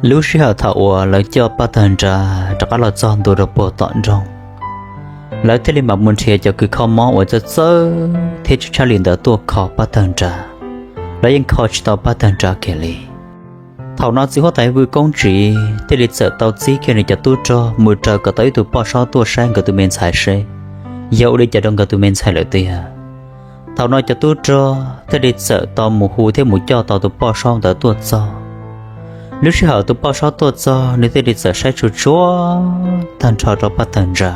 Lub sij hawm thaum uas lawv coj Paj Tawg Nra rov qab los txog ntua rau puag tom nroog, lawv thiaj li mam mus nrhiav cov kws kho mob uas txawj txawj thiab tsis tshaj li ntawd tuaj kho Paj Tawg Nra. Lawv yeej kho tsis tau Paj Tawg Nra kiag li. Thaum no txiv huab tais Vwj Koob Tsiv thiaj li txawm tau txib kiag nws cov tub rog mus raws kom tau ib tug poj saub tuaj saib nkawd tus me ntxhais seb yog ua li cas rau nkawd tus me ntxhais lawm tiag. Thaum no cov tub rog thiaj li txawm tau mus hu thiab mus coj tau tus poj saub ntawd tuaj txog. Lub sij hawm tus poj saub tuaj txog, nws thiaj li txawm saib tsuag tsuag tag nrho rau Paj Tawg Nra.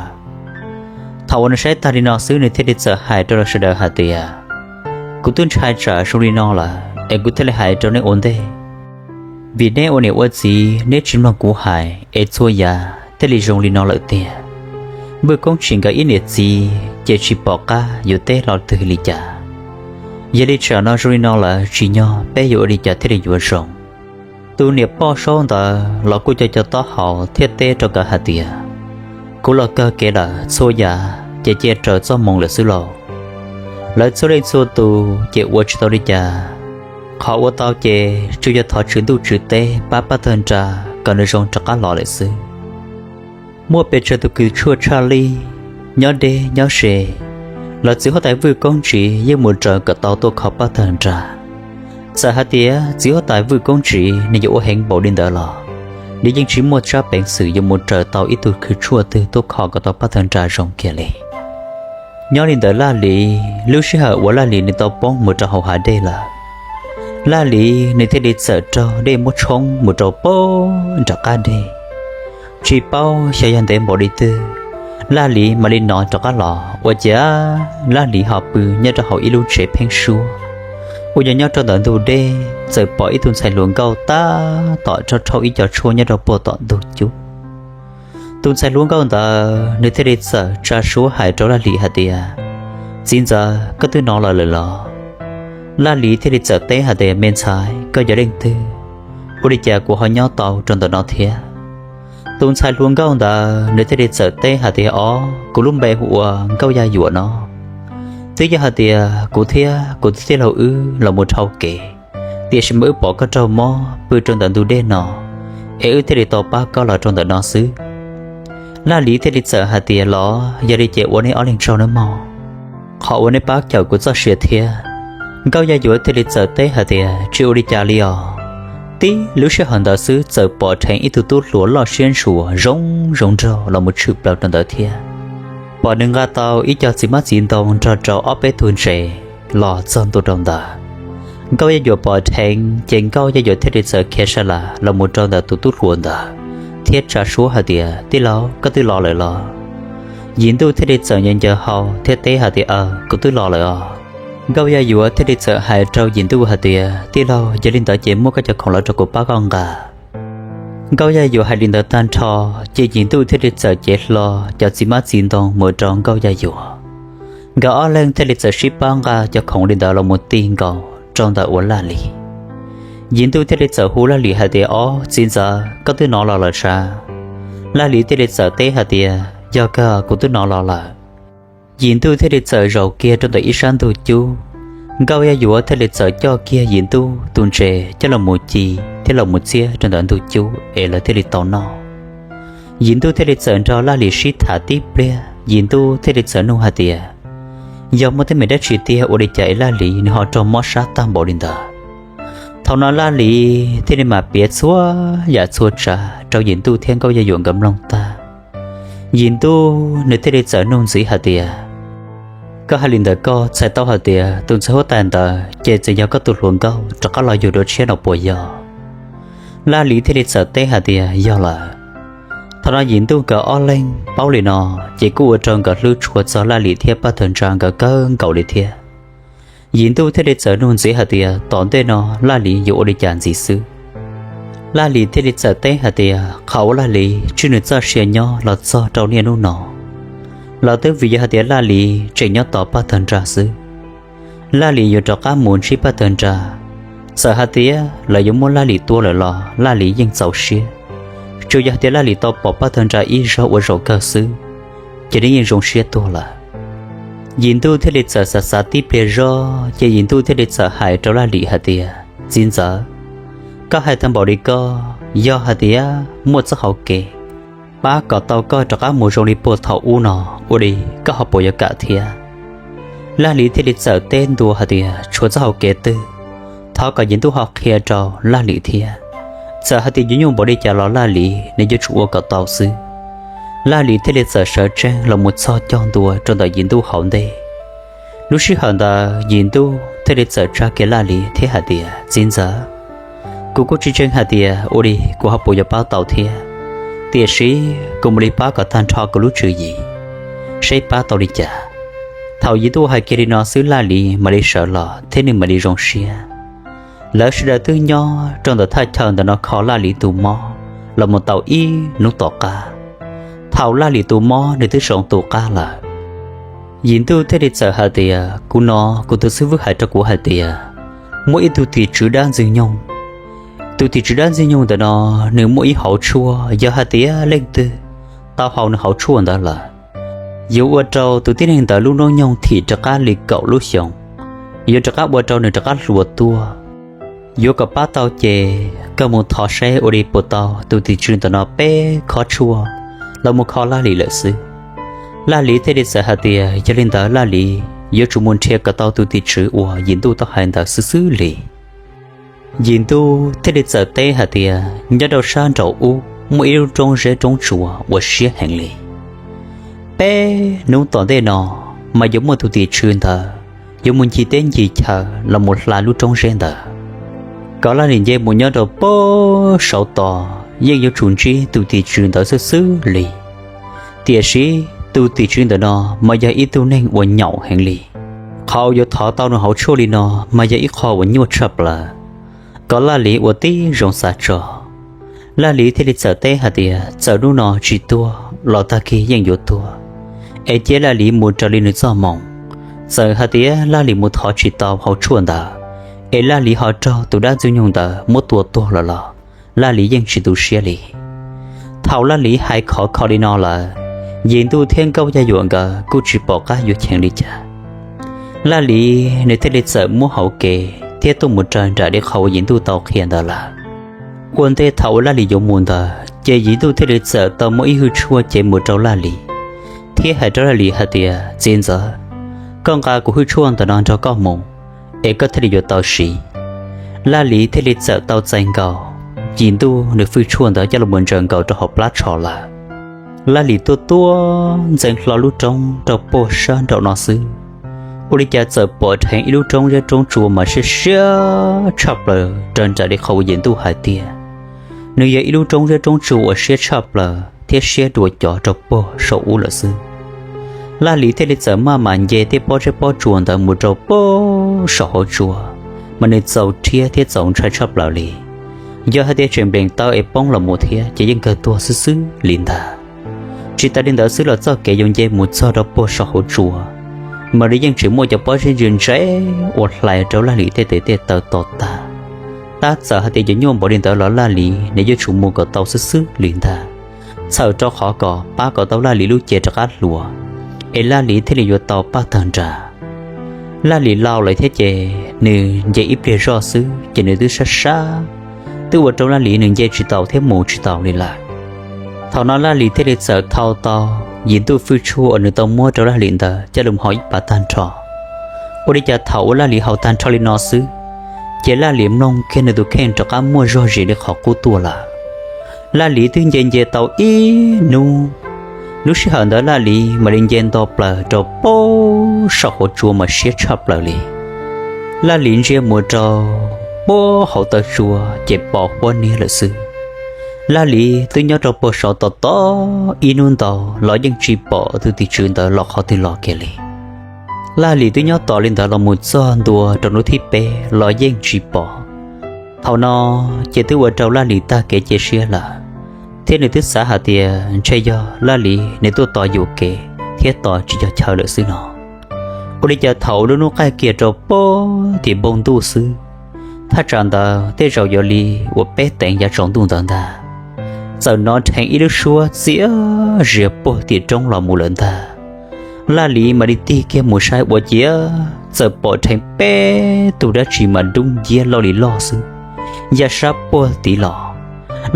Thaum uas nws saib tag li no xwb, nws thiaj li txawm hais rau lawv sawv daws hais tias, kuv twb ntshai tsam zoo li no lawm es kuv thiaj li hais rau neb ua ntej, vim neb ua niam ua txiv neb tsis mloog kuv hais es txhua yam thiaj li zoo li no lawm tiag. Vwj Koob Tsiv nkawd ib niam txiv ces tsis pom qab yuav teb hlo twg li cas. Yog li tsam no zoo li no lawm, tsim nyog peb yuav ua li cas thiaj li yuav zoo. Tus niam poj saub ntawd los kuj coj cov taub hau thiab teb rau nkawd hais tias, kuv los kawg kev lawm, txhua yam ces cia raws txoj hmoo lawm xwb lauj. Lawv txhua leej txhua tus ces ua tsis tau li cas. Qhov ua tau ces tsuas yog thov tswv ntuj tswv teb pab Paj Tawg Nra kom nws zoo rov qab los lawm xwb. Muaj pes tsawg tus kws tshuaj tshaj lij, nyob deb nyob ze, los txiv huab tais Vwj Koob Tsiv yeej mus raws kom tau tuaj kho Paj Tawg Nra. Txawm hais tias txiv huab tais Vwj Koob Tsiv nws yuav ua heev npaum li ntawd los nws yeej tsis muaj tsab peev xwm yuav mus raws tau ib tug kws tshuaj twg tuaj kho kom tau Paj Tawg Nra zoo kiag li. Nyob li ntawd Laj Lis, lub sij hawm uas Laj Lis nws tau poob mus rau hauv hav dej lawm, Laj Lis nws thiaj li txawm raug dej muab tshoob mus rau pem nram qab deg. Tsis paub xyov yog ntev npaum li twg, Laj Lis mam li hnov rov qab los ua cas Laj Lis ho pw nyob rau hauv ib lub tsev pheeb suab uas yog nyob rau ntawm ntug dej. Txawm pom ib tug ntxhais hluas nkauj tab tom rhau rhau ib co tshuaj nyob rau puag tom ntug cub. Tus ntxhais hluas nkauj ntawd nws thiaj li txawm tsa suab hais rau Laj Lis hais tias, txiv ntxawm, koj twb hnov lawm lawm los? Laj Lis thiaj li txawm teb hais tias, me ntxhais, koj yog leej twg? Ua li cas kuv ho nyob tau rau ntawm no thiab? Tus ntxhais hluas nkauj ntawd nws thiaj li txawm teb hais tias, o, kuv lub npe hu ua Nkauj Yaj Yuam no. Twb yog hais tias kuv thiab kuv tus tij laug wb los mus dhau kev, tiam sis mas wb pom koj raug mob pw rau ntawm ntug dej no, es wb thiaj li tau pab koj los rau ntawm no xwb. Laj Lis thiaj li txawm hais tias, los yog li ces ua nej ob leeg tsaug nawb mog, qhov uas nej pab cawm kuv txoj sia thiab. Nkauj Yaj Yuam thiaj li txawm teb hais tias, tsis ua li cas li os. Tib lub sij hawm ntawd xwb txawm pom dheev ib tug tub hluas loj siab ntsuas zoo zoo nraug los mus tshwm plaws rau ntawd thiab. Pom nws nqa tau ib co txiv hmab txiv ntoo nrog rau ob peb tug ntses los txog ntua rau ntawd. Nkauj Yaj Yuam pom dheev ces Nkauj Yaj Yuam thiaj li txawm khiav sa las los mus rau ntawm tus tub hluas ntawd thiab tsa suab hais tias, tij laug, koj twb los lawm los? Yim Ntuj thiaj li txawm ncaws ncaws hau thiab teb hais tias, aw, kuv twb los lawm os. Nkauj Yaj Yuam thiaj li txawm hais rau Yim Ntuj hais tias, tij laug, yog li ntawd ces muab koj cov khoom los rau kuv pab koj nqa. Nkauj Yaj Yuam hais li ntawd tag nrho, ces Yim Ntuj thiaj li txawm cev hlo cov txiv hmab txiv ntoo mus rau Nkauj Yaj Yuam. Nkawd ob leeg thiaj li txawm sib pab nqa cov khoom li ntawd los mus ti nkaus rau ntawm uas Laj Lis. Yim Ntuj thiaj li txawm hu Laj Lis hais tias, ob, txiv ntxawm, koj twb hnov los lawm sav? Laj Lis thiaj li txawm teb hais tias, yog kawg, kuv twb hnov los lawm. Yim Ntuj thiaj li txawm zaum kiag rau ntawm ib sab ntug cub. Nkauj Yaj Yuam thiaj li txawm coj kiag Yim Ntuj tus ntses coj los mus ci thiab los mus txiab rau ntawm ntug cub es lawv thiaj li tau noj. Yim Ntuj thiaj li txawm nrog Laj Lis sib tham tib pliag, Yim Ntuj thiaj li txawm nug hais tias, yog muaj teeb meem dab tsi tiag ua li cas es Laj Lis nws ho raug mob sab tag npaum li ntawd? Thaum no Laj Lis thiaj li mam piav txhua yam txhua tsav rau Yim Ntuj thiab Nkauj Yaj Yuam nkawd mloog tag. Yim Ntuj nws thiaj li txawm nug ntxiv hais tias, koj hais li ntawd koj txhais tau hais tias tus ntxhais huab tais ntawd ces txawm yog koj tus hluas nkauj rov qab los yug dua tshiab no puas yog? Laj Lis thiaj li txawm teb hais tias, yog lawm. Thaum no Yim Ntuj nkawd ob leeg paub li no, ces kuj ua rau nkawd hlub tshua txog Laj Lis thiab Paj Tawg Ntsa nkawd kawg nkaus li thiab. Yim Ntuj thiaj li txawm nug ntxiv hais tias, tom ntej no Laj Lis yuav ua li cas ntxiv xwb? Laj Lis thiaj li txawm teb hais tias, qhov uas Laj Lis tswj nws txoj sia nyob los txog rau niaj hnub no, los twb vim yog hais tias Laj Lis tseem nyob tos Paj Tawg Nra xwb. Laj Lis yuav rov qab mus ntsib Paj Tawg Nra, txawm hais tias lawv yuav muab Laj Lis tua lawm los Laj Lis yeej txaus siab. Tsuas yog hais tias Laj Lis tau pom Paj Tawg Nra ib zaug ua zaum kawg xwb, ces nws yeej zoo siab tuag lawm. Yim Ntuj thiaj li txawm xav xav tib pliag zog, ces Yim Ntuj thiaj li txawm hais rau Laj Lis hais tias, Txiv ntxawm, koj hais tag npaum li koj, yog hais tias muaj txoj hauv kev pab kom tau koj rov qab mus zoo li puag thaum ub no, ua li koj ho puas yuav kam thiab? Laj Lis thiaj li txawm teb ntua hais tias, Tshuav txoj hauv kev twg, thov kom Yim Ntuj ho qhia rau Laj Lis thiab. Txawm hais tias yuav nyuaj npaum li cas los Laj Lis nws yuav tsum ua kom tau xwb. Laj Lis thiaj li txawm sawv tsees los mus txog cog ntua rau ntawm Yim Ntuj hauv ntej. Lub sij hawm ntawd Yim Ntuj thiaj li txawm tsa kiag Laj Lis thiab hais tias, Txiv ntxawm, kuv kuj tsis ntseeg hais tias ua li kuv ho puas yuav pab tau thiab, tiam sis kuv mam li pab kom tag nrho kuv lub tswv yim, seb pab tau li cas. Thaum Yim Ntuj hais kiag li no xwb Laj Lis mam li sawv los thiab nws mam li zoo siab. Lawv sawv daws twb nyob rau ntawm thaj chaw ntawm no kho Laj Lis tus mob los mus tau ib hnub tom qab. Thaum Laj Lis tus mob nws twb zoo tus qab lawm, Yim Ntuj thiaj li txawm hais tias, Kuv no kuv tus xib hwb hais rau kuv hais tias muaj ib tug tim tswv dab ntxwg nyoog. Tus tim tswv dab ntxwg nyoog ntawm no nws muaj ib hauv tshuaj, yog hais tias leej twg tau haus nws hauv tshuaj ntawd lawm, yuav ua rau tus tib neeg ntawd lub hnub nyoog thim rov qab li kaum lub xyoos, yuav rov qab ua rau nws rov qab hluas tuaj. Yuav kom pab tau ces koj mus thov saib ua li puas tau tus tim tswv ntawm no peb khob tshuaj los mus kho Laj Lis lawm xwb. Laj Lis thiaj li txawm hais tias yog li ntawd Laj Lis yuav tsum mus nrhiav kom tau tus tim tswv uas Yim Ntuj tau hais ntawd xwb xwb li. Yim Ntuj thiaj li txawm teb hais tias nyob rau sab nraum ub muaj ib lub roob zeb roob tsuas uas siab heev li. Peb hnub tom ntej no mas yuav muaj tus tim tswv ntawd yuav mus ncig teb ncig chaw los mus hla lub roob zeb ntawd, kom Laj Lis nce mus nyob rau pem saud tos yeej yuav tsum ntsib tus tim tswv ntawd xwb xwb li. Tiam sis tus tim tswv ntawm no mas yog ib tug neeg uas nyaum heev li. Qhov uas yuav thov tau nws hauv tshuaj li no mas yog ib qho uas nyuaj tshaj plaws, kom Laj Lis ua tib zoo xav tso. Laj Lis thiaj li txawm teb hais tias txawm hnub no tsis tuag los tag kis yeej yuav tuag, es cia Laj Lis mus raws li nws txoj moo. Txawm hais tias Laj Lis mus thov tsis tau hauv tshuaj ntawd, es Laj Lis ho raug tus dab ntxwg nyoog ntawd muab tua tuag lawm los Laj Lis yeej tsis tu siab li. Thaum Laj Lis hais khov kho li no lawm, Yim Ntuj thiab Nkauj Yaj Yuam nkawd kuj tsis pom qab yuav cheem li cas. Laj Lis nws thiaj li txawm muab hauv kev thiab tuaj mus raws nraim li qhov uas Yim Ntuj tau qhia ntawd lawm. Ua ntej thaum uas Laj Lis yuav mus ntawd ces Yim Ntuj thiaj li txawm tau muab ib hwj tshuaj cev mus rau Laj Lis, thiab hais rau Laj Lis hais tias txiv ntxawm, koj nqa kuv hwj tshuaj ntawm no nrog koj mus, es koj thiaj li yuav tau siv. Laj Lis thiaj li txawm tau txais nkaus Yim Ntuj nws hwj tshuaj ntawd coj los mus ntsaws nkaus rau hauv plab tsho lawm. Laj Lis tuaj tuaj ntxeev hlo lub roob rau puag sab nraum no xwb, ua li cas txawm pom dheev ib lub roob zeb roob tsua mas siab siab tshaj plaws raws nraim li qhov uas Yim Ntuj hais tiag. Nws yog ib lub roob zeb roob tsua uas siab tshaj plaws thiab siab dua cov rau puag saum ub lawm xwb. Laj Lis thiaj li txawm maj mam nce tej pob zeb pob tsua ntawd mus rau puag saum hauv tsua, mas nws txaus rhiab thiab txaus ntshai tshaj plaws li. Yog hais tias tseem nplees taw es poob los mus thiab ces yeej kawg tuag xwb xwb li ntag. Tsis tas li ntawd xwb los txoj kev yuav nce mus txog rau puag saum hauv tsua, mas nws yeej tseem muaj cov pob zeb ntse ntse uas hlais rau Laj Lis tej tes tej taw to tag. Tab txawm hais tias yuav nyuaj npaum li ntawd los Laj Lis nws yuav tsum mus kom tau xwb xwb li ntag, txhawm rau qhov kom pab kom tau Laj Lis lub cev rov qab hluas, es Laj Lis thiaj li yuav tau Paj Tawg Nra. Laj Lis laus lawm thiab ces nws nce ib pliag zoj xwb ces nws twb sab sab, twb ua rau Laj Lis nws nce tsis tau thiab mus tsis tau li lawm. Thaum no Laj Lis thiaj li txawm thau tau Yim Ntuj hwj tshuaj uas nws tau muab rau Laj Lis ntawd coj los haus ib pas tag nrho. Ua li cas thaum uas Laj Lis haus tag nrho li no xwb, ces Laj Lis mloog kiag nws tus kheej rov qab muaj zog zis li qhov qub tuaj lawm. Laj Lis twb nce nce tau ib hnub, lub sij hawm ntawd Laj Lis mam li nce nto plaws rau puag saum hauv tsua mas siab tshaj plaws li. Laj Lis ntsia mus rau puag hauv taw tsua ces pos huab niab lawm xwb. Laj Lis twb nyob rau puag saud tos tos ib hnub ntau los yeej tsis pom tus tim tswv ntawd los qhov twg los kiag li. Laj Lis twb nyob tos li ntawd los mus txog ntua rau hnub thib peb los yeej tsis pom. Thaum no ces twb ua rau Laj Lis tag kev cia siab lawm, thiab nws twb xav hais tias ntshe yog Laj Lis nws tuaj tos yuam kev thiab tos tsis cog chaw lawm xwb no. Ua li cas thaum lub hnub qaij kiag rau puag tim npoo ntuj xwb, thaj tsam ntawd tej zaum yuav li uas peb teev yav tsaus ntuj ntawd ntag, txawm hnov dheev ib lub suab txias zias puag tim roob los mus lawm ntag. Laj Lis mam li tig kiag mus saib ua ciav txawm pom dheev peb tug dab tsi mas dub nciab loj li loj xwb, ya sab puag tid los.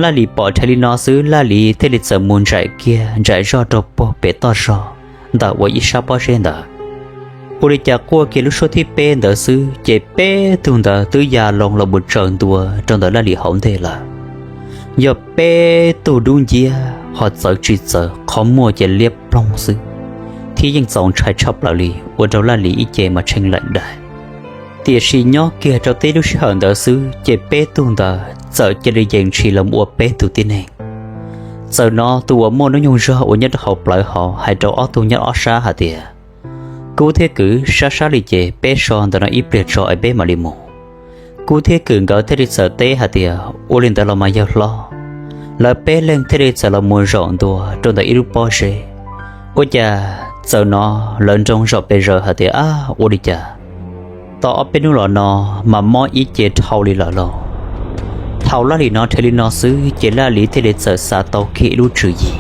Laj Lis pom dheev li no xwb, Laj Lis thiaj li txawm mus ntsaim kiag ntsaim zoj rau puag pem toj zog ntawm uas ib sab pob zeb ntawd. Ua li cas quaj kiag lub suab thib peb ntawd xwb ces peb tug ntawd twb ya loo los mus tsaws ntua rau ntawm Laj Lis hauv ntej lawm. Yog peb tug dub nciab ho txawv tsis txawv, qhov muag ces liab ploog xwb, thiab yeej txaus ntshai tshaj plaws li ua rau Laj Lis ib ce mas tshee laim daim. Tiam sis nyob kiag rau tib lub sij hawm ntawd xwb ces peb tug ntawd txawm cia li yees ntshis los ua peb tug tib neeg. Txawm hnov tus uas muaj hnub nyoog zog uas nyob rau hauv plawv hauv hais rau ob tug nyob ob sab hais tias, Kub thiab Kwm, sab sab li ces peb so ntawm no ib pliag tso es peb mam li mus. Kub thiab Kwm nkawd thiaj li txawm teb hais tias, Ua li ntawd los mas yawg hlob. Lawv peb leeg thiaj li txawm los mus zaum ntua rau ntawm ib lub pob zeb. Ua cas txawm hnov lawv nroo zaum pes zaws hais tias, Ab, ua li cas tau ob peb hnub los no mas mob ib ce dhau li lawm lauj? Thaum Laj Lis hnov dheev li no xwb ces Laj Lis thiaj li txawm xav tau kiag ib lub tswv yim.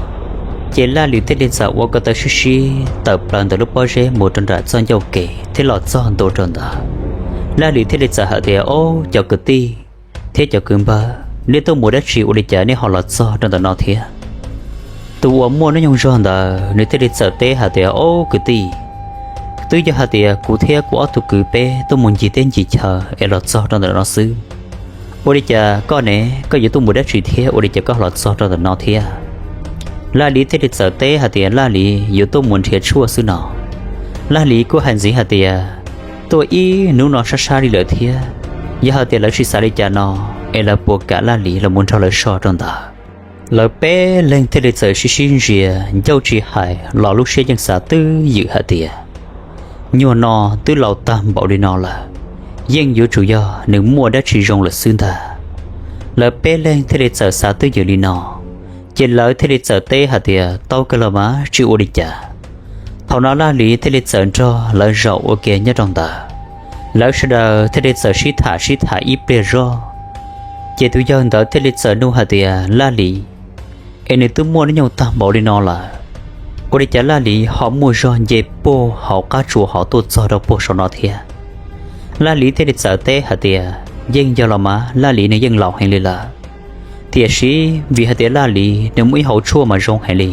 Ces Laj Lis thiaj li txawm ua ko taw sib sib tawm plaws ntawm lub pob zeb mus rau nram txoj ncauj kev thiab los txog ntua rau ntawd. Laj Lis thiaj li txawm hais tias, Ob, cov kwv tij thiab cov kwv npawg, nej tuaj mus dab tsi ua li cas nej ho los txog rau ntawm no thiab? Tus uas muaj hnub nyoog zog ntawd nws thiaj li txawm teb hais tias, Ob kwv tij, twb yog hais tias kuv thiab kuv ob tug kwv peb tuaj mus ncig teb ncig chaw es los txog rau ntawm no xwb. Ua li cas koj ne, koj yuav tuaj mus dab tsi thiab ua li cas koj los txog rau ntawm no thiab? Laj Lis thiaj li txawm teb hais tias Laj Lis yuav tuaj mus nrhiav tshuaj xwb no. Laj Lis kuj hais ntxiv hais tias, Tuaj ib hnub no sab sab li lawm thiab, yog hais tias lawv tsis xav li cas no es lawv puas kam Laj Lis los mus nrog lawv so rau ntawd? Lawv peb leeg thiaj li txawm sib sib ntsia ncauj tsis hais los lub siab yeej xav twj ywm hais tias, Nyuag no twb laus tag npaum li no lawm, yeej yuav tsum yog nws muaj dab tsi zoo lawm xwb ntag. Lawv peb leeg thiaj li txawm xav twj ywm li no, ces lawv thiaj li txawm teb hais tias, Tau kawg los mas tsis ua li cas. Thaum no Laj Lis thiaj li txawm nrog lawv zaum ua ke nyob rau ntawd. Lawv sawv daws thiaj li txawm sib tham sib tham ib pliag zog, ces tus yawg ntawd thiaj li txawm nug hais tias, Laj Lis, es nws twb muaj hnub nyoog tag npaum li no lawm, ua li cas Laj Lis ho muaj zog nce puag hauv qab tsua hauv tuaj txog rau puag saum no thiab? Laj Lis thiaj li txawm teb hais tias, Yeej yog los mas, Laj Lis nws yeej laus heev li lawm, tiam sis vim hais tias Laj Lis nws muaj ib hauv tshuaj mas zoo heev li,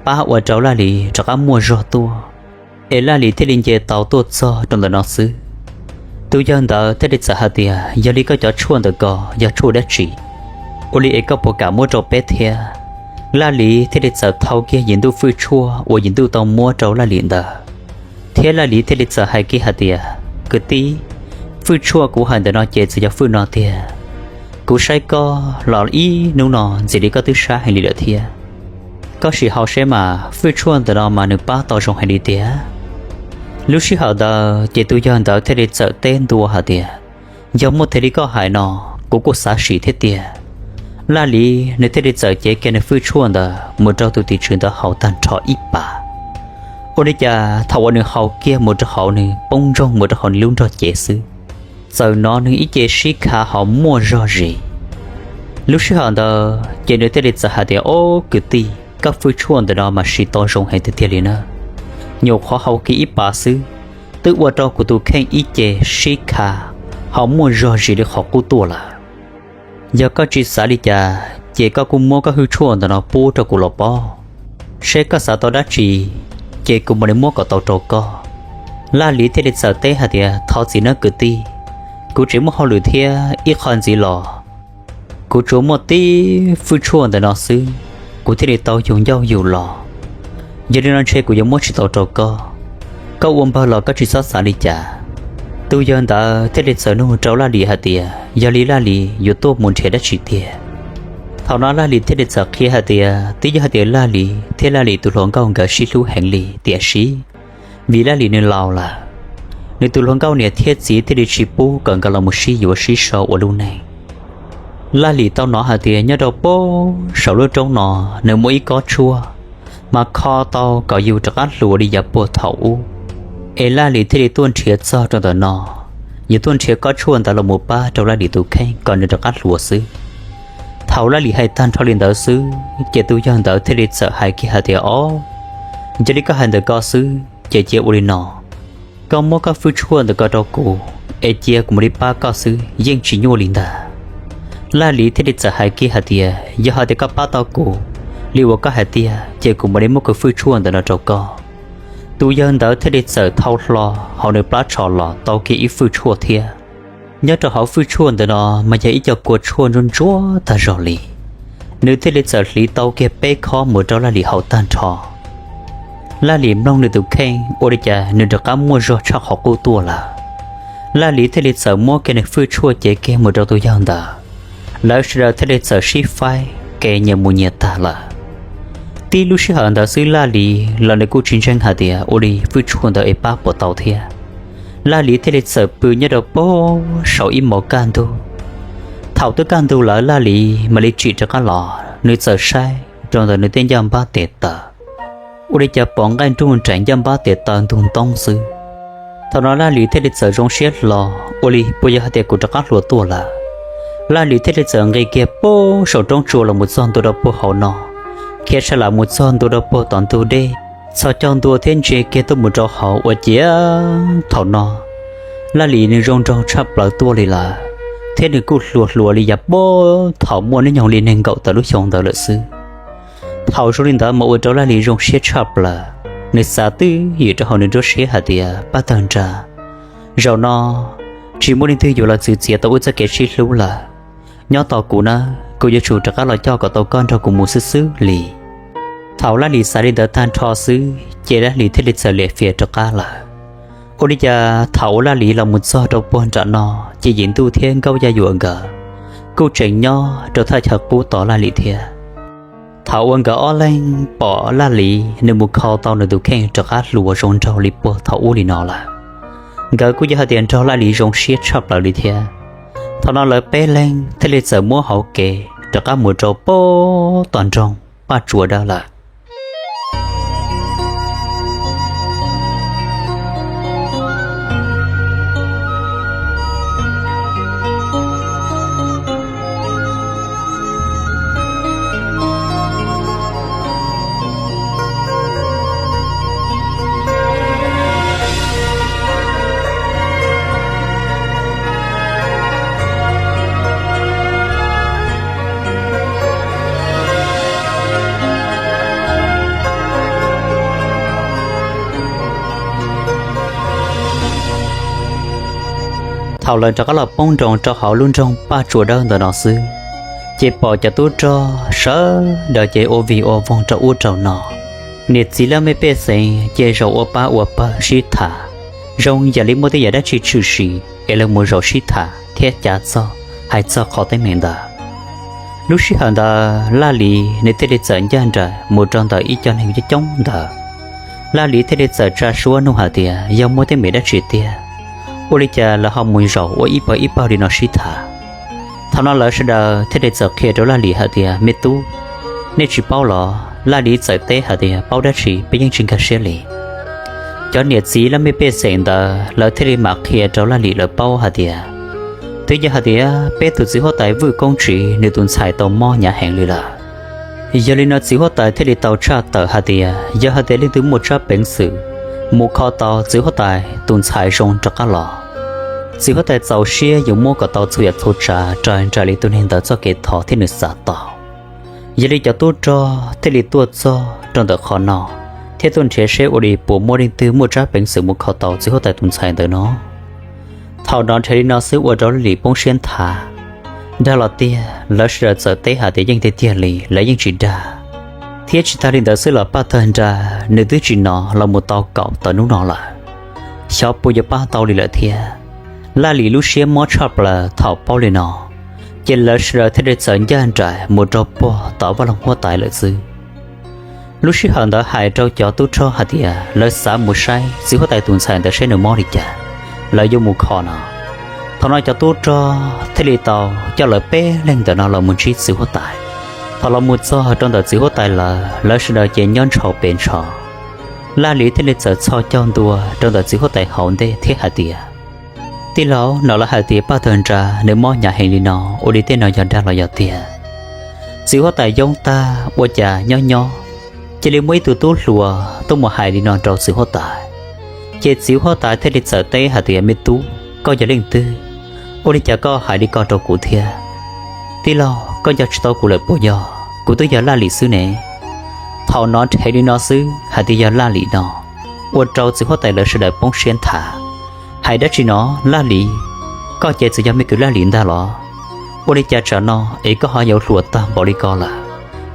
pab ua rau Laj Lis rov qab muaj zog tuaj, es Laj Lis thiaj li nce tau tuaj txog rau ntawm no xwb. Tus yawg ntawd thiaj li txawm hais tias, Yog li koj cov tshuaj ntawm ko yog tshuaj dab tsi? Ua li es koj puas kam muab rau peb thiab? Laj Lis thiaj li txawm thau kiag yim ntuj fwj tshuaj uas yim ntuj tau muab rau Laj Lis ntawd, thiab Laj Lis thiaj li txawm hais kiag hais tias, Kwv tij, fwj tshuaj kuv hais ntawm no ces txawm yog fwj no tiag. Kuv saib koj los ib hnub no ntxim li koj twb sab heev li lawm thiab. Koj sim haus seb mas fwj tshuaj ntawm no mas nws pab tau zoo heev li tiag. Lub sij hawm ntawd ces tus yawg ntawd thiaj li txawm teb ntua hais tias, Yog muaj thiaj li koj hais no, kuv kuj xav sim thiab tiag. Laj Lis nws thiaj li txawm cev kiag nws fwj tshuaj ntawd mus rau tus tim tswv ntawd haus tag nrho ib pas. Ua li cas thaum uas nws haus kiag mus rau hauv nws poob ntsoog mus rau hauv nws lub nrog cev xwb, txawm hnov nws ib ce sib khav hauv muaj zog zis. Lub sij hawm ntawd ces nws thiaj li txawm hais tias, Ob kwv tij, koj fwj tshuaj ntawm no mas siv tau zoo heev tiag tiag li na. Nyuam qhuav haus kiag ib pas xwb, twb ua rau kuv tus kheej ib ce sib khav hauv muaj zog zis li qhov qub tuaj lawm. Yog koj tsis xav li cas ces koj kuj muab koj fwj tshuaj ntawm no pub rau kuv los pob, seb koj xav tau dab tsi ces kuv mam li muab kom tau rau koj. Laj Lis thiaj li txawm teb hais tias, Thov txim nawb kwv tij, kuv tseem muaj hauj lwm thiab ib qho ntxiv los kuv tsuas muaj tib fwj tshuaj ntawm no xwb, kuv thiaj li tau yug ncauj yug los. Yog li no ntshe kuv yuav muab tsis tau rau koj. Koj ua npawg los koj tsis txhob xav li cas. Tus yawg ntawd thiaj li txawm nug rau Laj Lis hais tias, Yog li Laj Lis yuav tuaj mus nrhiav dab tsi tiag? Thaum no Laj Lis thiaj li txawm qhia hais tias, twb yog hais tias Laj Lis thiab Laj Lis tus hluas nkauj nkawd sib hlub heev li, tiam sis vim Laj Lis nws laus lawm, nws tus hluas nkauj niam thiab txiv thiaj li tsis pub kom nkawd los mus sib yuav sib so ua lub neej. Laj Lis tau hnov hais tias nyob rau puag saum lub roob no nws muaj ib kob tshuaj, mas kho tau kom yus rov qab hluas li yav puag thaum ub. Es Laj Lis thiaj li tuaj nrhiav txog rau ntawm no, yus tuaj nrhiav kob tshuaj ntawd los mus pab rau Laj Lis tus kheej kom nws rov qab hluas xwb. Thaum Laj Lis hais tag nrho li ntawd xwb ces tus yawg ntawd thiaj li txawm hais kiag hais tias, Ob, yog li koj hais ntawm koj xwb ces cia ua li no, koj muab koj fwj tshuaj ntawm ko rau kuv es cia kuv mam li pab koj xwb, yeej tsis nyuaj li ntag. Laj Lis thiaj li txawm hais kiag hais tias, Yog hais tias koj pab tau kuv li uas koj hais tiag ces kuv mam li muab kuv fwj tshuaj ntawm no rau koj. Tus yawg ntawd thiaj li txawm thau hlo hauv nws plab tsho los tau kiag ib fwj tshuaj thiab. Nyob rau hauv fwj tshuaj ntawm no mas yog ib co kua tshuaj ntsuab ntsuab tag zog li. Nws thiaj li txawm hliv tau kiag peb khob mus rau Laj Lis haus tag nrho. Laj Lis mloog nws tus kheej ua li cas nws rov qab muaj zog tshaj qhov qub tuaj lawm. Laj Lis thiaj li txawm muab kiag nws fwj tshuaj cev kiag mus rau tus yawg ntawd. Lawv sawv daws thiaj li txawm sib faib kev nyias mus nyias tag lawm. Tib lub sij hawm ntawd xwb Laj Lis los nws kuj tsis ntseeg hais tias ua li fwj tshuaj ntawd es pab puas tau thiab. Laj Lis thiaj li txawm pw nyob rau pem saum ib hmos kaj ntug. Thaum twb kaj ntug lawm Laj Lis mam li tsim rov qab los, nws txawm saib rau ntawm nws tej ncaj npab tes taw, ua li cas pom nqaij nruj nraim ncaj npab tes taw ntug ntoob xwb. Thaum no Laj Lis thiaj li txawm zoo siab hlo, ua li puas yog hais tias kuv rov qab hluas tuaj lawm? Laj Lis thiaj li txawm nqis kiag pem saum roob tsua los mus txog ntua rau puag hauv no, khiav sa lam mus txog ntua rau puag tom ntug dej, txhos caug ntua thiab ntsia kiag tuaj mus rau hauv ua ciav thaum no Laj Lis nws zoo nraug tshaj plaws tuaj li lawm, thiab nws kuj hluas hluas li yav puag thaum muaj hnub nyoog li nees nkaum tawm lub xyoo ntawd lawm xwb. Thaum zoo li ntawd mas ua rau Laj Lis zoo siab tshaj plaws, nws xav twj ywm rau hauv nws nruab siab hais tias, Pab tawg nra, zaum no tsis muaj leej twg yuav los txwv txiav tau wb txoj kev sib hlub lawm. Nyob tos kuv nawb, kuv yuav tsum rov qab los coj kom tau koj nrog kuv mus xwb xwb li. Thaum Laj Lis xav li ntawd tag nrho xwb ces Laj Lis thiaj li txawm liam fias rov qab lawm. Ua li cas thaum uas Laj Lis los mus txog rau puag nram no ces Yim Ntuj thiab Nkauj Yaj Yuam nkawd kuj tseem nyob rau thaj chaw qub tos Laj Lis thiab. Thaum uas nkawd ob leeg pom Laj Lis nws mus kho tau nws tus kheej rov qab hluas zoo nraug li puag thaum ub li no lawm, nkawd kuj yog hais tias nrog Laj Lis zoo siab tshaj plaws li thiab. Thaum no lawv peb leeg thiaj li txawm muab hauv kev rov qab mus rau puag tom nroog Paj Tsua Dawb lawm. Thaum lawv rov qab los poob nroos rau hauv lub nroog Paj Tsua Dawb ntawm no xwb, ces pom cov tub rog sawv daws ces ua vig ua voog rau ub rau no. Niam txiv laj mej pej xeem ces zaum ua pab ua pawg sib tham, zoo yam li muaj tej yam dab tsi tshwm sim es lawv mus zaum sib tham thiab cav txog hais txog qhov teeb meem ntawd. Lub sij hawm ntawd Laj Lis nws thiaj li txawm ncaj nraim mus rau ntawm ib co neeg coob coob ntawd. Laj Lis thiaj li txawm tsa suab nug hais tias yog muaj teeb meem dab tsi tiag, ua li cas lawv ho mus zaum ua ib pawg ib pawg li no sib tham. Thaum no lawv sawv daws thiaj li txawm qhia rau Laj Lis hais tias, Me tub, nej tsis paub los? Laj Lis txawm teb hais tias, Paub dab tsi, peb yeej tsis nkag siab li. Cov niam txiv laj mej pej xeem ntawd lawv thiaj li mam qhia rau Laj Lis lawv paub hais tias, twb yog hais tias peb tus txiv huab tais Vwj Koob Tsiv nws tus ntxhais tau mob hnyav heev li lawm. Yog li no txiv huab tais thiaj li tau tshaj tawm hais tias yog hais tias leej twg muaj tsab peev xwm mus kho tau txiv huab tais tus ntxhais zoo rov qab los, txiv huab tais txaus siab yuav muab kom tau txhua yam txhua tsav raws nraim li tus neeg ntawd txoj kev thov thiab nws xav tau. Yog li cov tub rog thiaj li tuaj txog rau ntawm qhov no thiab tuaj nrhiav seb ua li puas muaj leej twg muaj tsab peev xwm mus kho tau txiv huab tais tus ntxhais ntawd no. Thaum no nrhiav li no xwb ua rau Laj Lis poob siab nthav. Dag los tiag, lawv sawv daws txawm teb hais tias yeej tiag tiag li, lawv yeej tsis dag. Thiab tsis tag li ntawd xwb los Paj Tawg Nra nws twb tsis hnov los mus tau kaum tawm hnub no lawm, xyov puas yuav pab tau li lawm thiab. Laj Lis lub siab mob tshaj plaws thaum paub li no, ces lawv sawv daws thiaj li txawm ncaj nraim mus rau puag tom vaj loog huab tais lawm xwb. Lub sij hawm ntawd hais rau cov tub rog hais tias lawv xav mus saib txiv huab tais tus ntxhais ntawd saib nws mob li cas, lawv yuav mus kho no. Thaum no cov tub rog thiaj li tau coj lawv peb leeg ntawm no los mus ntsib txiv huab tais. Thaum los mus txog rau ntawm txiv huab tais lawv, lawv sawv daws ces nyob ntshaus pes ntsho. Laj Lis thiaj li txawm txhos caug ntua rau ntawm txiv huab tais hauv ntej thiab hais tias, Tij laug, no lawv hais tias Paj Tawg Nra nws mob hnyav heev li no, ua li tej no yog dag los yog tiag? Txiv huab tais yoob tag ua cas nyob nyob cia li muaj ib tug tub hluas tuaj mus hais li no rau txiv huab tais. Ces txiv huab tais thiaj li txawm teb hais tias, Me tub, koj yog leej twg? Ua li cas koj hais li ko rau kuv thiab? Tij laug, koj nco tsis tau kuv lawm puas yog? Kuv twb yog Laj Lis xwb ne. Thaum nov nrhev li no xwb hais tias yog Laj Lis no, ua rau txiv huab tais lawv sawv daws poob siab nthav. Hais dab tsi no, Laj Lis? Koj ces txawm yog me kwv Laj Lis ntag los? Ua li cas tsam no es koj ho yuav hluas tag npaum li ko lawm?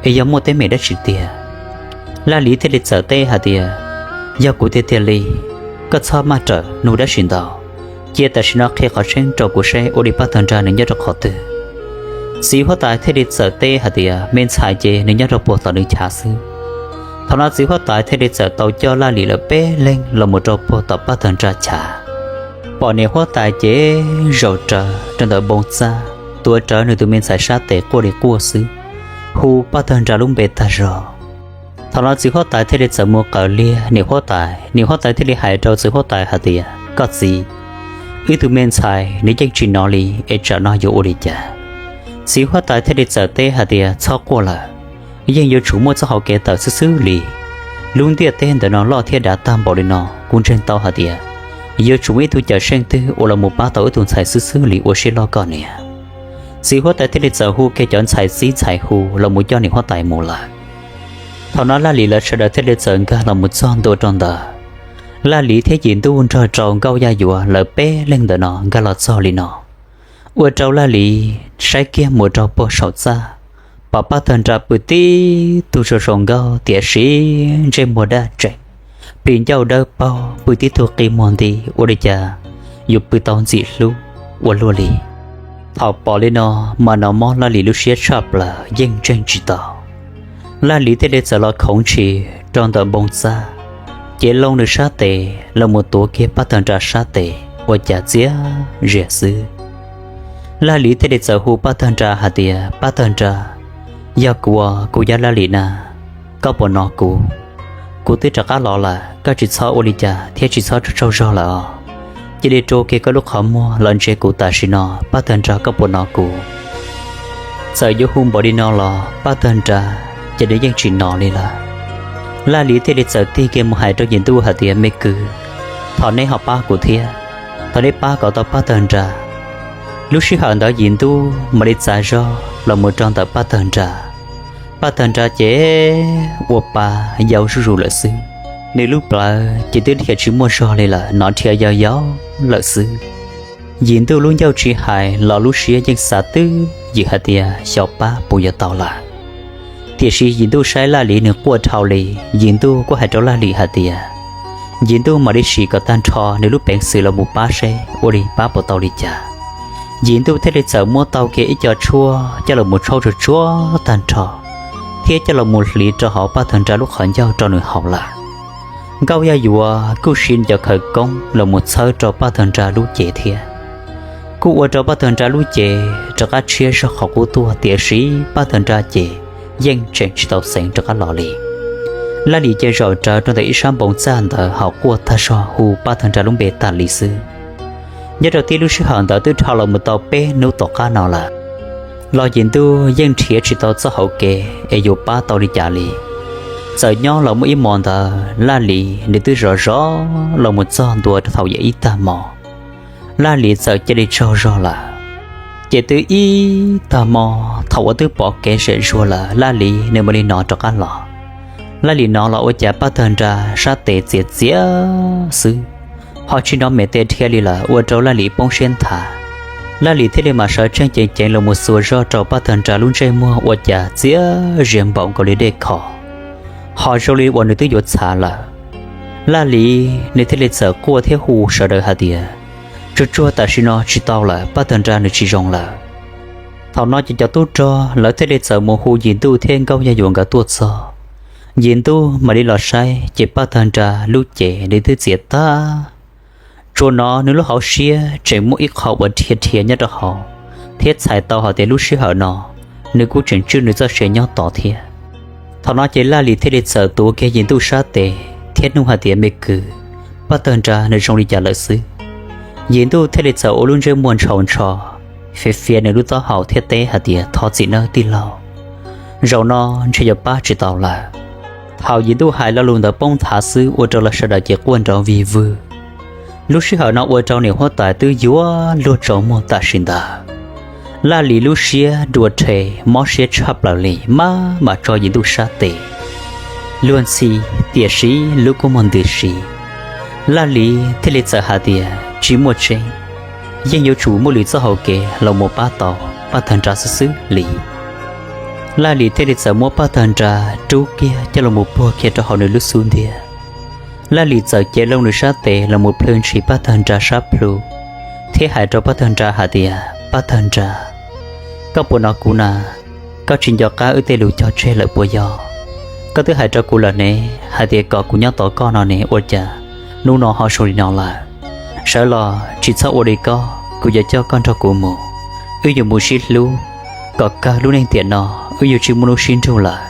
Es yog muaj teeb meem dab tsi tiag? Laj Lis thiaj li txawm teb hais tias, Yog kuv tiag tiag li, koj txhob maj rawm nug dab tsi ntau. Cia tam sim no qhia qhov tseeb rau kuv seb ua li Paj Tawg Nra nws nyob rau qhov twg? Txiv huab tais thiaj li txawm teb hais tias, Me ntxhais, ces nws nyob rau puag tom nws chav xwb. Thaum no txiv huab tais thiaj li txawm tau coj Laj Lis lawv peb leeg los mus rau puag tom Paj Tawg Nra chav. Pom niam huab tais ces zaum rawv rau ntawm npoo txaj, tuav rawv nws tus me ntxhais sab tes quaj li quaj xwb, hu Paj Tawg Nra lub npe tag zog. Thaum no txiv huab tais thiaj li txawm mus qawm liag niam huab tais. Niam huab tais thiaj li hais rau txiv huab tais hais tias, Koj txiv, wb tug me ntxhais nws yeej tsis nov li, es tsam no yuav ua li cas? Txiv huab tais thiaj li txawm teb hais tias, Txhob quaj lawm, yeej yuav tsum muaj txoj hauv kev tawm xwb xwb li. Lub ntiaj teb ntawm no loj thiab dav tag npaum li no, kuv ntseeg tau hais tias yuav tsum muaj ib tug cawm seej twg uas los mus pab tau wb tug ntxhais xwb xwb li, ua siab loj koj niam. Txiv huab tais thiaj li txawm hu kiag cov ntxhais txib ntxhais hu los mus coj niam huab tais mus lawm. Thaum no Laj Lis lawv sawv daws thiaj li txawm nkag los mus txog ntua rau ntawd. Laj Lis thiab Yim Ntuj nrog rau Nkauj Yaj Yuav lawv peb leeg ntawm no nkag los txog li no, ua rau Laj Lis saib kiag mus rau puag saum txaj, pom Paj Tawg Nra pw tib tug zoo zoo nkauj, tiam sis ntsej muag daj tseem, plis ncauj dawb paug, pw tib tug qi muag nti, ua li cas yuav pw tau ntxim hlub ua luaj li. Thaum pom li no mas nws mob Laj Lis lub siab tshaj plaws, yeej ntseeg tsis tau. Laj Lis thiaj li txawm los khoov ntshis rau ntawm npoo txaj, cev loo nws sab tes los mus tuav kiag Paj Tawg Nra sab tes, ua cas txias zias xwb. Laj Lis thiaj li txawm hu Paj Tawg Nra hais tias, Paj Tawg Nra, yog kuv, kuv yog Laj Lis na, koj puas nov kuv? Kuv twb rov qab los lawm, koj tsis txhob ua li cas thiab tsis txhob tsaug tsaug zog lawm os. Cia li rua kiag koj lub qhov muag los ntsia kuv tam sim no, Paj Tawg Nra, koj puas nov kuv? Txawm yuav hu npaum li no los Paj Tawg Nra ces nws yeej tsis nov li lawm. Laj Lis thiaj li txawm tig kiag mus hais rau Yim Ntuj hais tias, Me kwv, thov neb ho pab kuv thiab, thov neb pab kom tau Paj Tawg Nra. Lub sij hawm ntawd Yim Ntuj mam li txav zog los mus rau ntawm Paj Tawg Nra. Paj Tawg Nra ces ua pa yau zuj zus lawm xwb, nws lub plawv ces twb dhia tsis muaj zog li lawm, nov dhia yau yau lawm xwb. Yim Ntuj lub ncauj tsis hais los lub siab yeej xav twb ywm hais tias xyov pab puas yuav tau lawm. Tiam sis Yim Ntuj saib Laj Lis nws quaj dhau li, Yim Ntuj kuj hais rau Laj Lis hais tias, Yim Ntuj mam li sim kom tag nrho nws lub peev xwm los mus pab seb ua li pab puas tau li cas. Yim Ntuj thiaj li txawm muab tau kiag ib co tshuaj coj los mus tshaub tsuag tsuag tag nrho, thiab coj los mus hliv rau hauv Paj Tawg Nra lub qhov ncauj rau nws haus lawm. Nkauj Yaj Yuav kuj siv cov khawv koob los mus txhawb rau Paj Tawg Nra lub cev thiab. Kuj ua rau Paj Tawg Nra lub cev rov qab tshiab zog qhov qub tuaj, tiam sis Paj Tawg Nra ces yeej tseem tsis tau xeev rov qab los li. Laj Lis ces zaum rawv rau ntawm ib sab npoo txaj ntawd ho quaj tag zog hu Paj Tawg Nra lub npe tas li xwb. Nyob rau tib lub sij hawm ntawd twb dhau los mus tau peb hnub tom qab no lawm, los Yim Ntuj yeej nrhiav tsis tau txoj hauv kev es yuav pab tau li cas li. Txawm nyob los muaj ib hmo ntawd Laj Lis nws twb zov zov los mus txog ntua rau thaum yam ib tag hmo, Laj Lis txawm cia li tsaug zog lawm. Ces twb ib tag hmo, thaum uas twb pom kev zem zuag lawm Laj Lis nws mam li nov rov qab los. Laj Lis nov los ua cas Paj Tawg Nra sab tes txias txias xwb, ho tsis nov me tes dhia li lawm, ua rau Laj Lis poob siab nthav. Laj Lis thiaj li mam sawv tsees ceev ceev los mus xuas zog rau Paj Tawg Nra lub ntsej muag ua cas txias zias npaum nkaus li dej kho, ho zoo li uas nws twb yuav txhav lawm. Laj Lis nws thiaj li txawm quaj thiab hu sawv daws hais tias, Tsuag tsuag tam sim no tsis tau lawm, Paj Tawg Nra nws tsis zoo lawm. Thaum no ces cov tub rog lawv thiaj li txawm mus hu Yim Ntuj thiab Nkauj Yaj Yuav nkawd tuaj txog. Yim Ntuj mam li los saib ces Paj Tawg Nra lub cev nws twb txias tag, tsuas nov nws lub hauv siab tseem muaj ib qho uas dhia dhia nyob rau hauv, thiab txhais tau hais tias lub sij hawm no nws kuj tseem tswj nws txoj sia nyob tod thiab. Thaum no ces Laj Lis thiaj li txawm tuav kiag Yim Ntuj sab tes thiab nug hais tias, Me kwv, Paj Tawg Nra nws zoo li cas lawm xwb? Yim Ntuj thiaj li txawm ua lub ntsej muag ntshaus ntsho, fiav fiav nws lub taub hau thiab teb hais tias, Thov txim nawb tij laug, zaum no ntshe yuav pab tsis tau lawm. Thaum Yim Ntuj hais lo lus ntawd poob nthav xwb ua rau lawv sawv daws ces quaj nrov vig vwg. Lub sij hawm no ua rau niam huab tais twb yuav luag tsaus muag tam sim ntawd. Laj Lis lub siab dua rhe, mob siab tshaj plaws li, maj mam tso Yim Ntuj sab tes luag ntxhi, tiam sis lub kua muag ntws si. Laj Lis thiaj li txawm hais tias, Tsis muaj tseeb, yeej yuav tsum muaj lwm txoj hau kev los mus pab tau Paj Tawg Nra xwb xwb li. Laj Lis thiaj li txawm muab Paj Tawg Nra rub kiag coj los mus puag kiag rau hauv nws lub xub ntiag. Laj Lis txawm cev loo nws sab tes los mus plhws ntshis Paj Tawg Nra sab plhu thiab hais rau Paj Tawg Nra hais tias, Paj Tawg Nra, koj puas hnov kuv na? Koj tsis nco qab wb tej lus cog tseg lawm puas yog? Koj twb hais rau kuv lawm ne, hais tias kom kuv nyob tos koj no ne, ua cas hnub no ho zoo li no lawm? Sawv los tsis txhob ua li ko, kuv yuav coj koj nrog kuv mus, wb yuav mus sib hlub kom kawg lub neej tiam no, wb yuav tsis muaj hnub sib nrug lawm.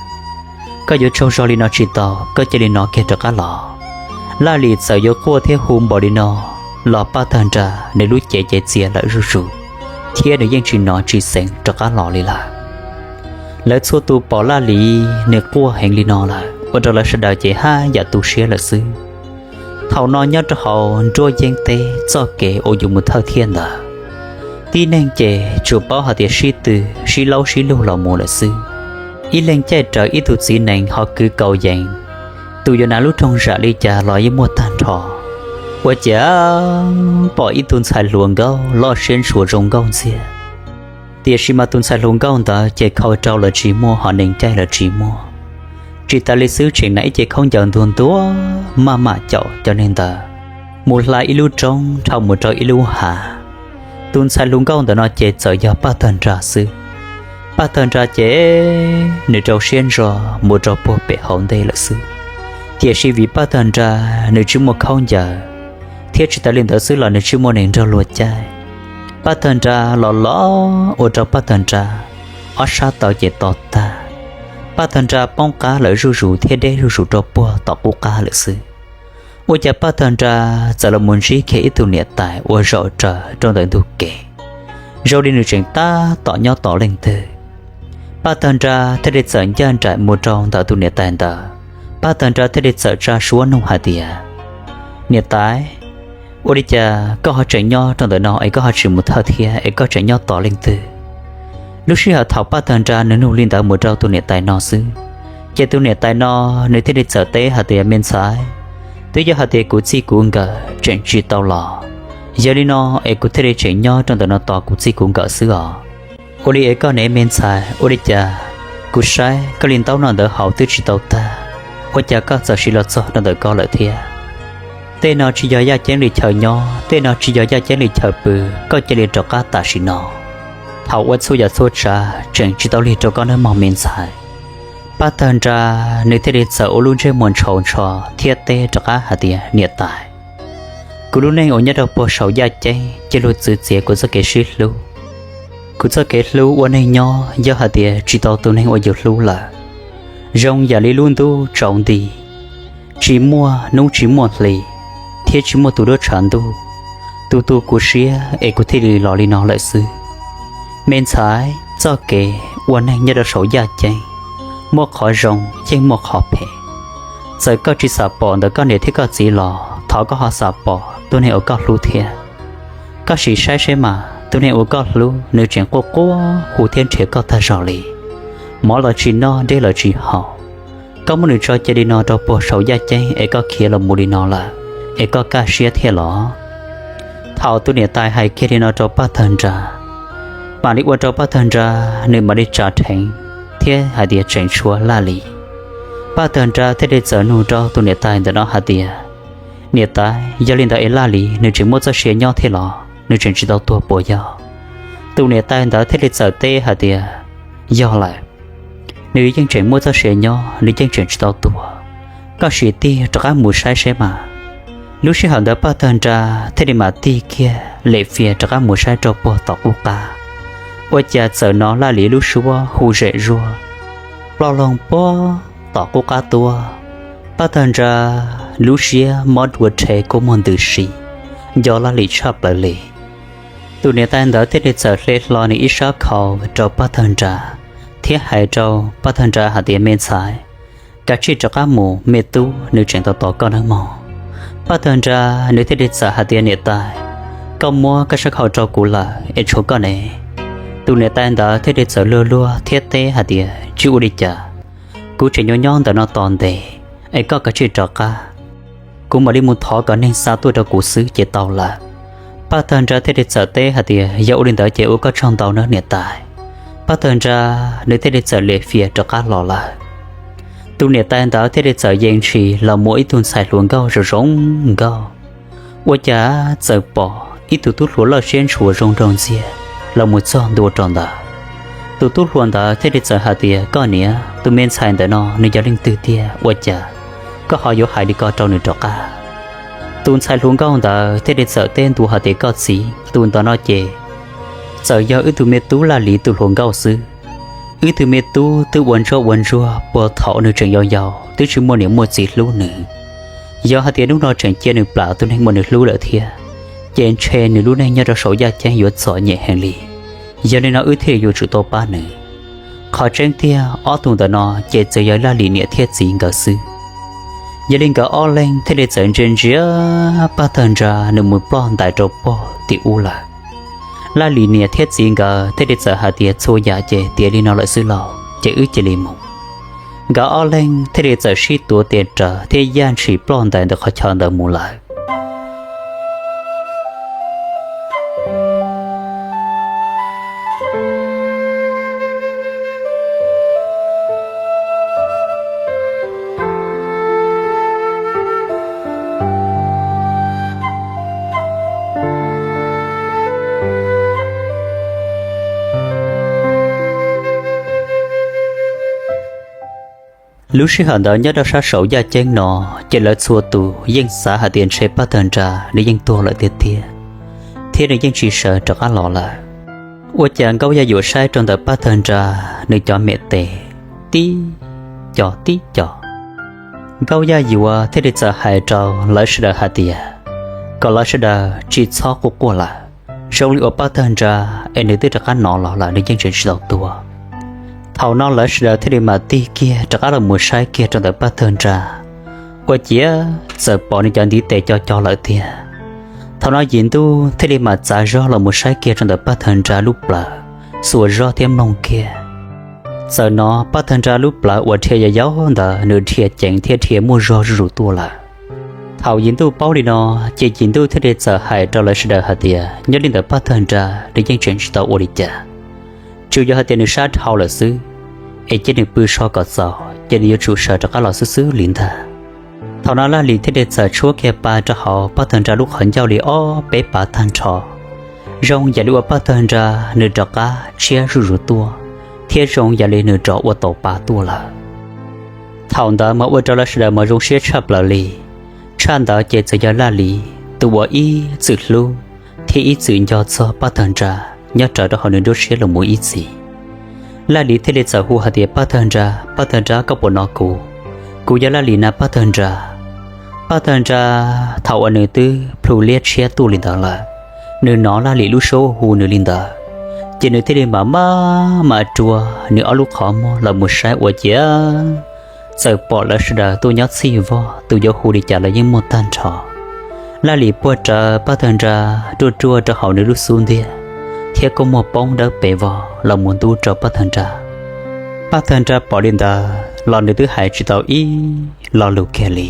Koj yuav tsaug zog li no tsis tau, koj cia li no kiag rov qab los. Laj Lis txawm yuav quaj thiab hu npaum li no los Paj Tawg Nra nws lub cev ces txias lawm zuj zus, thiab nws yeej tsis hnov tsis xeev rov qab los li lawm. Lawv txhua tus pom Laj Lis nws quaj heev li no lawm ua rau lawv sawv daws ces haj yam tu siab lawm xwb. Thaum no nyob rau hauv nruab yeeb teb txoj kev uas yus mus thawj thiaj ntawd, tib neeg ces tsuas paub hais tias sib tw, sib laub sib lug los mus lawm xwb. Ib leeg caij raws ib tug txiv nees ho kwv kaus yees, tus yuav hnav lub roog zam li cas los yeej muaj tag nrho. Ua cas pom ib tug ntxhais hluas nkauj loj siab ntshua zoo nkauj ntxiag, tiam sis mas tus ntxhais hluas nkauj ntawd ces khau rau los tsis muaj, ho nees caij los tsis muaj. Tsis tas li xwb tseem hnav ib ce khaub ncaws ntuag ntuag maj mam caum cov neeg ntawd mus hla ib lub roob dhau mus rau ib lub hav. Tus ntxhais hluas nkauj ntawm no ces txawm yog Paj Tawg Nra xwb. Paj Tawg Nra ces nws rau siab ntso mus rau puag pem hauv ntej lawm xwb, tiam sis vim Paj Tawg Nra nws tsis muaj khaub ncaws, thiab tsis tas li ntawd xwb los nws tsis muaj nees nrog luag caij. Paj Tawg Nra los los ua rau Paj Tawg Nra ob sab taw ces to tag. Paj Tawg Nra poob qab lawm zuj zus thiab deb zuj zus rau puag tom qub qab lawm xwb. Ua cas Paj Tawg Nra txawm los mus ntsib kiag ib tug niam tais uas zaum raws rau ntawm ntug kev, zoo li nws tseem tab tom nyob tos leej twg. Paj Tawg Nra thiaj li txawm ncaj nraim mus rau ntawm tus niam tais ntawd. Paj Tawg Nra thiaj li txawm tsa suab nug hais tias, Niam tais, ua li cas koj ho tseem nyob rau ntawm no es koj ho tsis mus thawj thiab es koj tseem nyob tos leej twg? Lub sij hawm thaum Paj Tawg Nra nws nug li ntawd mus rau tus niam tais no xwb, ces tus niam tais no nws thiaj li txawm teb hais tias, Me ntxhais, twb yog hais tias kuv txij kuv nkawm tseem tsis tau los, yog li no es kuv thiaj li tseem nyob rau ntawm no tos kuv txij kuv nkawm xwb os. Ua li es koj ne me ntxhais, ua li cas kuv saib koj li ntaub no ntawd haus twb tsis tau tag, ua cas koj txawm sim los txog rau ntawm ko lawm thiab? Tej no tsis yog yaj ceeb li chaw nyob, tej no tsis yog yaj ceeb li chaw pw, koj cia li rov qab tam sim no. Thaum ua txhua yam txhua tsav tseem tsis tau lig rau koj nawb mog me ntxhais. Paj Tawg Nra nws thiaj li txawm ua lub ntsej muag ntshaus ntsho thiab teb rov qab hais tias, Niam tais, kuv lub neej uas nyob rau puag saum yaj ceeb cia luag txwv txiav kuv txoj kev sib hlub. Kuv txoj kev hlub ua neej nyob yog hais tias tsis tau tus neeg uas yus hlub lawm, zoo yam li lub ntuj tsaus nti, tsis muaj hnub tsis muaj hli, thiab tsis muaj tus duab tshav ntuj tu tu kuv siab es kuv thiaj li los li no lawm xwb. Me ntxhais, txoj kev ua neeg nyob rau saum yaj ceeb, muaj qhov zoo yeej muaj qhov phem. Txawm koj tsis xam pom ntawm koj niam thiab koj txiv los thov koj ho xam pom tus neeg uas koj hlub thiab. Koj sim saib seb mas, tus neeg uas koj hlub nws tseem quaj quaj hu thiab nrhiav koj tag zog li. Mov los tsis noj, dej los tsis haus, koj muab nws tso cia li no rau puag saum yaj ceeb es koj khiav los mus li no lawm, es koj kaj siab thiab los? Thaum tus niam tais hais kiag li no rau Paj Tawg Nra, mam li ua rau Paj Tawg Nra nws mam li tsa dheev thiab hais tias, Tseem tshuav Laj Lis. Paj Tawg Nra thiaj li txawm nug rau tus niam tais ntawm no hais tias, Niam tais, yog li ntawd es Laj Lis nws tseem muaj txoj sia nyob thiab los, nws tseem tsis tau tuag puas yog? Tus niam tais ntawd thiaj li txawm teb hais tias, Yog lawm, nws yeej tseem muaj txoj sia nyob, nws yeej tseem tsis tau tuag. Koj sim tig rov qab mus saib seb mas. Lub sij hawm ntawd Paj Tawg Nra thiaj li mam tig kiag lem fias rov qab mus saib rau puag tom qub qab. Ua cas txawm hnov Laj Lis lub suab hu zem zuag, ploj loog puag tom qub qab tuaj. Paj Tawg Nra lub siab mob dua rhe kua muag ntws si, nco Laj Lis tshaj plaws li. Tus niam tais ntawd thiaj li txawm hle hlo nws ib sab khau rau Paj Tawg Nra, thiab hais rau Paj Tawg Nra hais tias, Me ntxhais, kav tsij rov qab mus, me tub nws tseem tos tos koj nawb mog. Paj Tawg Nra nws thiaj li txawm hais tias, Niam tais, koj muab koj sab khau rau kuv lawm es tshuav koj ne. Tus niam tais ntawd thiaj li txawm luag luag thiab teb hais tias, Tsis ua li cas, kuv tseem yuav nyob ntawm no tos ntes, es koj kav tsij rov qab, kuv mam li mus thov kom neeg xa tuaj rau kuv xwb ces tau lawm. Paj Tawg Nra thiaj li txawm teb hais tias, Yog ua li ntawd ces ua koj tsaug ntau nawb niam tais. Paj Tawg Nra nws thiaj li txawm lim fias rov qab los lawm. Tus niam tais ntawd thiaj li txawm yees ntshis los mus ua ib tug ntxhais hluas nkauj zoo zoo nkauj. Ua cas txawm pom ib tug tub hluas loj siab ntshua zoo nraug ntxiag los mus txog ntua rau ntawd. Tus tub hluas ntawd thiaj li txawm hais tias, Koj niam, tus me ntxhais ntawm no nws yog leej twg tiag, ua cas koj ho yuav hais li ko rau nws rov qab? Tus ntxhais hluas nkauj ntawd thiaj li txawm teb ntua hais tias, Koj txiv, tus ntawm no ces txawm yog wb tug me tub Laj Lis tus hluas nkauj xwb. Wb tug me tub twb ua ntsuag ua ntsuag puag thaum nws tseem yau yau, twb tsis muaj niam muaj txiv hlub nws. Yog hais tias hnub no tseem cia nws plam tus neeg uas nws hlub lawm thiab, ces ntshe nws lub neej nyob rau saum yaj ceeb yuav txom nyem heev li. Yog li no wb thiaj yuav tsum tau pab nws. Qhov tseeb tiag ob tug ntawm no ces txawm yog Laj Lis niam thiab txiv nkawd xwb. Yog li nkawd ob leeg thiaj li txawm ntsia ntsia Paj Tawg Nra nws mus ploj ntais rau pog tim ub lawm. Laj Lis niam thiab txiv nkawd thiaj li txawm hais tias, Txhua yam ces tiav li no lawm xwb lauj, ces wb cia li mus. Nkawd ob leeg thiaj li txawm sib tuav tes rawv thiab yaj ntshis ploj ntais ntawm qhov chaw ntawd mus lawm. Lub sij hawm ntawd nyob rau sab saum yaj ceeb no, ces lawv txhua tus yeej xav hais tias ntshe Paj Tawg Nra nws yeej tuag lawm tiag tiag, thiab nws yeej tsis sawv rov qab los lawm. Ua cas Nkauj Yaj Yuam saib rau ntawm Paj Tawg Nra nws cov me tes tib co tib co. Nkauj Yaj Yuam thiaj li txawm hais rau lawv sawv daws hais tias, kom lawv sawv daws tsis txhob quaj quaj lawm. Zoo li uas Paj Tawg Nra es nws twb rov qab hnov los lawm, nws yeej tseem tsis tau tuag. Thaum no lawv sawv daws thiaj li mam tig kiag rov qab los mus saib kiag rau ntawm Paj Tawg Nra, ua ciav txawm pom nws cov ntiv tes co co lawm tiag. Thaum no Yim Ntuj thiaj li mam txav zog los mus saib kiag rau ntawm Paj Tawg Nra lub plawv, xuas zog thiab mloog kiag. Txawm hnov Paj Tawg Nra lub plawv uas dhia yau yau ntawd nws dhia ceev thiab dhia muaj zog zuj zus tuaj lawm. Thaum Yim Ntuj paub li no, ces Yim Ntuj thiaj li txawm hais rau lawv sawv daws hais tias, nyob li ntawm Paj Tawg Nra nws yeej tseem tsis tau ua li cas, tsuas yog hais tias nws sab dhau lawm xwb, es cia nws pw so kom txaus ces nws yuav tsum sawv rov qab los xwb xwb li ntag. Thaum no Laj Lis thiaj li txawm tshuab kiag pa rau hauv Paj Tawg Nra lub qhov ncauj li ob peb pas tag nrho, zoo yam li uas Paj Tawg Nra nws rov qab tshiab zuj zus tuaj, thiab zoo yam li nws rov ua tau pa tuaj lawm. Thaum ntawd mas ua rau lawv sawv daws mas zoo siab tshaj plaws li. Tshaj ntawd ces txawm yog Laj Lis tus uas ib txwm hlub thiab ib txwm nco txog Paj Tawg Nra nyob rawv rau hauv nws nruab siab los mus ib txhis. Laj Lis thiaj li txawm hu hais tias, Paj Tawg Nra, Paj Tawg Nra, koj puas hnov kuv? Kuv yog Laj Lis na Paj Tawg Nra. Paj Tawg Nra thaum uas nws twb plhu liab tshiab tuaj li ntawd lawm, nws hnov Laj Lis lub suab hu nws li ntawd, ces nws thiaj li mam maj mam rua nws ob lub qhov muag los mus saib ua ciav txawm pom lawv sawv daws tuaj nyob txhij vog, tus yuav hu li cas los yeej muaj tag nrho. Laj Lis puag rawv Paj Tawg Nra ruaj ruaj rau hauv nws lub xub ntiag, thiab kua muag poob dawb pes vog los mus ntub rau Paj Tawg Nra. Paj Tawg Nra pom li ntawd los nws twb hais tsis tau ib lo lus kiag li.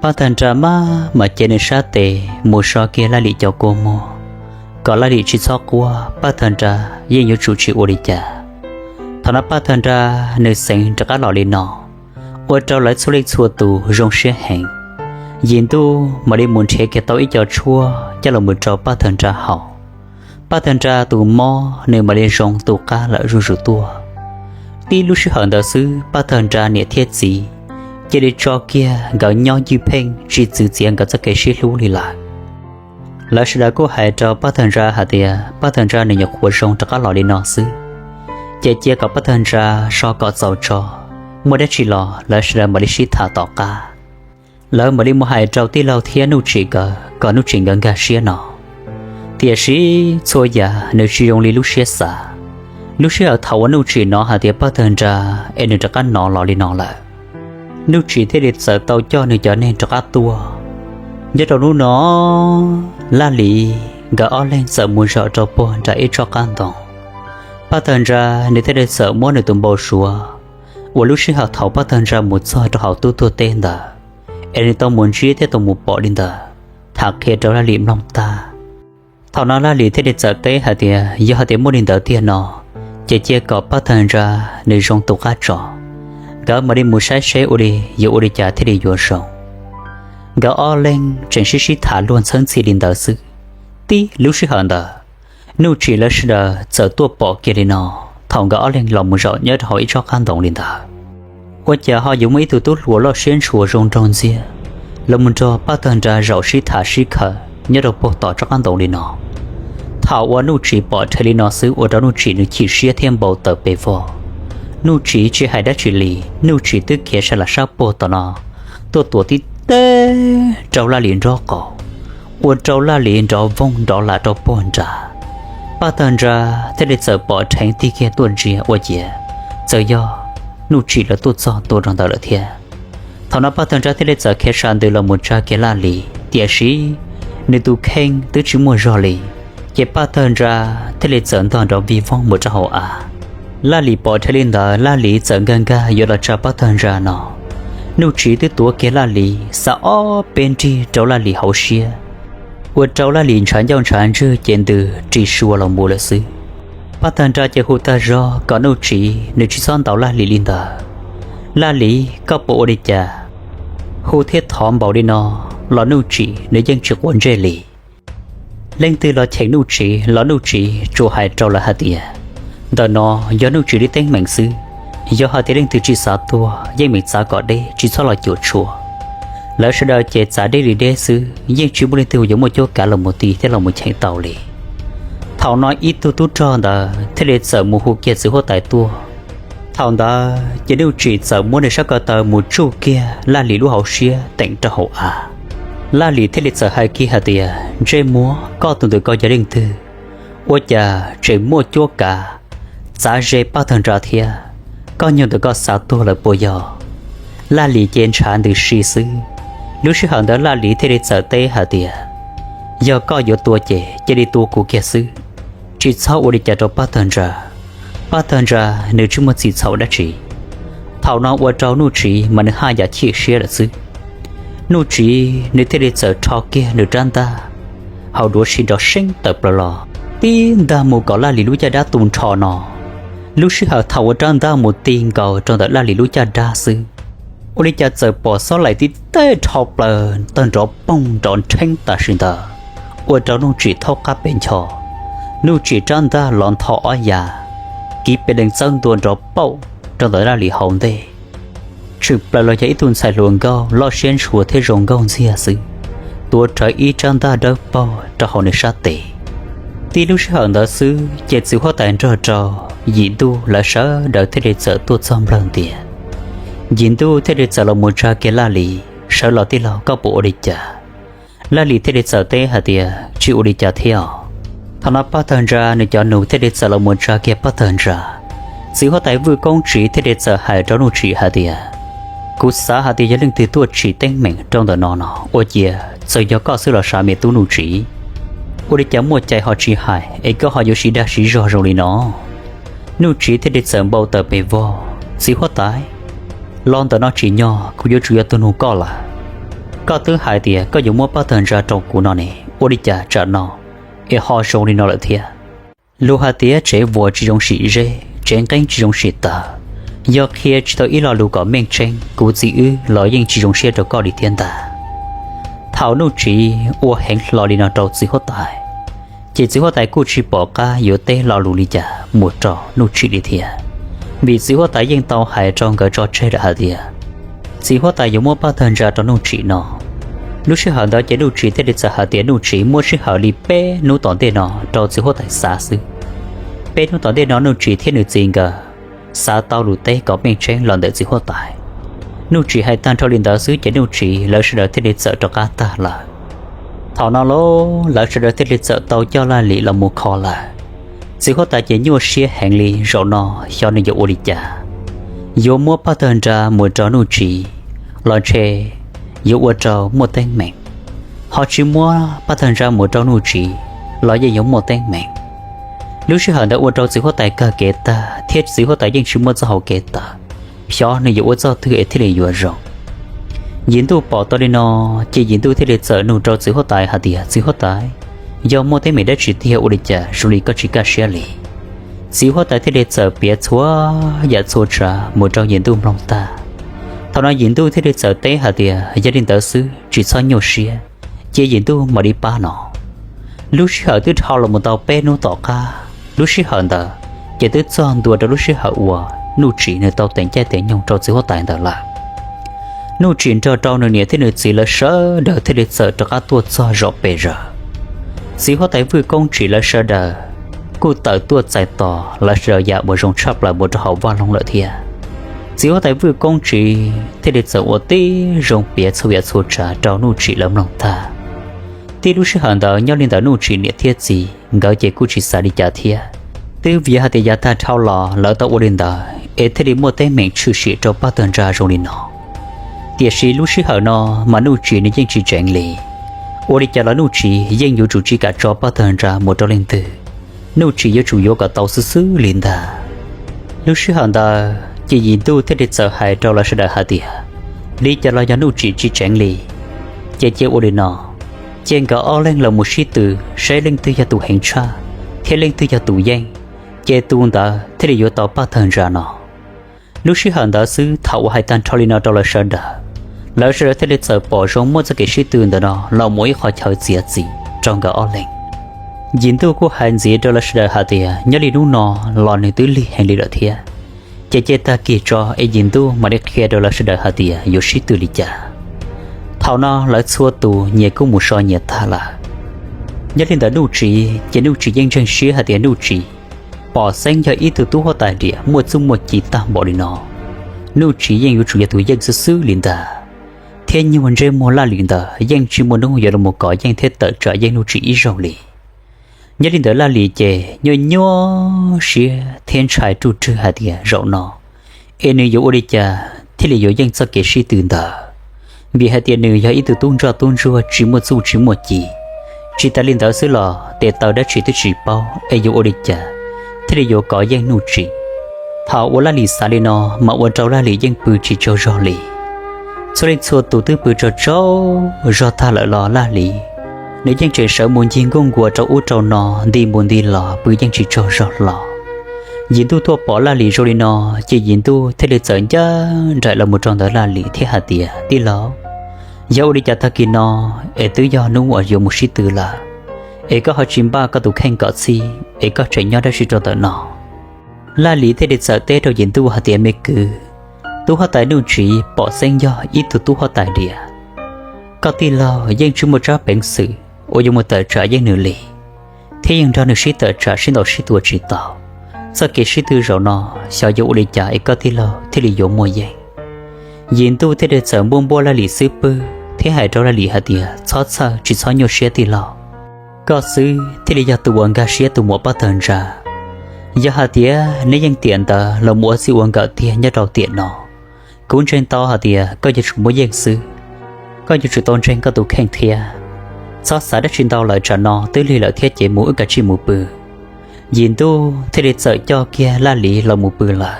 Paj Tawg Nra maj mam cev nws sab tes mus so kiag Laj Lis cov kua muag, kom Laj Lis tsis txhob quaj, Paj Tawg Nra yeej yuav tsum tsis ua li cas. Thaum no Paj Tawg Nra nws xeev rov qab los li no, ua rau lawv txhua leej txhua tus zoo siab heev. Yim Ntuj mam li mus nrhiav kiag tau ib co tshuaj coj los mus rau Paj Tawg Nra haus. Paj Tawg Nra tus mob nws mam li zoo tus qab lawm zuj zus tuaj. Tib lub sij hawm ntawd xwb Paj Tawg Nra niam thiab txiv cia li tso kiag nkawd nyob ywj pheej tsis txwv txiav nkawd txoj kev sib hlub li lawm. Lawv sawv daws kuj hais rau Paj Tawg Ntsa hais tias Paj Tawg Ntsa nws nyuam qhuav zoo rov qab los li no xwb, ces cia kom Paj Tawg Ntsa so kom txaus tso, muaj dab tsi los lawv sawv daws mam li sib tham tom qab. Lawv mam li mus hais rau tij laug thiab Nuj Tsim nkawd kom Nuj Tsim nkawd nkag siab no. Tiam sis txhua yam nws tsis zoo li lub siab xav. Lub sij hawm thaum uas Nuj Tsim hnov hais tias Paj Tawg Ntsa es nws rov qab hnov los li no lawm, Nuj Tsim thiaj li txawm tau coj nws cov neeg rov qab tuaj. Nyob rau hnub no, Laj Lis nkawd ob leeg txawm mus zaum rau puag nram ib tsob qab ntoo. Paj Tawg Ntsa nws thiaj li txawm muab nws tus npau suav uas lub sij hawm thaum Paj Tawg Ntsa mus txog rau hauv tub tuag teb ntawd, es nws tau mus ntsib thiab tau mus pom li ntawd, tham qhia rau Laj Lis mloog tag. Thaum no Laj Lis thiaj li txawm teb hais tias yog hais tias muaj li ntawd tiag no, ces cia kom Paj Tawg Ntsa nws zoo tus qab tso, nkawd mam li mus saib seb ua li yuav ua li cas thiaj li yuav zoo. Nkawd ob leeg tseem sib sib tham luag ntxhawb ntxhi li ntawd xwb, tib lub sij hawm ntawd Nuj Tsim lawv sawv daws txawm tuaj pom kiag li no. Thaum nkawd ob leeg los mus zaum nyob rau hauv ib tsob qab ntoo li ntawd, ua cas ho yuav muaj ib tug tub hluas loj siab ntshua zoo nraug ntxiag los mus nrog Paj Tawg Ntsa zaum sib tham sib khawm nyob rau puag tom tsob qab ntoo li no. Thaum uas Nuj Tsim pom dheev li no xwb ua rau Nuj Tsim nws chim siab thiab npau taws pes vog. Nuj Tsim tsis hais dab tsi li, Nuj Tsim twb khiav sab lam sab puag tom no tuaj tuav tib teg rau Laj Lis nraub qaum, ua rau Laj Lis nrov voog nrov lam rau puag nrad. Paj Tawg Ntsa thiaj li txawm pom dheev tig kiag tuaj ntsia ua ciav txawm yog Nuj Tsim lawv tuaj txog ntua rau ntawd lawm thiab. Thaum no Paj Tawg Ntsa thiaj li txawm khiav sab ntws los mus tsa kiag Laj Lis, tiam sis nws tus kheej twb tsis muaj zog li, ces Paj Tawg Ntsa thiaj li txawm ntog nrov vij voog mus rau hauv av. Laj Lis pom dheev li ntawd Laj Lis txawm nkag nkag yuav los tsa Paj Tawg Ntsa no, Nuj Tsim twb tuav kiag Laj Lis xa ob peb nrig rau Laj Lis hauv siab, ua rau Laj Lis ntshav ncauj ntshav ntswg ces ntws ris sua los mus lawm xwb. Paj Tawg Ntsa ces hu tag zog kom Nuj Tsim nws tsis txhob ntaus Laj Lis li ntawd. Laj Lis, koj puas ua li cas? Hu thiab thov npaum li no los Nuj Tsim nws yeej tsis quav ntsej li. Leej twg los cheem Nuj Tsim los Nuj Tsim tsuas hais rau lawv hais tias, ntawm no yog Nuj Tsim li teeb meem xwb. Yog hais tias leej twg tsis xav tuag yeej meem txav kom deb tsis txhob los cuam tshuam. Lawv sawv daws ces txav deb li deb xwb, yeej tsis muaj leej twg yuav muaj cuab kav los mus ti thiab los mus cheem tau li. Thaum no ib tug tub rog ntawd thiaj li txawm mus hu kiag txiv huab tais tuaj. Thaum ntawd ces Nuj Tsim txawm muab nws sab ko taw mus tsuj kiag Laj Lis lub hauv siab teem rau hauv av. Laj Lis thiaj li txawm hais kiag hais tias, ntsej muag, koj tus ntawm koj yog leej twg? Ua cas tseem muaj cuab kav txav ze Paj Tawg Ntsa thiab? Koj nyuag ntawm koj xav tuag lawm puas yog? Laj Lis ces ntshav ntws si xwb. Lub sij hawm ntawd Laj Lis thiaj li txawm teb hais tias, yog koj yuav tua ces cia li tua kuv kiag xwb, tsis txhob ua li cas rau Paj Tawg Ntsa. Paj Tawg Ntsa nws tsis muaj txim txhaum dab tsi. Thaum no ua rau Nuj Tsim mas nws haj yam chim siab lawm xwb. Nuj Tsim nws thiaj li txawm rho kiag nws rab ntaj hauv duav si nrov seeb tawm plaws los tib ntaj mus kom Laj Lis lub caj dab tu nrho no. Lub sij hawm thaum uas rab ntaj mus ti nkaus rau ntawm Laj Lis lub caj dab xwb, ua li cas txawm pom xob laim tib teg dhau plaws tawg nrov poog nrov nrheeb tam sim ntawd, ua rau Nuj Tsim thaub qab pes ncho. Nuj Tsim rab ntaj lov ntho ob yav, kiv pes dees txawb ntua nrov pauj rau ntawm Laj Lis hauv ntej. Tshwm plaws los yog ib tug ntxhais hluas nkauj loj siab ntshua thiab zoo nkauj ntxiag xwb, tuav rawv ib rab ntaj dawb paug rau hauv nws sab tes. Tib lub sij hawm ntawd xwb ces txiv huab tais nrog rau Yim Ntuj lawv sawv daws thiaj li txawm tuaj txog nplawg ntias. Yim Ntuj thiaj li txawm los mus tsa kiag Laj Lis, sawv los tij laug, koj puas ua li cas? Laj Lis thiaj li txawm teb hais tias, tsis ua li cas thiab os. Thaum no Paj Tawg Ntsa nws cov nus thiaj li txawm los mus tsa kiag Paj Tawg Ntsa. Txiv huab tais Vwj Koob Tsiv thiaj li txawm hais rau Nuj Tsim hais tias, kuv xav hais tias yog leej twg tuaj tsim teeb meem rau ntawm no no, ua ciav txawm yog koj xwb los sav me tub Nuj Tsim. Ua li cas muaj cai ho tsis hais es koj ho yuav siv dag siv zog zoo li no? Nuj Tsim thiaj li txawm npau taws pes vog, txiv huab tais, los ntawm no tsim nyog kuv yuav tsum yuav tus nug koj lawm. Koj twb hais tias koj yuav muab Paj Tawg Ntsa rau kuv no ne, ua li cas tsam no es ho zoo li no lawm thiab? Luag hais tias tsev vuas tsis zoo sim zeb, tsev nqeeb tsis zoo sim taws. Yog qhia tsis tau ib lo lus kom meej tseeb, kuv txiv wb los yeej tsis zoo siab rau koj li thiab ntag. Thaum Nuj Tsim ua heev hlo li no rau txiv huab tais, ces txiv huab tais kuj tsis pom qab yuav teb lo lus li cas mus rau Nuj Tsim li thiab, vim txiv huab tais yeej tau hais rau nkawd tso tseg lawm hais tias txiv huab tais yuav muab Paj Tawg Ntsa rau Nuj Tsim no, Lub sij hawm ntawd ces Nuj Tsis thiaj li txawm hais tias Nuj Tsis muab sij hawm li peb hnub tom ntej no rau txiv huab tais xav xwb. Peb hnub tom ntej no Nuj Tsis thiab nws txiv nkawd xav tau lus teb kom meej tseeb los ntawm txiv huab tais. Nuj Tsis hais tag nrho li ntawd xwb ces Nuj Tsis lawv sawv daws thiaj li txawm rov qab tag lawm. Thaum no lawv sawv daws thiaj li txawm tau coj Laj Lim los mus kho lawm. Txiv huab tais ces nyuaj siab heev li, zaum no xyov nws yuav ua li cas. Yuav muab paj tawg nra mus rau Nuj Tsis los ntshe yuav ua rau muaj teeb meem, ho tsis muab paj tawg nra mus rau Nuj Tsis los yeej yuav muaj teeb meem. Lub sij hawm ntawd ua rau txiv huab tais kawg kev tag thiab txiv huab tais yeej tsis muaj txoj hau kev tawm, xyov nws yuav ua txoj twg es thiaj li yuav zoo. Yim Ntuj pom tau li no ces Yim Ntuj thiaj li txawm nug rau txiv huab tais hais tias, Txiv huab tais, yog muaj teeb meem dab tsi tiag ua li cas zoo li koj tsis kaj siab li? Txiv huab tais thiaj li txawm piav txhua yam txhua tsav mus rau Yim Ntuj mloog tag. Thaum no Yim Ntuj thiaj li txawm teb hais tias, Yog li ntawd xwb, tsis txhob nyuaj siab, cia Yim Ntuj mam li pab no. Lub sij hawm twb dhau los mus tau peb hnub tom qab, lub sij hawm ntawd ces twb txog ntua rau lub sij hawm uas Nuj Tsis nws tau teem caij teem nyoog rau txiv huab tais ntawd lawm. Nuj Tsis nrog rau nws niam thiab nws txiv lawv sawv daws thiaj li txawm rov qab tuaj txog zom pes zaws. Txiv huab tais Vwj Koob Tsim lawv sawv daws kuj tawm tuaj txais tos lawv sawv daws yam uas zoo tshaj plaws mus rau hauv vaj loog lawm thiab. Txiv huab tais Vwj Koob Tsim thiaj li txawm ua tib zoo piav txhua yam txhua tsav rau Nuj Tsim lawv mloog tag. Tib lub sij hawm ntawd nyob li ntawm Nuj Tsim niam thiab txiv nkawd ces kuj tsis xav li cas thiab, twb vim hais tias yav tag dhau los lawv tau ua li ntawd es thiaj li muaj teeb meem tshwm sim rau paj tawg nra zoo li no. Tiam sis lub sij hawm no mas Nuj Tsis nws yeej tsis tseev li. Ua li cas los Nuj Tsis yeej yuav tsum tsis kam tso paj tawg nra mus rau leej twg, Nuj Tsis yuav tsum yuav kom tau xwb xwb li ntag. Lub sij hawm ntawd ces Yim Ntuj thiaj li txawm hais rau lawv sawv daws hais tias, Li cas los yog Nuj Tsis tsis tseev li, ces cia ua li no, cia nkawd ob leeg los mus sib tw saib leej twg yog tus heev tshaj thiab leej twg yog tus yeej, ces tus ntawd thiaj li yuav tau paj tawg nra no. Lub sij hawm ntawd xwb thaum uas hais tag nrho li no rau lawv sawv daws, lawv sawv daws thiaj li txawm pom zoo muab txoj kev sib tw ntawm no los mus ib qhov chaw txiav txim rau nkawd ob leeg. Yim Ntuj kuj hais ntxiv rau lawv sawv daws hais tias nyob li hnub no los nws twb lig heev li lawm thiab, ces cia tag kis tso es Yim Ntuj mam li qhia rau lawv sawv daws hais tias yuav sib tw li cas. Thaum no lawv txhua tus nyias kuj mus so nyias tag lawm. Nyob li ntawm Nuj Tsis ces Nuj Tsis yeej ntseeg siab hais tias Nuj Tsis pom xeeb yog ib tug tub huab tais diam muaj txuj muaj ci tag npaum li no. Nuj Tsis yeej yuav tsum yog tus yeej xwb xwb li ntag, thiab nyuag ntsej muag Laj Lim ntawd yeej tsis muaj hnub yuav los kov yeej thiab tawm tsam yeej Nuj Tsis ib zaug li. Nyob li ntawm Laj Lim ces nyuaj nyuaj siab thiab ntshai ruj rwg hais tias zaum no es nws yuav ua li cas thiaj li yuav yeej txoj kev sib tw ntawd, vim hais tias nws yog ib tug tub ntsoj tub ntsuag tsis muaj txuj tsis muaj ci. Tsis tas li ntawd xwb los tes taw dab tsi twb tsis paub es yuav ua li cas thiaj li yuav kov yeej Nuj Tsis. Thaum uas Laj Lim xav li no mas ua rau Laj Lim yeej pw tsis tsaug zog li. Txhua leej txhua tus twb pw tsaug tsaug zog tag lawm los Laj Lim nws yeej tseem sawv mus ncig nkuaj nkuas rau ub rau no nti mus nti los pw yeej tsis tsaug zog hlo. Yim Ntuj tuaj pom Laj Lim zoo li no, ces Yim Ntuj thiaj li txawm ncaj nraim los mus rau ntawm Laj Lim thiab hais tias, Tij laug, yog ua li cas tag kis no es twb yog hnub uas yuav mus sib tw lawm, es koj ho tsis npaj koj tus kheej kom txhij es koj tseem nyob dab tsi rau ntawm no? Laj Lim thiaj li txawm teb rau Yim Ntuj hais tias, Me kwv, tub huab tais Nuj Tsis pom xeeb yog ib tug tub huab tais diam. Koj tij laug yeej tsis muaj tsab peev xwm uas yuav mus tawm tsam yeej nws li, thiab yeej nrog nws sib tawm tsam sib ntaus sib tua tsis tau. Txoj kev sib tw zaum no xyov yuav ua li cas es koj tij laug thiaj li yuav muaj yeej. Yim Ntuj thiaj li txawm npuaj npuaj Laj Lim xub pwg thiab hais rau Laj Lim hais tias, Txhob txhawj, tsis txhob nyuaj siab tij laug. Koj xwb thiaj li yog tus uas nkag siab tus muam paj tawg ntsa. Yog hais tias neb yeej tiam ntawd los mus ua txij ua nkawm tiag nyob rau tiam no, kuv ntseeg tau hais tias koj yuav tsum muaj yeej xwb. Koj yuav tsum tau ntseeg koj tus kheej thiab, txhob xav dab tsi ntau lawm, tsam no twb lig lawm thiab ces mus wb kav tsij mus pw. Yim Ntuj thiaj li txawm coj kiag Laj Lim los mus pw lawm.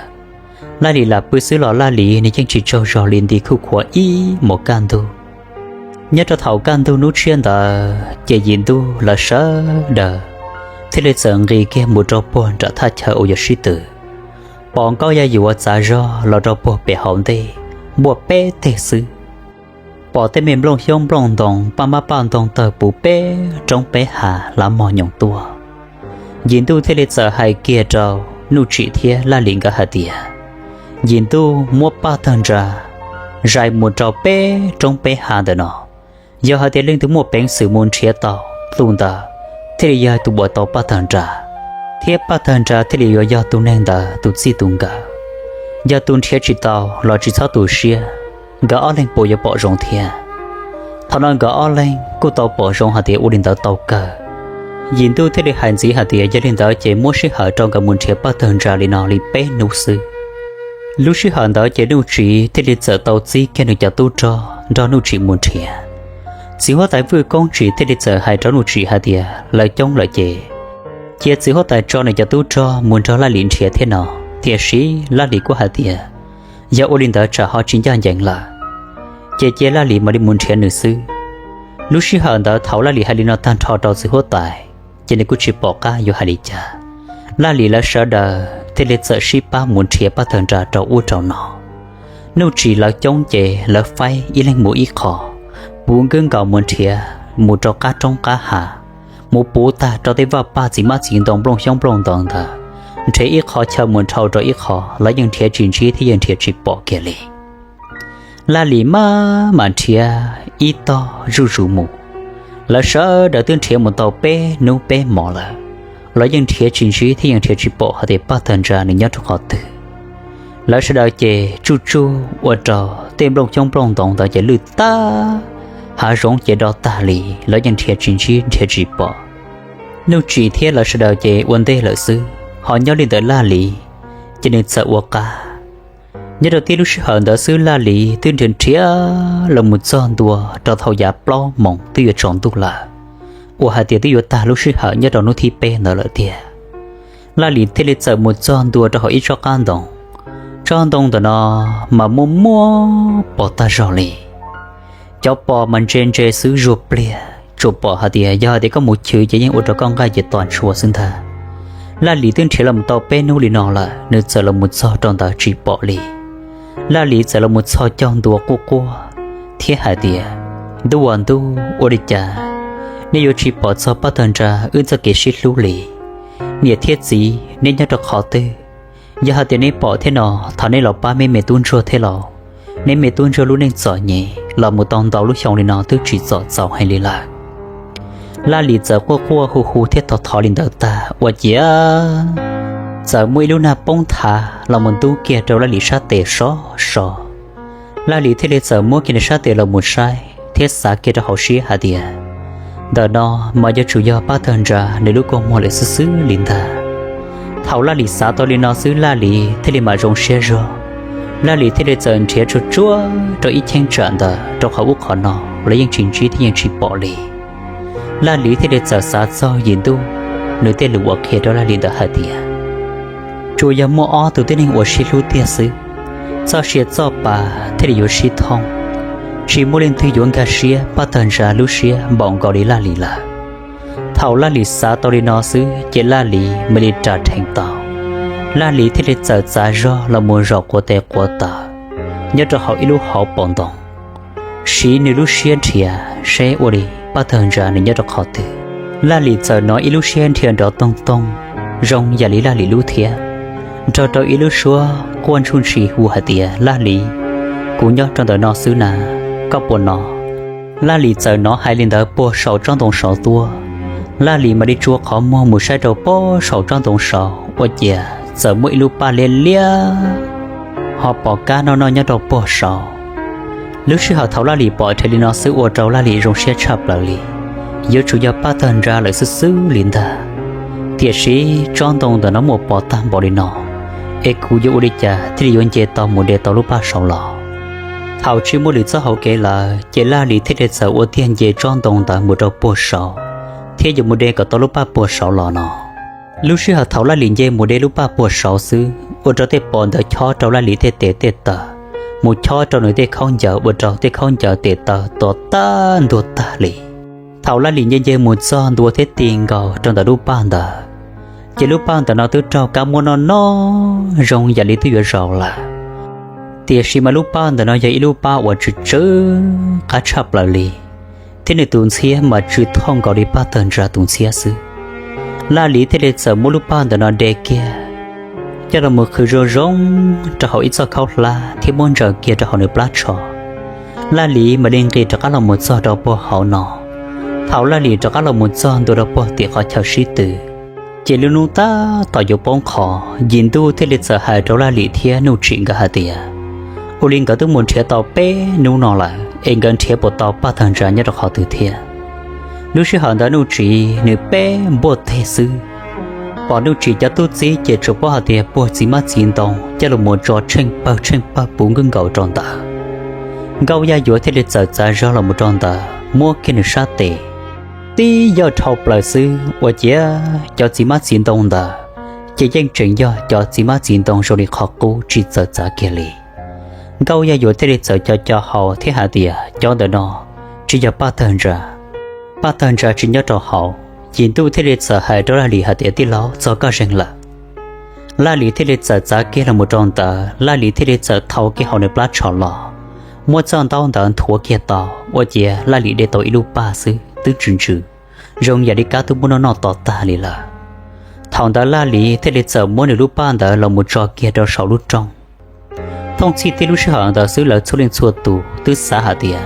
Laj Lim lam pw xwb los Laj Lim nws yeej tsis tsaug zog li, nti khuj khuav ib hmos kaj ntug. Nyob rau thaum kaj ntug hnub tshiab ntawd ces Yim Ntuj lawv sawv daws thiaj li txawm nqis kiag mus rau puag nram thaj chaw uas yuav sib tw. Pom Nkauj Yaj Yuav txav zog los rau puag pem hauv ntej, npuaj peb teg xwb. Pom tej me nplooj xyoob nplooj ntoo, paj mab paj ntoo tawg puv peb roob peb hav hlav mog nyoos tuaj. Yim Ntuj thiaj li txawm hais kiag rau Nuj Tsim thiab Laj Lim nkawd hais tias, Yim Ntuj muab paj tawg ntsa zais mus rau peb roob peb hav ntawm no, Yog hais tias leej twg muaj peev xwm mus nrhiav tau tus ntawd thiaj li yog tus uas tau paj tawg nra, thiab paj tawg nra thiaj li yuav yog tus neeg ntawd tus txij tus nkawm. Yog tus nrhiav tsis tau los tsis txhob tu siab, nkawd ob leeg puas yuav pom zoo thiab? Thaum no nkawd ob leeg kuj tau pom zoo hais tias ua li ntawd tau kawg. Yim Ntuj thiaj li hais ntxiv hais tias yog li ntawd ces muab sij hawm rau nkawd mus nrhiav paj tawg nra li no li peb hnub xwb. Lub sij hawm ntawd ces Nuj Tsim thiaj li txawm tau txib kiag nws cov tub rog nrog Nuj Tsim mus nrhiav. Txiv huab tais Vwj Koob Tsim thiaj li txawm hais rau Nuj Tsim hais tias lawv coob lawm ces cia txiv huab tais tso nws cov tub rog mus nrog Laj Lim nrhiav thiab no. Tiam sis Laj Lim kuj hais tias yog ua li ntawd tsam ho tsis ncaj ncees lawm, ces cia Laj Lim mam li mus nrhiav nws xwb. Lub sij hawm ntawd thaum Laj Lim hais li no tag nrho rau txiv huab tais, ces nws kuj tsis pom qab yuav hais li cas. Laj Lim lawv sawv daws thiaj li txawm sib pab mus nrhiav paj tawg nra rau ub rau no. Nuj Tsim lawv coob ces lawv faib ib leeg mus ib qho, puv nkwj nkaus mus nrhiav mus rau qab roob qab hav, mus puv tag rau tej vaj paj txiv hmab txiv ntoo nplooj xyoob nplooj ntoo ntawd, nrhiav ib qho chaw mus dhau rau ib qho los yeej nrhiav tsis ntsib thiab yeej nrhiav tsis pom kiag li. Laj Lim maj mam nrhiav ib tog zuj zus mus. Lawv sawv daws twb nrhiav mus tau peb hnub peb hmos lawm, los yeej nrhiav tsis ntsib thiab yeej nrhiav tsis pom hais tias paj tawg nra nws nyob rau qhov twg. Lawv sawv daws ces tsuj tsuj ua rau tej nplooj xyoob nplooj ntoo ntawd ces lwj tag, hav zoov ces do tag li, los yeej nrhiav tsis ntsib nrhiav tsis pom. Nuj Tsim thiab lawv sawv daws ces ua ntej lawm xwb, ho nyob li ntawm Laj Lim ces nws txawm ua qab. Nyob rau tib lub sij hawm ntawd xwb Laj Lim twb nrhiav nrhiav los mus txog ntua rau thaum yav plaub moos twb yuav tsaus ntuj lawm, uas hais tias twb yuav tag lub sij hawm nyob rau hnub thib peb ntawd lawm tiag. Laj Lim thiaj li txawm mus txog ntua rau hauv ib tsob qab ntoo. Tsob ntoo ntawm no mas muaj muaj pos tag zog li. Cov pos mas ntse ntse xwb zuag pliag, tsuas pom hais tias yog hais tias koj mus chwv ces yeej ua rau koj nqaij ces to ntshua xwb ntag. Laj Lim twb nrhiav los tau peb hnub li no lawm, nws txawm los mus txog rau ntawd tsis pom li. Laj Lim txawm los mus txhos caug ntua quaj quaj thiab hais tias, Ntuj aw ntuj, ua li cas nej yuav tsis pom txog paj tawg nra wb txoj kev sib hlub li? Niam thiab txiv, neb nyob rau qhov twg? Yog hais tias neb pom thiab no, thov neb los pab me me tub ntsuag thiab lauj. Neb me tub ntsuag lub neej txom nyem los mus tau ntau lub xyoo li no twb tsis txom txaus heev li lawm. Laj Lim txawm quaj quaj hu hu thiab thov thov li ntawd tag ua ciav, txawm muaj ib lub nag poob thav los mus ntub kiag rau Laj Lim sab tes sov so. Laj Lim thiaj li txawm muab kiag nws sab tes los mus saib thiab xav kiag rau hauv siab hais tias, ntawm no mas yuav tsum yog paj tawg nra nws lub kua muag lawm xwb xwb li ntag. Thaum Laj Lim xav tau li no xwb Laj Lim thiaj li mam zoo siab zog. Laj Lim thiaj li txawm nrhiav tsuag tsuag rau ib cheeb tsam ntawd rau qhov ub qhov no los yeej tsis ntsib thiab yeej tsis pom li. Laj Lim thiaj li txawm xav txog Yim Ntuj nws tej lus uas qhia rau Laj Lim ntawd hais tias, tsuas yog muaj ob tug tib neeg uas sib hlub tiag xwb, txoj sia txoj pa thiaj li yuav sib thooj. Tsis muaj leej twg yuav nkag siab paj tawg nra lub siab npaum nkaus li Laj Lim lawm. Thaum Laj Lim xav tau li no xwb ces Laj Lim mam li ras rheev tau. Laj Lim thiaj li txawm txav zog los mus zaum quav tes quav taw nyob rau hauv ib lub hauv paus ntoo, siv nws lub siab nrhiav seb ua li paj tawg nra nws nyob rau qhov twg. Laj Lim txawm hnov ib lub siab nrhiav nrov toog toog zoo yam li Laj Lim lub thiab, nrog rau ib lub suab quaj ntsuj ntshis hu hais tias, Laj Lim, kuv nyob rau ntawm no xwb na, koj puas hnov? Laj Lim txawm hnov hais li ntawd puag saum tsob ntoo saud tuaj. Laj Lim mam li tsuas qhov muag mus saib rau puag saum tsob ntoo saud ua ciav txawm muaj ib lub paj liab liab ho pom kab noj noj nyob rau puag saud. Lub sij hawm thaum Laj Lim pom dheev li no xwb ua rau Laj Lim zoo siab tshaj plaws li, yuav tsum yog paj tawg nra lawm xwb xwb li ntag. Tiam sis tsob ntoo ntawm no muaj pos tag npaum li no, es kuv yuav ua li cas thiaj li yuav nce tau mus de tau lub paj saud los? Thaum tsis muaj lwm txoj hauv kev lawm ces Laj Lim thiaj li txawm ua tiag nce tsob ntoo ntawd mus rau puag saud, thiab yuav mus de kom tau lub paj puag saud los no. Lub sij hawm thaum Laj Lim nce mus de lub paj puag saud xwb ua rau tej pos ntawd chob rau Laj Lim tej tes tej taw, mus chob rau nws tej khaub ncaws ua rau tej khaub ncaws tes taw to tag ntuag tag li. Thaum Laj Lim nce nce mus txog ntua thiab ti nkaus rau ntawm lub paj ntawd, ces lub paj ntawm no twb raug kab muab noj noj zoo yam li twb yuav zaus lawm. Tiam sis mas lub paj ntawm no yog ib lub paj uas tsw tsw qab tshaj plaws li, thiab nws tus ntxhiab mas tsw thooj nkaus li paj tawg nra tus ntxhiab xwb. Laj Lim thiaj li txawm muab lub paj ntawm no de kiag coj los mus qhwv zoo zoo rau hauv ib txoj khaub hlab thiab muab ntsaws kiag rau hauv nws plab tsho. Laj Lis mam li nqis rov qab los mus txog rau puag hauv no. Thaum Laj Lis rov qab los mus txog ntua rau puag tim qhov chaw sib tw, ces lub hnub tab tom yuav poob qho, Yim Ntuj thiaj li txawm hais rau Laj Lis thiab Nuj Tsim nkawd hais tias, ua li nkawd twb mus nrhiav tau peb hnub no lawm es nkawd nrhiav puas tau Paj Tawg Ntsa nyob rau qhov twg thiab. Lub sij hawm ntawd Nuj Tsim nws peb npuaj teg xwb, pom Nuj Tsim cov tub txib ces tsuas paub hais tias puag txiv hmab txiv ntoo coj los mus tso tsheej pawg tsheej pawg puv nkuj nkaus rau ntawd. Nkauj Yaj Yuav thiaj li txawm txav zog los mus rau ntawd muab kiag nws sab tes, tib yoj dhau plaws xwb ua ciav cov txiv hmab txiv ntoo ntawd ces yeej tseem yog cov txiv hmab txiv ntoo zoo li qhov qub tsis txawv txav kiag li. Nkauj Yaj Yuav thiaj li txawm co co hau thiab hais tias cov ntawm no tsis yog Paj Tawg Ntsa. Paj Tawg Ntsa tsis nyob rau hauv. Yim Ntuj thiaj li txawm hais rau Laj Lis hais tias tij laug, txog koj ze lawm. Laj Lis thiaj li txawm txav kiag los mus rau ntawd, Laj Lis thiaj li txawm thau kiag hauv nws plab tsho los, muab txoj ntaub ntawd nthuav kiag tau ua ciav Laj Lis de tau ib lub paj xwb twb ntsws ntsws, zoo yam li kab twb muab noj noj to tag li lawm. Thaum ntawd Laj Lis thiaj li txawm muab nws lub paj ntawd los mus tso kiag rau saum lub rooj. Thooj txhij tib lub sij hawm ntawd xwb lawv txhua leej txhua tus twb xav hais tias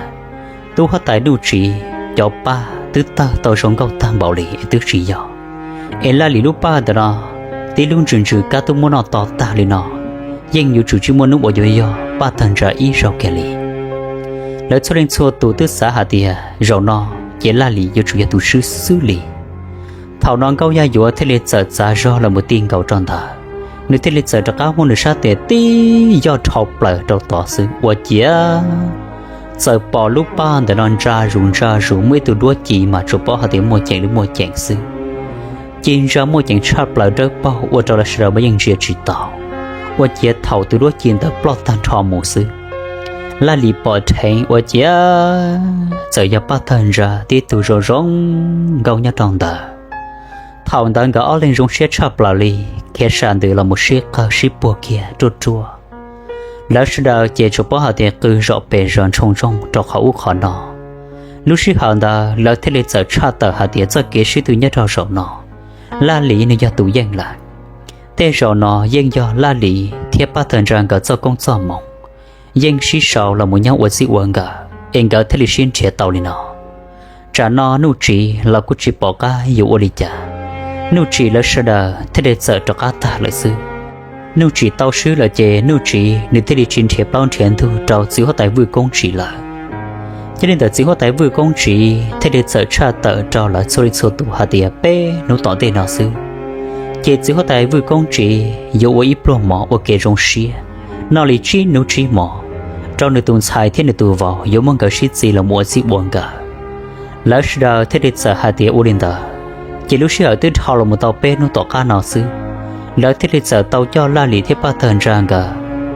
tub huab tais Nuj Tsim cov paj twb tawg tau zoo nkauj tag npaum li es twb tsis yog, es Laj Lis lub paj ntawm no tib lub ntsws ntsws kab twb muab noj to tag li no, yeej yuav tsum tsis muaj hnub uas yuav yog Paj Tawg Ntsa ib zaug kiag li. Lawv txhua leej txhua tus twb xav hais tias zaum no ces Laj Lis yuav tsum yog tus swb xwb li. Thaum no Nkauj Yaj Yuav thiaj li txawm txav zog los mus ti nkaus rau ntawd, nws thiaj li txawm rov qab muab nws sab tes tib yoj dhau plaws rau tod xwb ua ciav txawm pom lub paj ntawm no ntsa zus ntsa zus, muaj ib tug duab ci mas tsuas paub hais tias muaj ceem li muaj ceem xwb. Ci ntsa muaj ceem tshaj plaws dawb paug ua rau lawv sawv daws mas yeej ntsia tsis tau, ua ciav thaum tus duab ci ntawd ploj tag nrho mus xwb, Laj Lis pom dheev ua ciav txawm yog Paj Tawg Ntsa tib tug zoo zoo nkauj nyob rau ntawd. Thaum ntawd nkawd ob leeg zoo siab tshaj plaws li, khiav sam ntws los mus sib qawg sib puag kiag ruaj ruaj. Lawv sawv daws ces tsuas paub hais tias qw zom pes zom ntshoo ntsoog rau qhov ub qhov no. Lub sij hawm ntawd lawv thiaj li txawm tshaj tawm hais tias txoj kev sib tw nyob rau zaum no, Laj Lis nws yog tus yeej lawm. Tej zaum no yeej yog Laj Lis thiab Paj Tawg Ntsa nkawd txoj koob txoj hmoov, yeej sib sau los mus nyob ua txij ua nkawm es nkawd thiaj li sib nrhiav tau li no. Tsam no Nuj Tsim los kuj tsis pom qab yuav ua li cas, Nuj Tsim lawv sawv daws thiaj li txawm rov qab tag lawm xwb. Nuj Tsim tau swb lawm ces Nuj Tsim nws thiaj li tsis nrhiav plaub nrhiav ntug rau txiv huab tais Vwj Koob Tsim lawm. Yog li ntawd txiv huab tais Vwj Koob Tsim thiaj li txawm tshaj tawm rau lawv txhua leej txhua tus hais tias peb hnub tom ntej no xwb, ces txiv huab tais Vwj Koob Tsim yuav ua ib pluag mov ua kev zoo siab, noj li tsib hnub tsib hmo, rau nws tus ntxhais thiab nws tus vauv yuav muab nkawd sib txis los mus ua txij ua nkawm. Lawv sawv daws thiaj li txawm hais tias ua li ntawd. Ces lub sij hawm twb dhau los mus tau peb hnub tom qab no xwb, lawv thiaj li txawm tau coj Laj Lis thiab Paj Tawg Ntsa nkawd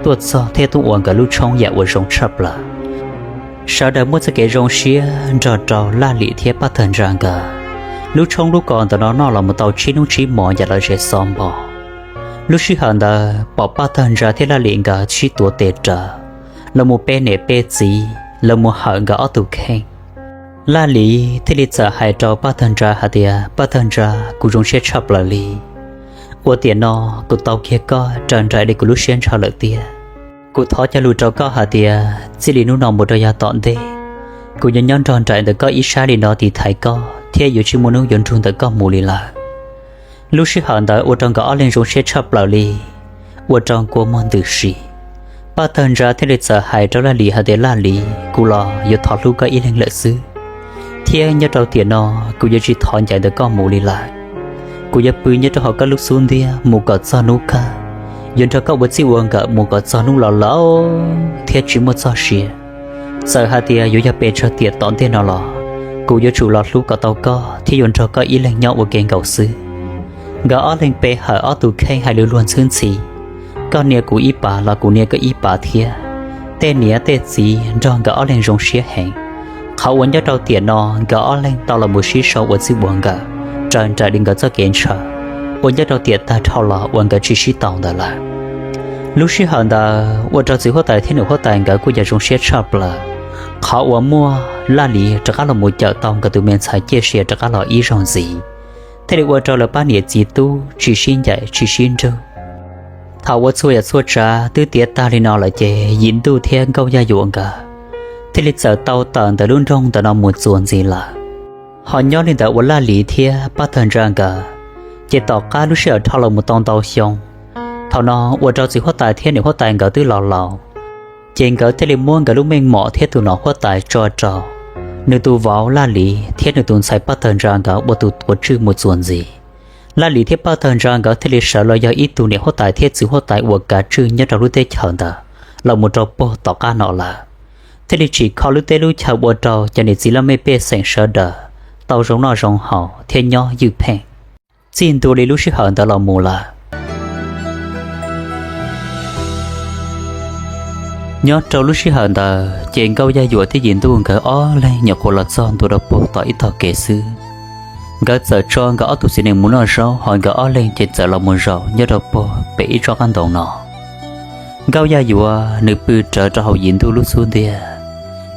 tuaj txog thiab tuaj ua nkawd lub tshoob yam uas zoo tshaj plaws. Sawv daws muaj txoj kev zoo siab nrog rau Laj Lis thiab Paj Tawg Ntsa nkawd. Lub tshoob lub kos ntawm no noj los mus tau tsib hnub tsib hmo yam lom zem xob npo. Lub sij hawm ntawd pom Paj Tawg Ntsa thiab Laj Lis nkawd sib tuav tes rawv, los mus pe niam pe txiv, los mus hawm nkawd ob tug kheej. Laj Lis thiaj li txawm hais rau Paj Tawg Ntsa hais tias, Paj Tawg Ntsa, kuv zoo siab tshaj plaws li. Ua tiam no kuv tau kiag koj raws nraim li kuv lub siab ntshaw lawm tiag. Kuv thov cog lus rau koj hais tias txij li hnub no mus rau yav tom ntej, kuv yuav nyob nrog nraim ntawm koj ib sab li no tiv thaiv koj thiab yuav tsis muaj hnub yuav nrug ntawm koj mus li lawm. Lub sij hawm ntawd ua rau nkawd ob leeg zoo siab tshaj plaws li, ua rau nkua muag ntws si. Paj Tawg Ntsa thiaj li txawm hais rau Laj Lis hais tias, Laj Lis, kuv los yuav thov hlub koj ib leeg lawm xwb, thiab nyob rau tiam no kuv yuav tsis thov ncaim ntawm koj mus li lawm. Kuv yuav pw nyob rau hauv koj lub xub ntiag mus kom txog hnub kawg, yuav nrog koj ua txij ua nkawm mus kom txog hnub laus laus thiab tsis muaj txoj sia. Txawm hais tias yuav yog pes tsawg tiam tom ntej no los, kuv yuav tsum los hlub kom tau koj thiab yuav nrog koj ib leeg nyob ua ke nkaus xwb. Nkawd ob leeg pe hawm ob tug kheej hais lus luag ntxhwb ntxhi, koj nias kuv ib pas los kuv nias koj ib pas thiab. Tej niam tej txiv nrog nkawd ob leeg zoo siab heev. Qhov uas nyob rau tiam no nkawd ob leeg tau los mus sib sau ua txij ua nkawm raws nraim li nkawd txoj kev ntshaw uas nyob rau tiam tag dhau los uas nkawd tsis sib tau ntawd lawm. Lub sij hawm ntawd ua rau txiv huab tais thiab nus huab tais nkawd kuj yog zoo siab tshaj plaws, qhov uas muaj Laj Lis rov qab los mus cawm tau nkawd tus me ntxhais ciaj sia rov qab los ib zaug ntxiv, thiaj li ua rau lawv pab niam txiv tub tsis sib ncaim tsis sib nrug. Thaum uas txhua yam txhua tsav twb tiav tag li no lawm ces Yim Ntuj thiab Nkauj Yaj Yuam nkawd thiaj li txawm tau tawm ntawm lub nroog ntawm no mus txuas ntxiv lawm. Ho nyob li ntawd uas Laj Lis thiab Pab Tawg Ntsa nkawd, ces tom qab lub sij hawm dhau los mus tau ntau xyoo, thaum no ua rau txiv huab tais thiab niam huab tais nkawd twb los laus, ces nkawd thiaj li muab nkawd lub meej mom thiab tus nom huab tais tso rau nws tus vauv Laj Lis thiab nws tus ntxhais Pab Tawg Ntsa nkawd ua tus tuav tswj mus txuas ntxiv. Laj Lis thiab Pab Tawg Ntsa nkawd thiaj li sawv los yog ib tug niam huab tais thiab txiv huab tais uas kav tswj nyob rau lub teb chaws ntawd los mus rau puag tom qab no lawm, thiaj li tsim kho lub teb lub chaw ua rau cov niam txiv laj mej pej xeem sawv daws tau zoo noj zoo haus thiab nyob ywj pheej. Txij ntua li lub sij hawm ntawd los mus lawm, nyob rau lub sij hawm ntawd ces Nkauj Yaj Yuam thiab Yim Ntuj nkawd ob leeg nyuam qhuav los txog ntua rau puag tom ib tog kev xwb. Nkawd txawm tso nkawd ob tug txiv nees mus noj zaub, ho nkawd ob leeg ces txawm los mus zaum nyob rau puag pem ib tsob qab ntoo no. Nkauj Yaj Yuam nws pw rawv rau hauv Yim Ntuj lub xub ntiag.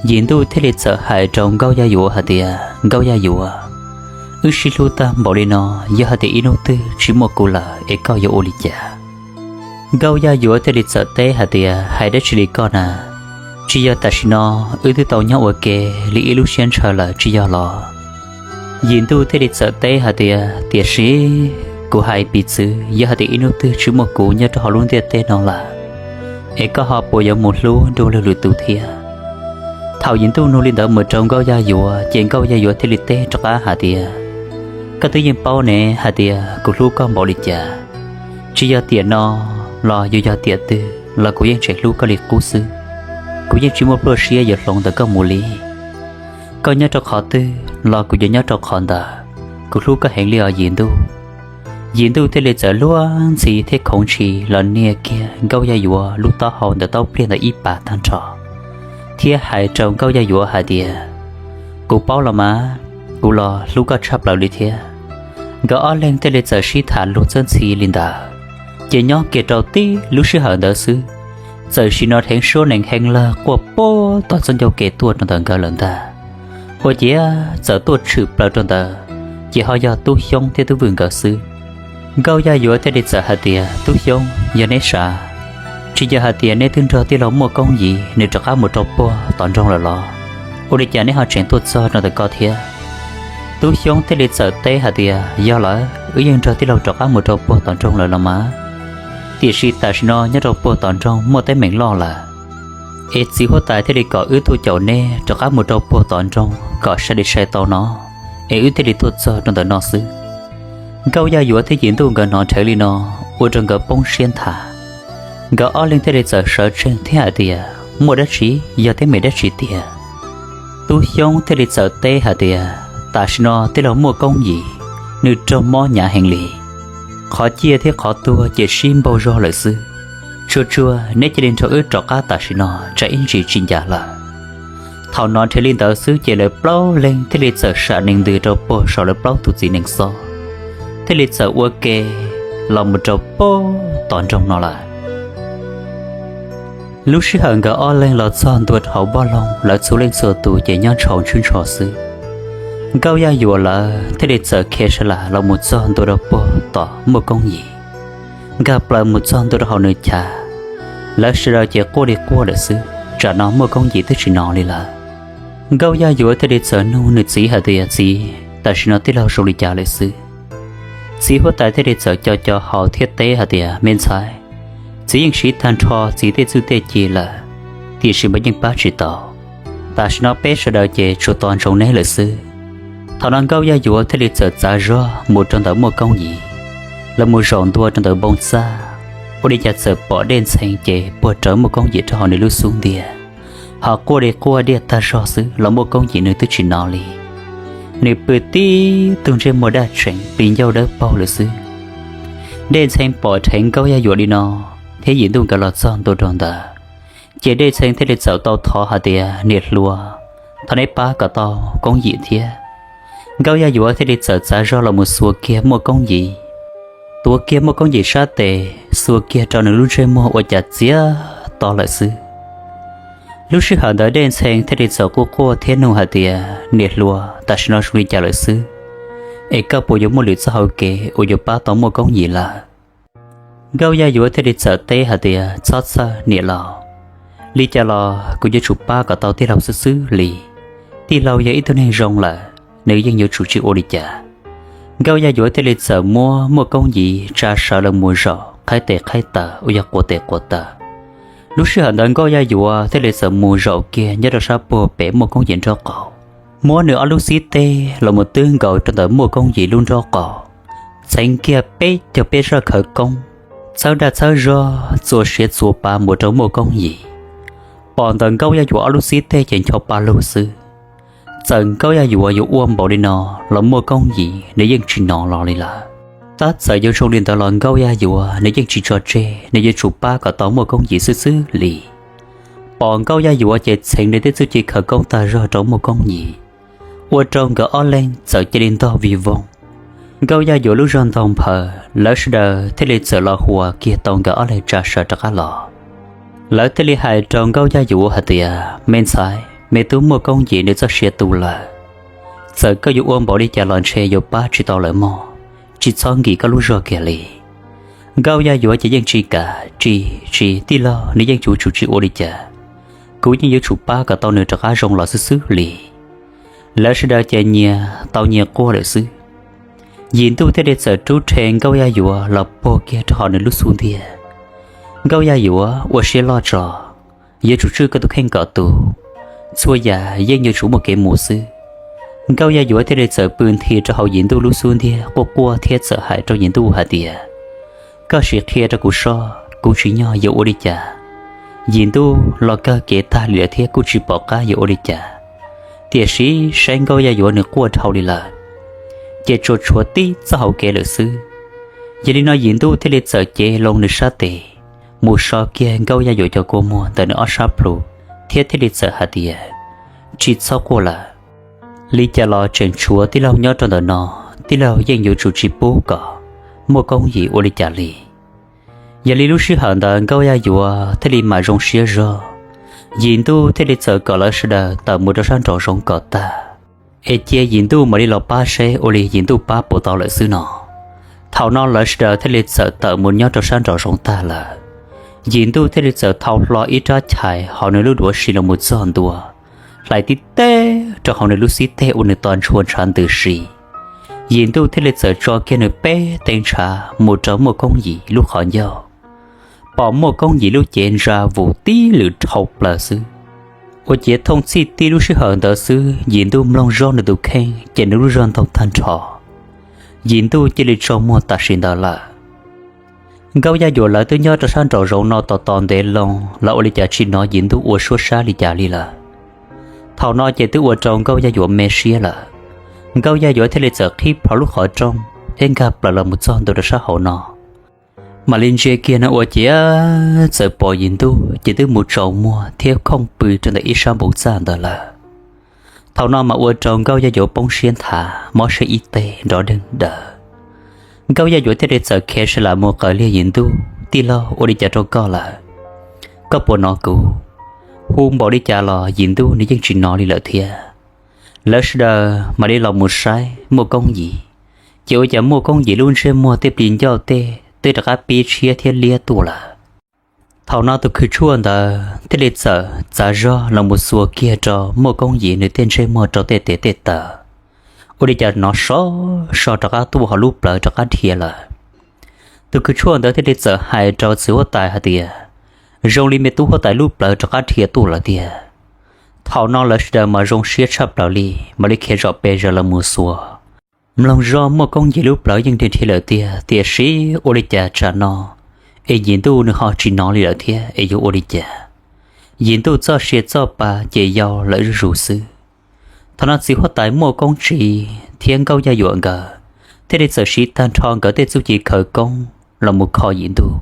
Yim Ntuj thiaj li txawm hais rau Nkauj Yaj Yuam hais tias, Nkauj Yaj Yuam, wb sib hlub tag npaum li no, yog hais tias ib hnub twg tsis muaj kuv lawm es koj yuav ua li cas? Nkauj Yaj Yuam thiaj li txawm teb hais tias, hais dab tsi li koj na? Tsis yog tam sim no wb twb tau nyob ua ke li ib lub siab ntshaw lawm tsis yog los? Yim Ntuj thiaj li txawm teb hais tias, tiam sis kuv hais piv txwv, yog hais tias ib hnub twg tsis muaj kuv nyob rau hauv lub ntiaj teb no lawm, es koj ho puas yuav mus hlub dua lwm tus thiab? Thaum Yim Ntuj nug li ntawd mus rau Nkauj Yaj Yuam ces Nkauj Yaj Yuam thiaj li teb rov qab hais tias, koj twb yeej paub ne hais tias kuv hlub koj npaum li cas. Tsis yog tiam no los yuav yog tiam twg los kuv yeej tseem hlub koj li qub xwb. Kuv yeej tsis muaj pluaj siab yuav hloov ntawm koj mus li. Koj nyob rau qhov twg los kuv yuav nyob rau qhov ntawd. Kuv hlub koj heev li os Yim Ntuj. Yim Ntuj thiaj li txawm luag ntxhi thiab khoov ntshis los nias kiag Nkauj Yaj Yuam lub taub hau ntawm taub pliag ntawd ib pas tag nrho, thiab hais rau Nkauj Yaj Yuam hais tias, kuv paub los mas, kuv los hlub koj tshaj plaws li thiab. Nkawd ob leeg thiaj li txawm sib tham luag txawj ntxhi li ntawd, ces nyob kiag rau tib lub sij hawm ntawd xwb, txawm sim no dheev suab nees heev lawg quaj puag tom txoj ncauj ke tuaj rau ntawm nkawd lawm ntag. Ua ciav txawm tuaj tshwm plaws rau ntawd, ces ho yog Tub Xyoob thiab Tub Vwj nkawd xwb. Nkauj Yaj Yuam thiaj li txawm hais tias, Tub Xyoob, yog neb sav, tsis yog hais tias neb twb nrog tij laug Muaj Koob Yim nws rov qab mus rau puag tom nroog lawm los? Ua li cas neb ho tseem tuaj txog rau ntawm ko thiab? Tub Xyoob thiaj li txawm teb hais tias, yog lawm, wb yeej nrog tij laug rov qab mus rau puag tom nroog lawm los mas. Tiam sis tam sim no nyob rau puag tom nroog muaj teeb meem loj lawm, es txiv huab tais thiaj li kom wb tuaj caum neb rov qab mus rau puag tom nroog kom sai li sai tau no, es wb thiaj li tuaj txog rau ntawm no xwb. Nkauj Yaj Yuam thiab Yim Ntuj nkawd hnov nrhev li no, ua rau nkawd poob siab nthav. Nkawd ob leeg thiaj li txawm sawv tsees thiab hais tias, muaj dab tsi, yog teeb meem dab tsi tiag? Tub Xyoob thiaj li txawm teb hais tias, tam sim no tij laug Muaj Koob Yim nws raug mob hnyav heev li. Qhov ciaj thiab qhov tuag ces sib npaug zog lawm xwb. Tsuag tsuag neb cia li nrog wb rov qab tam sim no, tsam ib ntsis tsis ncav lawm. Thaum hnov nrhev li ntawd xwb ces lawv plaub leeg thiaj li txawm sam nees ntws rau puag saum lawv plaub tus txiv nees xob, thiaj li txawm ua ke los mus rau puag tom nroog no lawm. Lub sij hawm nkawd ob leeg los txog ntua rau hauv npoj loog, lawv txhua leej txhua tus ces nyob ntshaus ntswb ntsho xwb. Nkauj Yaj Yuam lawv thiaj li txawm khiav sa las los mus txog ntua rau puag tom Muaj Koob Yim, nkag plaws mus txog ntua rau hauv nws chav. Lawv sawv daws ces quaj li quaj lawm xwb, tsam no Muaj Koob Yim twb tsis hnov li lawm. Nkauj Yaj Yuam thiaj li txawm nug nws txiv hais tias, txiv, tam sim no tij laug zoo li cas lawm xwb? Txiv huab tais thiaj li txawm co co hau thiab teb hais tias, me ntxhais, txiv yeej siv tag nrho txiv tej txuj tej ci lawm, tiam sis mas yeej pab tsis tau. Tam sim no peb sawv daws ces tsuas tos ntsoov neb lawm xwb. Thaum no Nkauj Yaj Yuam thiaj li txawm txav zog mus rau ntawm Muaj Koob Yim, lawv mus zaum ntua rau ntawm npoo txaj, ua li cas txawm pom Dej Ntxhee ces puag rawv Muaj Koob Yim rau hauv nws lub xub ntiag, ho quaj li quaj diaj tag zog xwb los Muaj Koob Yim nws twb tsis hnov li. Nws pw tib tug ntsej muag daj tseem plis ncauj dawb paug lawm xwb. Dej Ntxhee pom dheev Nkauj Yaj Yuam li no thiab Yim Ntuj nkawd los txog ntua rau ntawd, ces Dej Ntxhee thiaj li txawm tau thov hais tias, niam hluas, thov neb pab kom tau Koob Yim thiab. Nkauj Yaj Yuam thiaj li txawm txav zog los mus xuas kiag Muaj Koob Yim, tuav kiag Muaj Koob Yim sab tes, xuas kiag rau nws lub ntsej muag ua cas txiav to lawm xwb. Lub sij hawm ntawd Dej Ntxhee thiaj li txawm quaj quaj thiab nug hais tias, niam hluas, tam sim no zoo li cas lawm xwb, es koj puas yuav muaj lwm txoj hauv kev uas yuav pab tau Muaj Koob Yim lawm? Nkauj Yaj Yuam thiaj li txawm teb hais tias, txhob txhawj niam laus, Li cas los kuv yuav tsum pab kom tau tij laug xwb xwb li. Tij laug yog ib tug neeg zoo lawm, nws yeej yuav tsum tsis ua li cas. Nkauj Yaj Yuav thiaj li txawm muab Muaj Koob Yim tsa sawv los mus zaum qhaib tes qhaib taw uas yog quav tes quav taw. Lub sij hawm ntawd Nkauj Yaj Yuav thiaj li txawm mus zaum kiag nyob rau sab puag pem Muaj Koob Yim nraub qaum, muab nws ob lub xib teg los mus twb nkaus rau ntawm Muaj Koob Yim lub nraub qaum, txheev kiag peb caug peb zaj khawv koob, txhawb dag txhawb zog txua siav txua pa mus rau Muaj Koob Yim. Pom ntawm Nkauj Yaj Yuav ob lub xib teg ces ncho pa lug xwb. Txawm Nkauj Yaj Yuav yuav ua npaum li no los Muaj Koob Yim nws yeej tsis hnov los li lawm. Tab txawm yuav zoo li ntawd los Nkauj Yaj Yuav nws yeej tsis tso tseg, nws yuav tsum pab kom tau Muaj Koob Yim xwb xwb li. Pom Nkauj Yaj Yuav ces txheev nws tej txuj ci khawv koob tag zog rau Muaj Koob Yim, ua rau nkawd ob leeg txawm cia li ntog vij voog. Nkauj Yaj Yuav lub zog ntog nphaws, lawv sawv daws thiaj li txawm los huas kiag tau nkawd ob leeg tsa sawv rov qab los. Lawv thiaj li hais rau Nkauj Yaj Yuav hais tias, me ntxhais, me tub Muaj Koob Yim nws txoj sia tu lawm. Txawm koj yuav ua npaum li cas los ntshe yuav pab tsis tau lawm mog, tsis txhob nkim koj lub zog kiag li. Nkauj Yaj Yuav ces yeej tsis kam, tsis, tsis, tij laug, nws yeej yuav tsum tsis ua li cas. Kuv yeej yuav tsum pab kom tau nws rov qab zoo los xwb xwb li. Lawv sawv daws ces nyias tau nyias quaj lawm xwb. Yim Ntuj thiaj li txawm rub rhe Nkauj Yaj Yuav los puag kiag rau hauv nws lub xub ntiag. Nkauj Yaj Yuav ua siab loj tso, yuav tsum tswj koj tus kheej kom tus, txhua yam yeej yuav tsum muaj kev mus xwb. Nkauj Yaj Yuav thiaj li txawm pw nthi rau hauv Yim Ntuj lub xub ntiag quaj quaj thiab txawm hais rau Yim Ntuj hais tias, koj sim qhia rau kuv soj, kuv tsis nyob yuav ua li cas? Yim Ntuj los kawg kev tag li lawm thiab kuj tsis pom qab yuav ua li cas. Tiam sis saib Nkauj Yaj Yuav nws quaj dhau li lawm, ces tsuas tshuav tib txoj hauv kev lawm xwb. Yog li no Yim Ntuj thiaj li txawm cev loo nws sab tes, mus so kiag Nkauj Yaj Yuav cov kua muag ntawm nws ob sab plhu, thiab thiaj li txawm hais tias, tsis txhob quaj lawm. Li cas los tseem tshuav tij laug nyob rau ntawm no, tij laug yeej yuav tsum tsis pub kom Muaj Koob Yim ua li cas li. Yog li lub sij hawm ntawd Nkauj Yaj Yuav thiaj li mam zoo siab zog. Yim Ntuj thiaj li txawm kom lawv sawv daws tawm mus rau sab nraum zoov kom tag, es cia Yim Ntuj mam li los pab seb ua li Yim Ntuj pab puas tau lawm xwb no. Thaum no lawv sawv daws thiaj li txawm tawm mus nyob rau sab nraum zoov tag lawm. Yim Ntuj thiaj li txawm thau hlo ib rab chais hauv nws lub duav si los mus txog ntua, hlais tib teg rau hauv nws lub xib teg ua nws to ntshua ntshav ntws si. Yim Ntuj thiaj li txawm tso kiag nws peb teg ntshav mus rau Muaj Koob Yim lub qhov ncauj. Pom Muaj Koob Yim lub cev ntsa vus tib lwm dhau plaws xwb. Ua ciav thooj txhij tib lub sij hawm ntawd xwb Yim Ntuj mloog zoj nws tus kheej ces nws lub zog ntaug tag nrho. Yim Ntuj cia li tsaug muag tam sim ntawd lawm. Nkauj Yaj Yuam lawv twb nyob rau sab nraum zoov no tos tos ntev loo los ua li cas tsis hnov Yim Ntuj ua suab sab li cas li lawm. Thaum no ces twb ua rau Nkauj Yaj Yuam me siab lawm. Nkauj Yaj Yuam thiaj li txawm qhib plho lub qhov rooj thiab nkag plaws los mus txog ntua rau sab hauv no. Mam li ntsia kiag no ua ciav txawm pom Yim Ntuj ces twb mus tsaus muag thiab khooj pw rau ntawm ib sab npoo txaj ntawd lawm. Thaum no mas ua rau Nkauj Yaj Yuam poob siab nthav mob siab ib teg nrov deeg daws. Nkauj Yaj Yuam thiaj li txawm khiav sawv lam mus qawm liag Yim Ntuj, tij laug, ua li cas rau koj lawm? Koj puas hnov kuv hu npaum li cas los Yim Ntuj nws yeej tsis hnov li lawm thiab. Lawv sawv daws mam li los mus saib Muaj Koob Yim, ces ua cas Muaj Koob Yim lub ntsej muag tej plis ncauj tej twb rov qab pib tshiab thiab liab tuaj lawm. Thaum no tus khwv tshuaj ntawd thiaj li txawm txav zog los mus xuas kiag rau Muaj Koob Yim nws tej ntsej muag rau tej tes tej taw, ua li cas hnov sov so rov qab tuaj hauv lub plawv rov qab dhia lawm. Tus khwv tshuaj ntawd thiaj li txawm hais rau txiv huab tais hais tias, zoo li me tub huab tais lub plawv rov qab dhia tuaj lawm tiag. Thaum no lawv sawv daws mas zoo siab tshaj plaws li, mam li khiav zom pes zaws los mus xuas. Mloog zoj Muaj Koob Yim lub plawv yeej dhia dhia lawm tiag, tiam sis ua li cas tsam no es Yim Ntuj nws ho tsis hnov li lawm thiab es yuav ua li cas? Yim Ntuj txoj sia txoj pa ces yau lawm zuj zus xwb. Thaum no txiv huab tais Muaj Koob Tsis thiab Nkauj Yaj Yuam nkawd thiaj li txawm siv tag nrho nkawd tej txuj ci khawv koob los mus kho Yim Ntuj.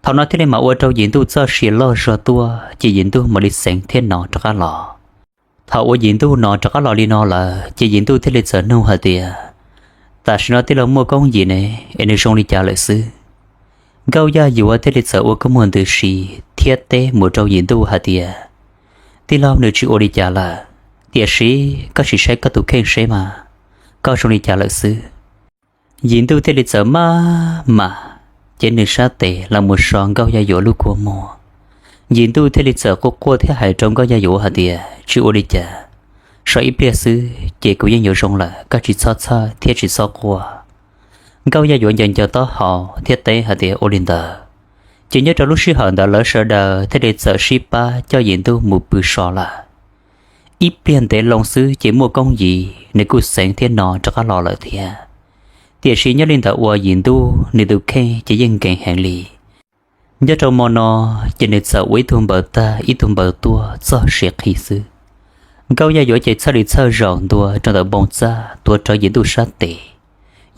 Thaum no thiaj li mam ua rau Yim Ntuj txoj sia loj zog tuaj ces Yim Ntuj mam li xeev thiab hnov rov qab los. Thaum uas Yim Ntuj hnov rov qab los li no lawm ces Yim Ntuj thiaj li txawm nug hais tias, tam sim no tij laug Muaj Koob Yim ne, es nws zoo li cas lawm xwb? Nkauj Yaj Yuam thiaj li txawm ua koob muag ntws si thiab teb mus rau Yim Ntuj hais tias, tij laug, nws tsis ua li cas lawm, tiam sis koj sim saib koj tus kheej seb mas, koj zoo li cas lawm xwb. Yim Ntuj thiaj li txawm maj mam cev nws sab tes los mus so Nkauj Yaj Yuam lub kua muag. Yim Ntuj thiaj li txawm quaj quaj thiab hais rau Nkauj Yaj Yuav hais tias, Tsis ua li cas, so ib pliag xwb ces kuv yeej yuav zoo lawm, koj tsis txhob txhawj thiab tsis txhob quaj. Nkauj Yaj Yuav ncaws ncaws taub hau thiab teb hais tias, Ua li ntawd. Ces nyob rau lub sij hawm ntawd lawv sawv daws thiaj li txawm sib pab coj Yim Ntuj mus pw so lawm. Ib pliag ntev loo xwb ces Muaj Koob Yim nws kuj xeev thiab no rov qab los lawm thiab. Tiam sis nyob li ntawd uas Yim Ntuj nws tus kheej ces yeej nkees heev li. Nyob rau hmo no ces nws txawm ua ib tug npaws tag ib tug npaws tuaj txog siav qhi xwb. Nkauj Yaj Yuav ces txhawj li txhawj zaum ntua rau ntawm npoo txaj tuav rawv Yim Ntuj sab tes,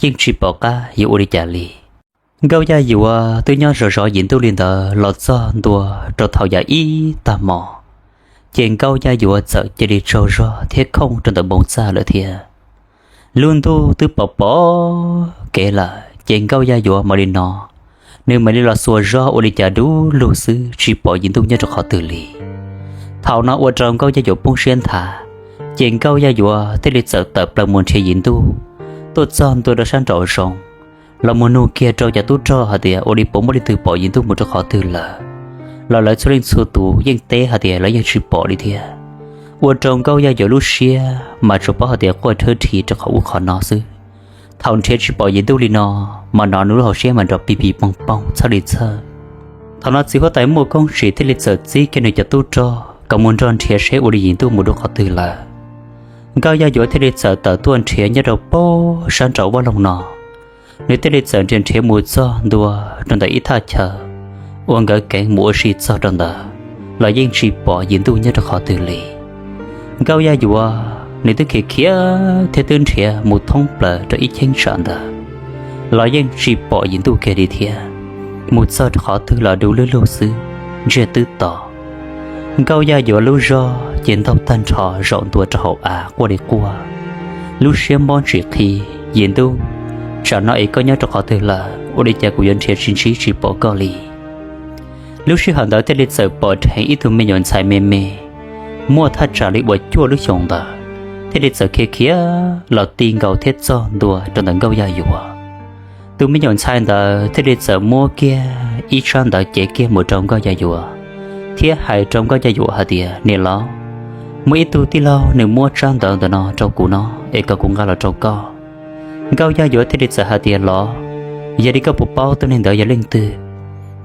yeej tsis pom qab yuav ua li cas li. Nkauj Yaj Yuav twb nyob zov zov Yim Ntuj li ntawd los txog ntua rau thaum yam ib tag hmo, ces Nkauj Yaj Yuav txawm cia li tsaug zog thiab khooj rau ntawm npoo txaj lawm thiab. Lub ntuj twb pom pom kev lawm ces Nkauj Yaj Yuav mam li no, nws mam li los xuas zog ua li cas dub lug xwb tsis pom Yim Ntuj nyob rau qhov twg li. Thaum no ua rau Nkauj Yaj Yuav poob siab nthav, ces Nkauj Yaj Yuav thiaj li txawm tawm plaws mus nrhiav Yim Ntuj, tuaj txog ntua rau sab nraum zoov, los mus nug kiag rau cov tub rog hais tias ua li puas muaj leej twg pom Yim Ntuj mus rau qhov twg lawm, los lawv txhua leej txhua tus yeej teb hais tias lawv yeej tsis pom li thiab. Ua rau Nkauj Yaj Yuav lub siab mas tsuas paub hais tias quaj rhawb rhi rau qhov ub qhov no xwb. Thaum nrhiav tsis pom Yim Ntuj li no, mas hnov nws lub hauv siab mas nrov pig pig poog poog txhawj li txhawj. Thaum no txiv huab tais Muaj Koob Tsim thiaj li txawm txib kiag nws cov tub rog kom mus nrog nrhiav seb ua li Yim Ntuj mus rau qhov twg lawm. Nkauj Yaj Yuav thiaj li txawm tawm tuaj nrhiav nyob rau pem sab nraum vaj loog no. Nws thiaj li txawm nrhiav nrhiav mus txog ntua rau ntawm ib thaj chaw uas nkawd keev mus ua si txog rau ntawd, los yeej tsis pom Yim Ntuj nyob rau qhov twg li. Nkauj Yaj Yuav nws twb khiav khiav thiab twb nrhiav mus thoob plaws rau ib cheeb tsam ntawd, los yeej tsis pom Yim Ntuj kiag li thiab. Mus txog rau qhov twg los dub lug lug xwb, ntsiag twb to. Nkauj Yaj Yuav lub zog ces ntaug tag nrho zaum ntua rau hauv av quaj li quaj, lub siab mob ntsim qhi. Yim Ntuj, tsam no es koj nyob rau qhov twg lawm? Ua li cas kuv yuav nrhiav tsis ntsib tsis pom koj li? Lub sij hawm ntawd thiaj li txawm pom dheev ib tug me nyuam ntxhais me me, muaj thaj tsam li uas cuaj lub xyoos ntawd, thiaj li txawm khiav khiav los ti nkaus thiab txog ntua rau ntawm Nkauj Yaj Yuav. Tus me nyuam ntxhais ntawd thiaj li txawm muab kiag ib tsab ntawv cev kiag mus rau Nkauj Yaj Yuav, thiab hais rau Nkauj Yaj Yuav hais tias, Niam laus, muaj ib tug tij laug nws muab tsab ntawv ntawm no rau kuv no, es kom kuv nqa los rau koj. Nkauj Yaj Yuav thiaj li txawm hais tias, Los, yog li koj puas paub tus neeg ntawd yog leej twg?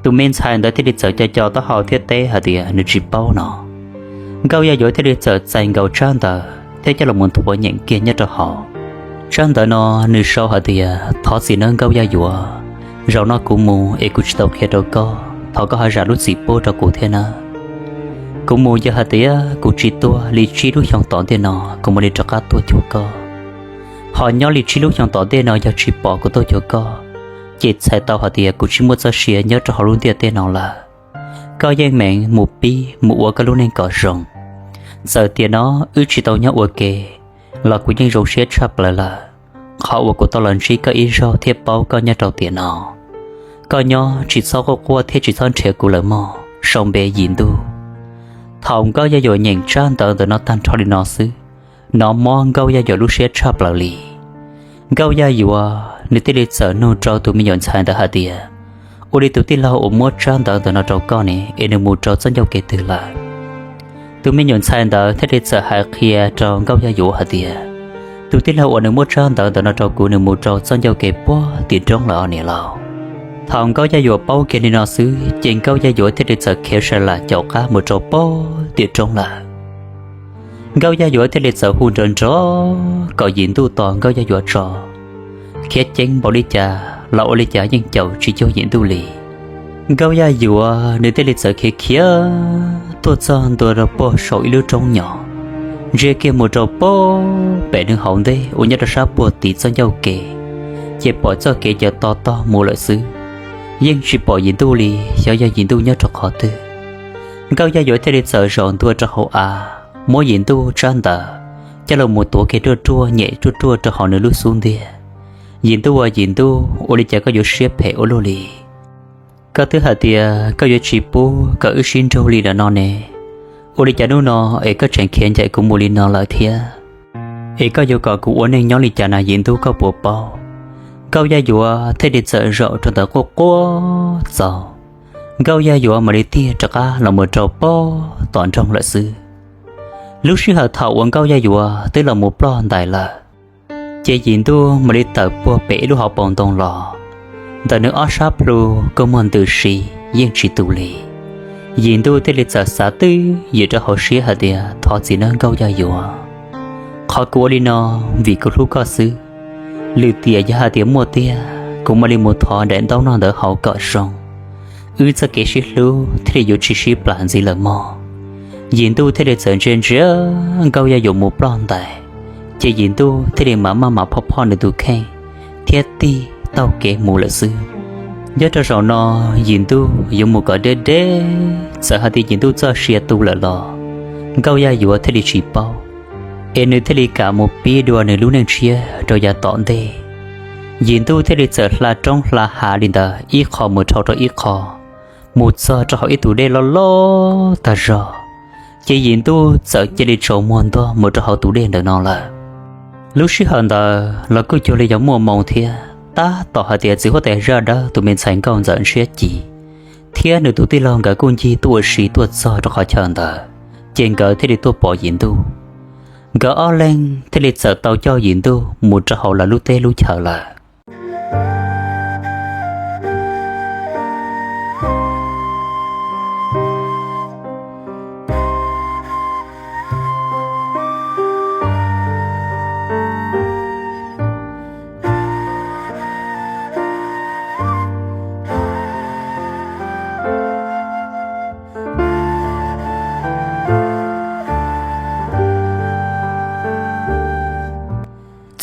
Tus me ntxhais ntawd thiaj li txawm co co taub hau thiab teb hais tias nws tsis paub no. Nkauj Yaj Yuav thiaj li txawm txais nkaus tsab ntawv thiab coj los mus nthuav nyeem kiag nyob rau hauv. Tsab ntawv no nws sau hais tias, Thov txim nawb Nkauj Yaj Yuav, zaum no kuv mus es kuv tsis tau qhia rau koj, thov koj ho zam lub txim pub rau kuv thiab nawb. Kuv mus yog hais tias kuv tsis tuag li tsib lub xyoo tom ntej no kuv mam li rov qab tuaj cuag koj. Ho nyob li tsib lub xyoo tom ntej no yog tsis pom kuv tuaj cuag koj, ces txhais tau hais tias kuv tsis muaj txoj sia nyob rau hauv lub ntiaj teb no lawm. Koj yeej meem mus pib mus ua koj lub neej kom zoo. Txawm tiam no wb tsis tau nyob ua ke los kuv yeej zoo siab tshaj plaws lawm, qhov uas kuv tau los ntsib koj ib zaug thiab paub koj nyob rau tiam no. Koj nyob tsis txhob quaj quaj thiab tsis txhob nrhiav kuv lawm mog, sau npe Yim Ntuj. Thaum Nkauj Yaj Yuam nyeem tsab ntawv ntawm no tag nrho li no xwb, hnov mob Nkauj Yaj Yuam lub siab tshaj plaws li. Nkauj Yaj Yuam nws thiaj li txawm nug rau tus me nyuam ntxhais ntawd hais tias, Ua li tus tij laug uas muab tsab ntawv ntawm no rau koj ne, es nws mus rau txoj ncauj kev twg lawm? Tus me nyuam ntxhais ntawd thiaj li txawm hais qhia rau Nkauj Yaj Yuam hais tias, Tus tij laug uas nws muab tsab ntawv ntawm no rau kuv nws mus rau txoj ncauj kev puag tim roob lawm os niam laus. Thaum Nkauj Yaj Yuam paub kiag li no xwb ces Nkauj Yaj Yuam thiaj li txawm khiav sai lam caum qab mus rau puag tim roob lawm. Nkauj Yaj Yuam thiaj li txawm hu nrov nrov kom Yim Ntuj tos Nkauj Yaj Yuam tso. Khiav ceev npaum li cas los ua li cas yeej caum tsis cuag Yim Ntuj li. Nkauj Yaj Yuam nws thiaj li txawm khiav khiav tuaj txog ntua rau puag saum ib lub roob nyom, ntsia kiag mus rau puag pem nws hauv ntej uas nyob rau sab puag tim txoj ncauj kev, ces pom txoj kev caws to tog mus lawm xwb, yeej tsis pom Yim Ntuj li. Xyov yog Yim Ntuj nyob rau qhov twg. Nkauj Yaj Yuam thiaj li txawm zaum ntua rau hauv av, muab Yim Ntuj tsab ntawv coj los mus tuav kiag ruaj ruaj nyem ruaj ruaj rau hauv nws lub xub ntiag. Yim Ntuj aw Yim Ntuj, ua li cas koj yuav siab phem ua luaj li? Koj twb hais tias koj yuav tsis pub kom wb sib nrug li lawm no ne, ua li cas hnub no es koj tseem khiav ncaim kuv mus li no lawm thiab? Es koj yuav kom kuv ua neej nyob li cas na Yim Ntuj koj puas paub? Nkauj Yaj Yuam thiaj li txawm zaum rau ntawd quaj quaj txaus. Nkauj Yaj Yuav mam li tig rov qab los mus rau pem tom nroog lawm xwb. Lub sij hawm thaum uas Nkauj Yaj Yuav twb los mus ploj ntais lawm, ces Yim Ntuj mam li tawm puag pem ib lub hauv paus ntoo los. Ntawm nws ob sab plhu kua muag ntws si yeej tsis tu li. Yim Ntuj thiaj li txawm xav twj ywm rau hauv siab hais tias thov txim nawb Nkauj Yaj Yuav, qhov kuv ua li no vim kuv hlub koj xwb. Lwm tiam yog hais tias muaj tiag kuv mam li mus thov daim ntaub noj ntawd haus kom zoo, wb txoj kev sib hlub thiaj li yuav tsis sib plam ntxiv lawm mog. Yim Ntuj thiaj li txawm ntsia ntsia Nkauj Yaj Yuav mus ploj ntais, ces Yim Ntuj thiaj li mam maj mam phoj phoj nws tus kheej thiab tig taug kev mus lawm xwb. Nyob rau zaum no, Yim Ntuj yuav mus kom deb deb, txawm hais tias Yim Ntuj txoj sia tu lawm los Nkauj Yaj Yuav thiaj li tsis paub, es nws thiaj li kam mus pib dua nws lub neej tshiab rau yav tom ntej. Yim Ntuj thiaj li txawm hla roob hla hav li ntawd ib qho mus dhau rau ib qho, mus txog rau hauv ib tus dej loj loj tag zog, ces Yim Ntuj txawm cia li tsaus muag ntog mus rau hauv tus dej ntawm no lawm. Lub sij hawm ntawd los kuj cuag li yog muaj moo thiab, tab tom hais tias txiv huab tais zaj dawb tus me ntxhais Nkauj Ntxawm Ntshiab Ci thiab nws tus tij laug nkawd kuj ncig tuaj ua si tuaj txog rau qhov chaw ntawd, ces nkawd thiaj li tuaj pom Yim Ntuj. Nkawd ob leeg thiaj li txawm tau coj Yim Ntuj mus rau hauv lawv lub teb lub chaw lawm.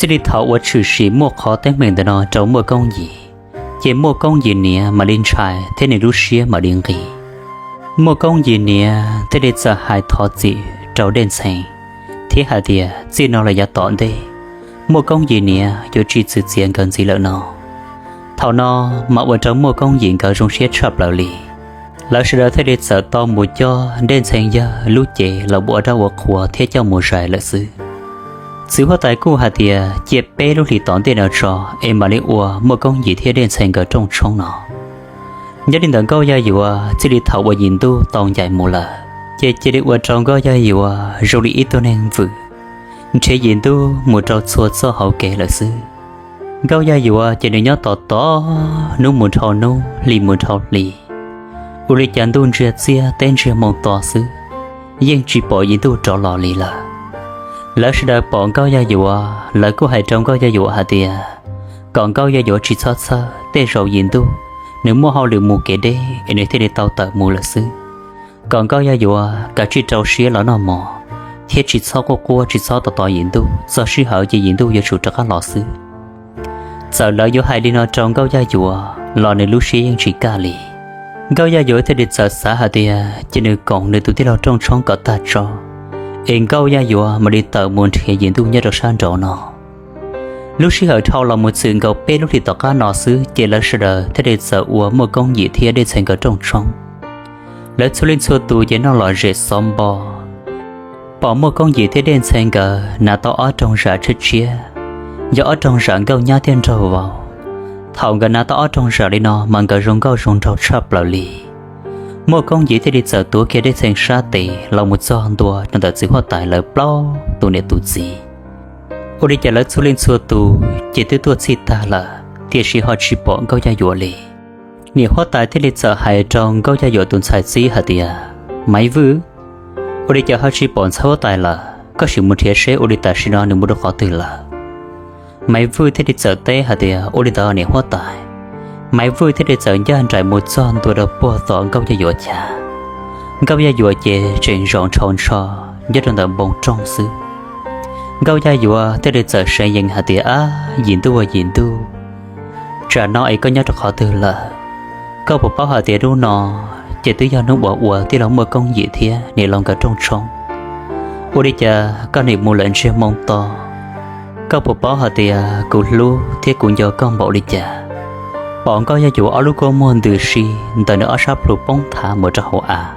Txij li thaum uas tshwm sim muaj qhov teeb meem ntawm no rau Muaj Koob Yim, ces Muaj Koob Yim niam mam li ntshai thiab nws lub siab mam li nqis. Muaj Koob Yim niam thiaj li txawm hais thov txim rau Dej Ntxhee thiab hais tias txij no los yav tom ntej, Muaj Koob Yim niam yuav tsis txwv txiav nkawd ntxiv lawm no. Thaum no mas ua rau Muaj Koob Yim nkawd zoo siab tshaj plaws li. Lawv sawv daws thiaj li txawm tau mus coj Dej Ntxhee yawg lub cev los ua dab ua qhua thiab coj mus zais lawm xwb. Txiv huab tais kuj hais tias cia peb lub hlis tom ntej no tso es mam li ua Muaj Koob Yim thiab Dej Ntxhee nkawd rooj tshoob no. Nyob li ntawm Nkauj Yaj Yuav txij li thaum uas Yim Ntuj tau ncaim mus lawm, ces cia li ua rau Nkauj Yaj Yuav zoo li ib tug neeg vwm nrhiav Yim Ntuj mus rau txhua txoj hauv kev lawm xwb. Nkauj Yaj Yuav ces nws nyob tos tos hnub mus dhau hnub, hli mus dhau hli, ua li cas ntuj ntsiag txiaj teb ntsiag moo to xwb, yeej tsis pom Yim Ntuj rov los li lawm. Lawv sawv daws pom Nkauj Yaj Yuav, lawv kuj hais rau Nkauj Yaj Yuav hais tias kom Nkauj Yaj Yuav tsis txhob txhawj, tej zaum Yim Ntuj nws muaj hauj lwm mus kev deb es nws thiaj li tau tawm mus lawm xwb. Kom Nkauj Yaj Yuav kav tsij rau siab los noj mov thiab tsis txhob quaj quaj, tsis txhob tos tos Yim Ntuj, txog sij hawm ces Yim Ntuj yuav tsum rov qab los xwb. Txawm lawv yuav hais li no rau Nkauj Yaj Yuav los nws lub siab yeej tsis kaj li. Nkauj Yaj Yuav thiaj li txawm xav hais tias cia nws koom nws tus tij laug rooj tshoob kom tag tso, es Nkauj Yaj Yuav mam li tawm mus nrhiav Yim Ntuj nyob rau sab nraud no. Lub sij hawm dhau los mus txwm nkaus peb lub hlis tom qab no xwb ces lawv sawv daws thiaj li txawm ua Muaj Koob Yim thiab Dej Ntxhee nkawd rooj tshoob. Lawv txhua leej txhua tus ces noj lom zem xov npo, pom Muaj Koob Yim thiab Dej Ntxhee nkawd hnav tau ob rooj zam tshiab tshiab, yog ob rooj zam nkauj nyab thiab nraug vauv. Thaum nkawd hnav tau ob rooj zam li no mas nkawd zoo nkauj zoo nraug tshaj plaws li. Muaj Koob Yim thiaj li txawm tuav kiag Dej Ntxhee sab tes los mus txog ntua rau ntawm txiv huab tais lawv plaub tus niam tus txiv. Ua li cas lawv txhua leej txhua tus ces twb tuaj txhij tag lawm, tiam sis ho tsis pom Nkauj Yaj Yuav li. Niam huab tais thiaj li txawm hais rau Nkauj Yaj Yuav tus ntxhais txib hais tias, Maiv Vwj, ua li cas ho tsis pom ntxhais huab tais lawm? Koj sim mus nrhiav seb ua li tam sim no nws mus rau qhov twg lawm. Maiv Vwj thiaj li txawm teb hais tias, Ua li ntawd niam huab tais. Maiv Vwj thiaj li txawm ncaj nraim mus txog ntua rau puag tom Nkauj Yaj Yuav chav. Nkauj Yaj Yuav ces tseem zaum ntshaus ntsho nyob rau ntawm npoo rooj xwb. Nkauj Yaj Yuav thiaj li txawm seev yees hais tias, Ab, Yim Ntuj ua Yim Ntuj, tsam no es koj nyob rau qhov twg lawm? Koj puas paub hais tias hnub no ces twb yog hnub uas ua tij laug Muaj Koob Yim thiab niam laus nkawd rooj tshoob? Ua li cas koj nim mus lawm ntsiag moo to? Koj puas paub hais tias kuv hlub thiab kuv nco koj npaum li cas? Pom Nkauj Yaj Yuav ob lub kua muag ntws si ntawm nws ob sab plhu poob thav mus rau hauv av.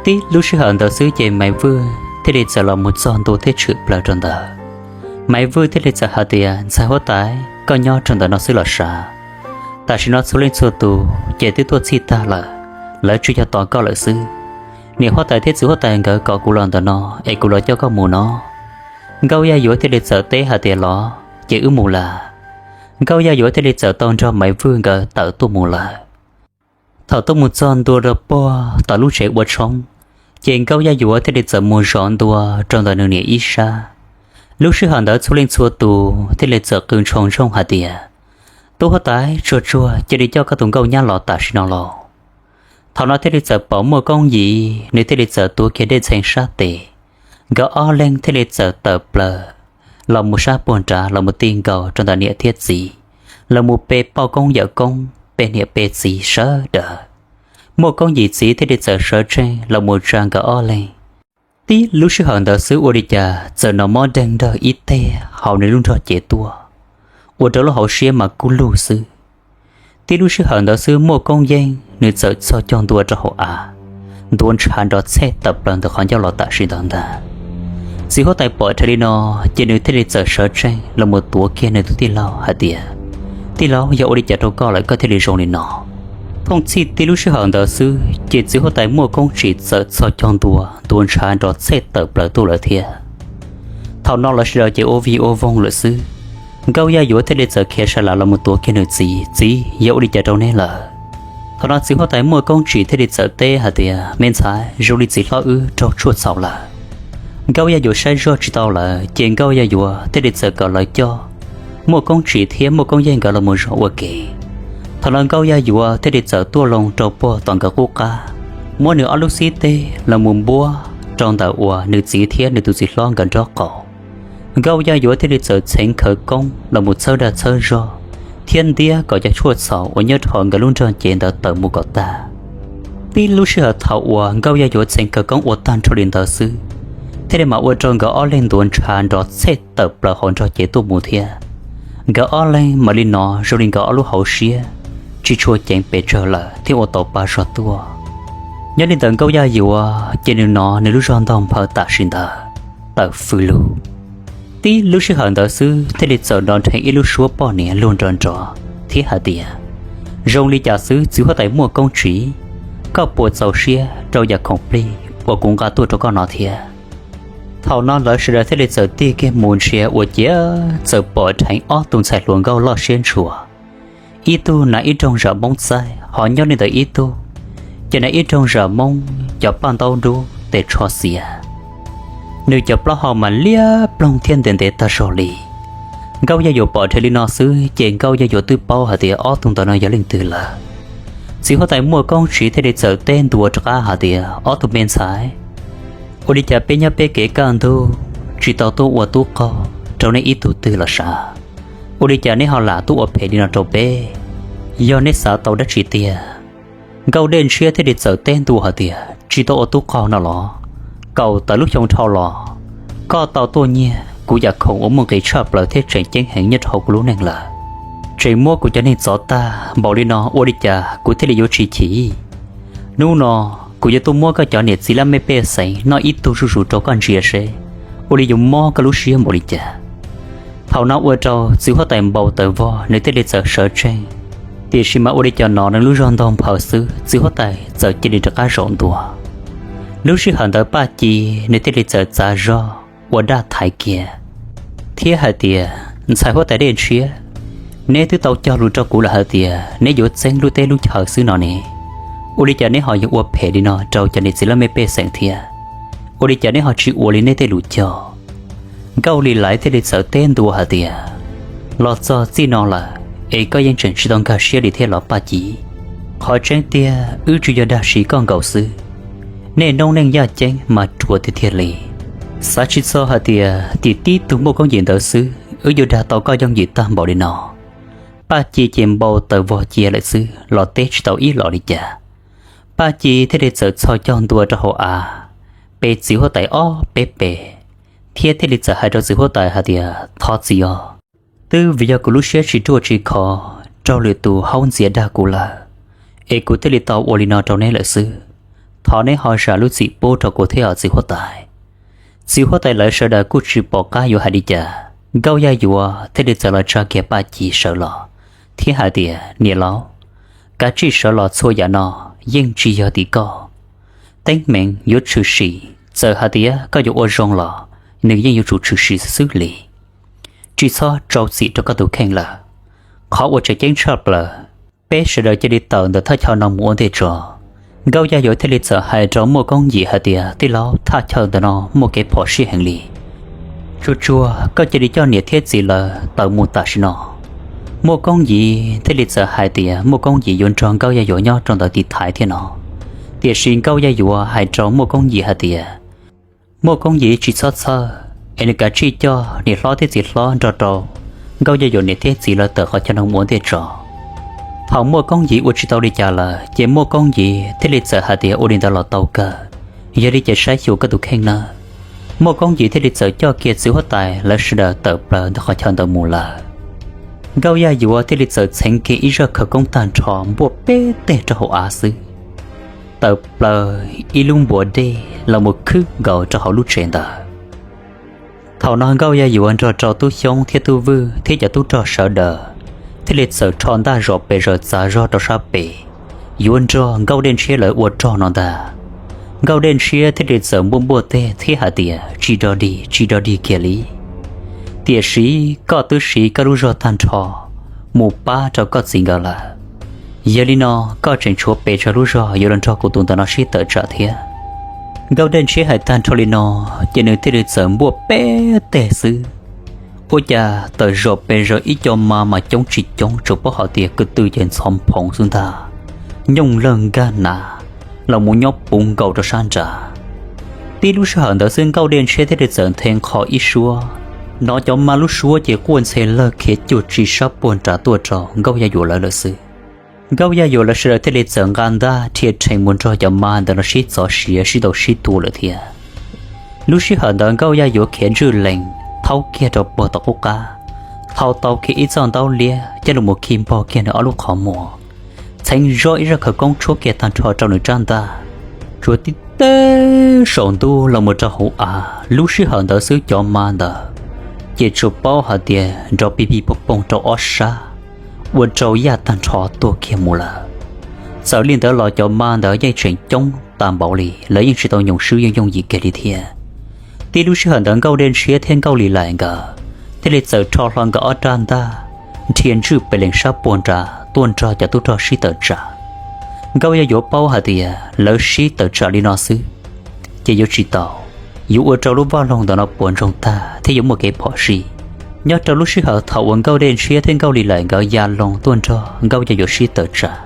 Tib lub sij hawm ntawd xwb ces Maiv Vwj thiaj li txawm los mus txog ntua thiab tshwm plaws rau ntawd. Maiv Vwj thiaj li txawm hais tias, Ntxhais huab tais, koj nyob rau ntawm no xwb los sav? Tam sim no txhua leej txhua tus ces twb tuaj txhij tag lawm, lawv tsuas yog tos koj lawm xwb. Niam huab tais thiab txiv huab tais nkawd kom kuv los ntawm no es kuv los coj koj mus no. Nkauj Yaj Yuav thiaj li txawm teb hais tias los ces wb mus lawm. Nkauj Yaj Yuav thiaj li txawm tau nrog Maiv Vwj nkawd tawm tuaj mus lawm. Thaum tuaj mus txog ntua rau puag tom lub tsev ua tshoob, ces Nkauj Yaj Yuav thiaj li txawm mus zov ntua rau ntawm nws niam ib sab. Lub sij hawm ntawd txhua leej txhua tus thiaj li txawm qw ntshoo ntsoog hais tias, tub huab tais, tsuag tsuag cia li coj koj tus nkauj nyab los tam sim no lauj. Thaum no thiaj li txawm pom Muaj Koob Yim, nws thiaj li txawm tuav kiag dej ntxhee sab tes. Nkawd ob leeg thiaj li txawm tawm plaws los mus sab puag nrad los mus ti nkaus rau ntawm niam thiab txiv, los mus pe poj koob yawm koob, pe niam pe txiv sawv daws. Muaj Koob Yim txiv thiaj li txawm sawv tsees los mus tsa nkawd ob leeg. Tib lub sij hawm ntawd xwb ua li cas txawm hnov mob deeg nrag ib teg hauv nws lub nrog cev tuaj, ua rau lub hauv siab mas kub lug xwb. Tib lub sij hawm ntawd xwb Muaj Koob Yeej nws txawm txhos caug ntua rau hauv av, ntuav ntshav nrov txhej tawm plaws ntawm qhov ncauj los tam sim ntawd ntag. Txiv huab tais pom dheev li no, ces nws thiaj li txawm sawv tsees los mus tuav kiag nws tus tij laug hais tias, tij laug, yog ua li cas rau koj lawm koj thiaj li zoo li no? Thooj txhij tib lub sij hawm ntawd xwb ces txiv huab tais Muaj Koob Tsim txawm txhos caug ntua, ntuav ntshav nrov txhej tawm plaws tuaj lawm thiab. Thaum no lawv sawv daws ces ua vig ua voog lawm xwb. Nkauj Yaj Yuav thiaj li txawm khiav sa las los mus tuav kiag nws txiv, txiv, yog ua li cas rau neb lawm? Thaum no txiv huab tais Muaj Koob Tsim thiaj li txawm teb hais tias, me ntxhais, zoo li txiv hlob wb raug tshuaj txhaum lawm. Nkauj Yaj Yuav saib zoj tsis tau lawm ces Nkauj Yaj Yuav thiaj li txawm kom lawv coj Muaj Koob Tsim thiab Muaj Koob Yeej nkawd los mus zov ua ke. Thaum no Nkauj Yaj Yuav thiaj li txawm tuaj loo rau puag tom nkawd qub qab, muab nws ob lub xib teg los mus npuab rau ntawm uas nws txiv thiab nws tus txiv hlob nkawd nraub qaum. Nkauj Yaj Yuav thiaj li txawm txheev khawv koob los mus txhawb dag txhawb zog thiab ntiab kom cov tshuaj txhaum uas nyob rau hauv nkawd lub nrog cev ntawd tawm mus kom tag. Tib lub sij hawm thaum uas Nkauj Yaj Yuav txheev khawv koob ua tag nrho li ntawd xwb, thiaj li mam ua rau nkawd ob leeg ntuav ntshav nrov txhej tawm plaws hauv nrog cev tuaj mus thiab. Nkawd ob leeg mam li hnov zoo li nkawd ob lub hauv siab tsis tshua ceev pes tsawg lawm thiab ua tau pa zog tuaj. Nyob li ntawd Nkauj Yaj Yuav ces nws hnov nws lub zog ntaug nphaws tam sim ntawd tawm fws lug. Tib lub sij hawm ntawd xwb thiaj li txawm nrov nrheev ib lub suab poj niam luag nrov nrov thiab hais tias, zoo li cas xwb txiv huab tais Muaj Koob Tsim, koj puas txaus siab rau yam khoom plig uas kuv nqa tuaj rau koj no thiab? Thaum no lawv sawv daws thiaj li txawm tig kiag mus ntsia ua ciav txawm pom dheev ob tug ntxhais hluas nkauj loj siab ntshua. Ib tug hnav ib rooj zam Hmoob txaij, ho nyob li ntawd ib tug ces hnav ib rooj zam Hmoob cov paj ntaub dub tes tsho xiav. Nws cov plaub hau mas liab ploog thiab ntev ntev tag zog li. Nkauj Yaj Yuav pom dheev li no xwb ces Nkauj Yaj Yuav twb paub hais tias ob tug ntawd no yog leej twg lawm. Txiv huab tais Muaj Koob Tsim thiaj li txawm teb ntua rov qab hais tias, ob tug me ntxhais, ua li cas peb nyob peb kev kaj ntug tsis tau tuaj ua tub qaug rau nej ib tug twg los sav? Ua li cas neb ho lam tuaj ua phem li no rau peb? Yog neb xav tau dab tsi tiag? Nkauj Dej Ntshiab thiaj li txawm teb ntua hais tias, tsis tau ua tub qaug no los? Kaum tawm lub xyoo dhau los, koj tau tuaj nyiag kuv yam khoom uas muaj nqis tshaj plaws thiab tseem ceeb heev nyob rau hauv kuv lub neej lawm, tseem muab kuv cov neeg txov tag npaum li no, ua li cas kuv thiaj li yuav tsis chim? Hnub no kuv yuav tuaj muab koj cov niam txiv laj mej pej xeem noj ib tug zuj zus rau koj ntsia seb ua li yuav mob koj lub siab npaum li cas. Thaum no ua rau txiv huab tais npau taws vog, nws thiaj li txawm sawv tsees. Tiam sis mas ua li cas hnov nws lub zog ntaug nphaws xwb, txiv huab tais txawm cia li rov qab zaum ntua. Lub sij hawm ntawd Paj Ci nws thiaj li txawm txav zog ua daj thaiv kiag thiab hais tias, ntxhais huab tais Dej Ntshiab, neb twb tau cog lus rau kuv lawm hais tias neb yuav txeeb lub teb lub chaw xwb no ne, ua li cas neb ho yuav ua phem li no rau cov niam txiv laj mej pej xeem thiab? Ua li cas neb ho tsis ua li neb tej lus cog? Nkauj Lis Lais thiaj li txawm teb ntua hais tias, los txog txij no lawm es koj yeej tseem tsis tau nkag siab li thiab los Paj Ci? Qhov tseeb tiag wb tsuas yog dag sim koj nkaus xwb. Nej noob neej yaj ceeb mas ruam tiag tiag li. Xav tsis txog hais tias tim tib tug Muaj Koob Yim ntawd xwb wb yuav dag tau koj yooj yim tag npaum li no. Paj Ci ces npau taws vog cia lawm xwb los teb tsis tau ib los li cas. Paj Ci thiaj li txawm txhos caug ntua rau hauv av, pe txiv huab tais ob peb pe, thiab thiaj li txawm hais rau txiv huab tais hais tias, thov txim os, twb vim yog kuv lub siab tsis ruaj tsis khov raug lwm tus haub ntxias dag kuv lawm, es kuv thiaj li tau ua li no rau neb lawm xwb. Thov neb ho zam lub txim pub rau kuv thiab os txiv huab tais. Txiv huab tais lawv sawv daws kuj tsis pom qab yuav hais li cas, Nkauj Yaj Yuav thiaj li txawm los tsa kiag Paj Ci sawv los thiab hais tias, niam laus, kav tsij sawv los, txhua yam no yeej tsis yog tim koj. Teeb meem yuav tshwm sim, txawm hais tias koj yuav ua zoo los nws yeej yuav tsum tshwm sim xwb li. Tsis txhob rau txim rau koj tus kheej lawm. Qhov uas tseem ceeb tshaj plaws, peb sawv daws cia li tawm ntawm thaj chaw no mus ua ntej tso. Nkauj Yaj Yuav thiaj li txawm hais rau Muaj Koob Yim hais tias, tij laug, thaj chaw ntawm no muaj kev phom sij heev li. Tsuag tsuag koj cia li coj niam thiab txiv lawv tawm mus tam sim no. Muaj Koob Yim thiaj li txawm hais tias Muaj Koob Yim yuav nrog Nkauj Yaj Yuav nyob rau ntawd tiv thaiv thiab no. Tiam sis Nkauj Yaj Yuav hais rau Muaj Koob Yim hais tias, Muaj Koob Yim tsis txhob txhawj, es nws kav tsij coj niam hlob thiab txiv hlob nrog rau Nkauj Yaj Yuav niam thiab txiv lawv tawm qhov chaw no mus ua ntej tso. Thaum Muaj Koob Yim ua tsis tau li cas lawm ces Muaj Koob Yim thiaj li txawm hais tias, ua li ntawd los tau kawg, yog li ces saib xyuas koj tus kheej nawb. Muaj Koob Yim thiaj li txawm coj kiag txiv huab tais lawv sawv daws tawm plaws ntawm qhov chaw ntawd mus lawm. Nkauj Yaj Yuav thiaj li txawm txheev kiag ib zaj khawv koob tag nrho npuaj peb teg rau hauv av xwb, tawm plaws ib lub npuas dej los mus khwb nkaus rau hauv lub tsev ntawd. Thaum no Nkauj Yaj Yuav nrog rau Tub Xyoob thiab Tub Vwj thiab cov tub rog sawv daws thiaj li txawm rho ntaj zom pes zaws txav zog rau sab pem, yuav nrog Nkauj Dej Ntshiab lawv ua rog no ntag. Nkauj Dej Ntshiab thiaj li txawm npuaj npuaj teg thiab hais tias, tsis dog dig, tsis dog dig kiag li. Tiam sis koj twb siv koj lub zog tag nrho mus pab rau koj txiv nkawd lawm. Yog li no koj tseem tshuav pes tsawg lub zog yuav los nrog kuv tus ntawm no sib tawm tsam thiab? Nkauj Dej Ntshiab hais tag nrho li no ces nws thiaj li txawm npuaj peb teg xwb, ua cas tawm zaum pes zaws ib co ma mas coob tsis coob tsuas paub hais tias ko tw ces ntxhov phoov xwb ntag, nyooj lawg nkag hnav los mus nyob puv nkaus rau sab nrad. Tib lub sij hawm ntawd xwb Nkauj Dej Ntshiab thiaj li txawm nthe nqho ib suab, hnov cov ma lub suab ces quaj ntxhe lawg khiav cuag tsi sab puag nrad tuaj rau Nkauj Yaj Yuam lawv lawm xwb. Nkauj Yaj Yuam lawv sawv daws thiaj li txawm nqa ntaj rhia rhees mus nrog cov ma ntawd no sib txov siav sib ntaus sib tua lawm thiab. Lub sij hawm ntawd Nkauj Yaj Yuam khiav ntswj lees thaub kiag rau puag tom qub qab, thau tau kiag ib txoj ntaub liab coj los mus khi npog kiag nws ob lub qhov muag, txheev zoj ib zaj khawv koob tshuab kiag tag nrho rau nws rab ntaj. Tsuas tib teg saum ntuj los mus rau hauv av, lub sij hawm ntawd xwb cov ma ntawd ces tsuas paub hais tias nrov pig pig poog poog rau ob sab, ua rau yaj tag nrho tuag kiag mus lawm. Txawm li ntawd los cov ma ntawd yeej tseem coob tas npaum li, lawv yeej tsis tau nyoos swb yooj yooj yim kiag li thiab. Tib lub sij hawm ntawd Nkauj Dej Ntshiab thiab Nkauj Lis Lais nkawd thiaj li txawm rho hlo nkawd ob rab ntaj, nrhia ntswj pes lees sab puag nrad tuaj nrog cov tub rog sib tawm tsam. Nkauj Yaj Yuam paub hais tias lawv sib tawm tsam li no xwb ces yuav tsis tau, yuav ua rau lub vaj loog ntawm no puas ntsoog tag thiab yuav muaj kev phom sij. Nyob rau lub sij hawm thaum uas Nkauj Dej Ntshiab thiab Nkauj Lis Lais nkawd ya loo tuaj nrog Nkauj Yaj Yuam sib tawm tsam,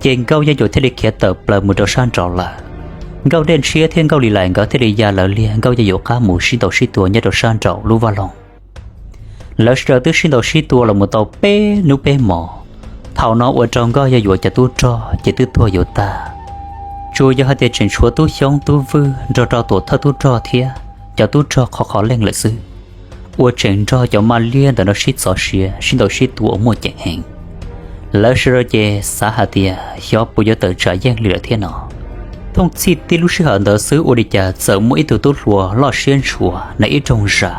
ces Nkauj Yaj Yuam thiaj li khiav tawm plaws mus rau sab nraud lawm. Nkauj Dej Ntshiab thiab Nkauj Lis Lais nkawd thiaj li ya lawv liag Nkauj Yaj Yuam qab mus sib ntaus sib tua nyob rau sab nraum lub vaj loog. Lawv sawv daws twb sib ntaus sib tua los mus tau peb hnub peb hmos, thaum no ua rau Nkauj Yaj Yuam cov tub rog ces twb tuag yuav tag. Tsuas yog hais tias tseem tshuav Tub Xyoob Tub Vwj nrog rau tuam thawj tub rog thiab cov tub rog qhov qhov leej lawm xwb, uas tseem nrog cov ma liab ntawm no sib txov siav sib ntaus sib tua uas muaj ceem heev. Lawv sawv daws ces xav hais tias xyov puas yuav tawm tsam yeej li lawm thiab no. Thooj txhij tib lub sij hawm ntawd xwb ua li cas txawm muaj ib tug tub hluas loj siab ntshua hnav ib rooj zam,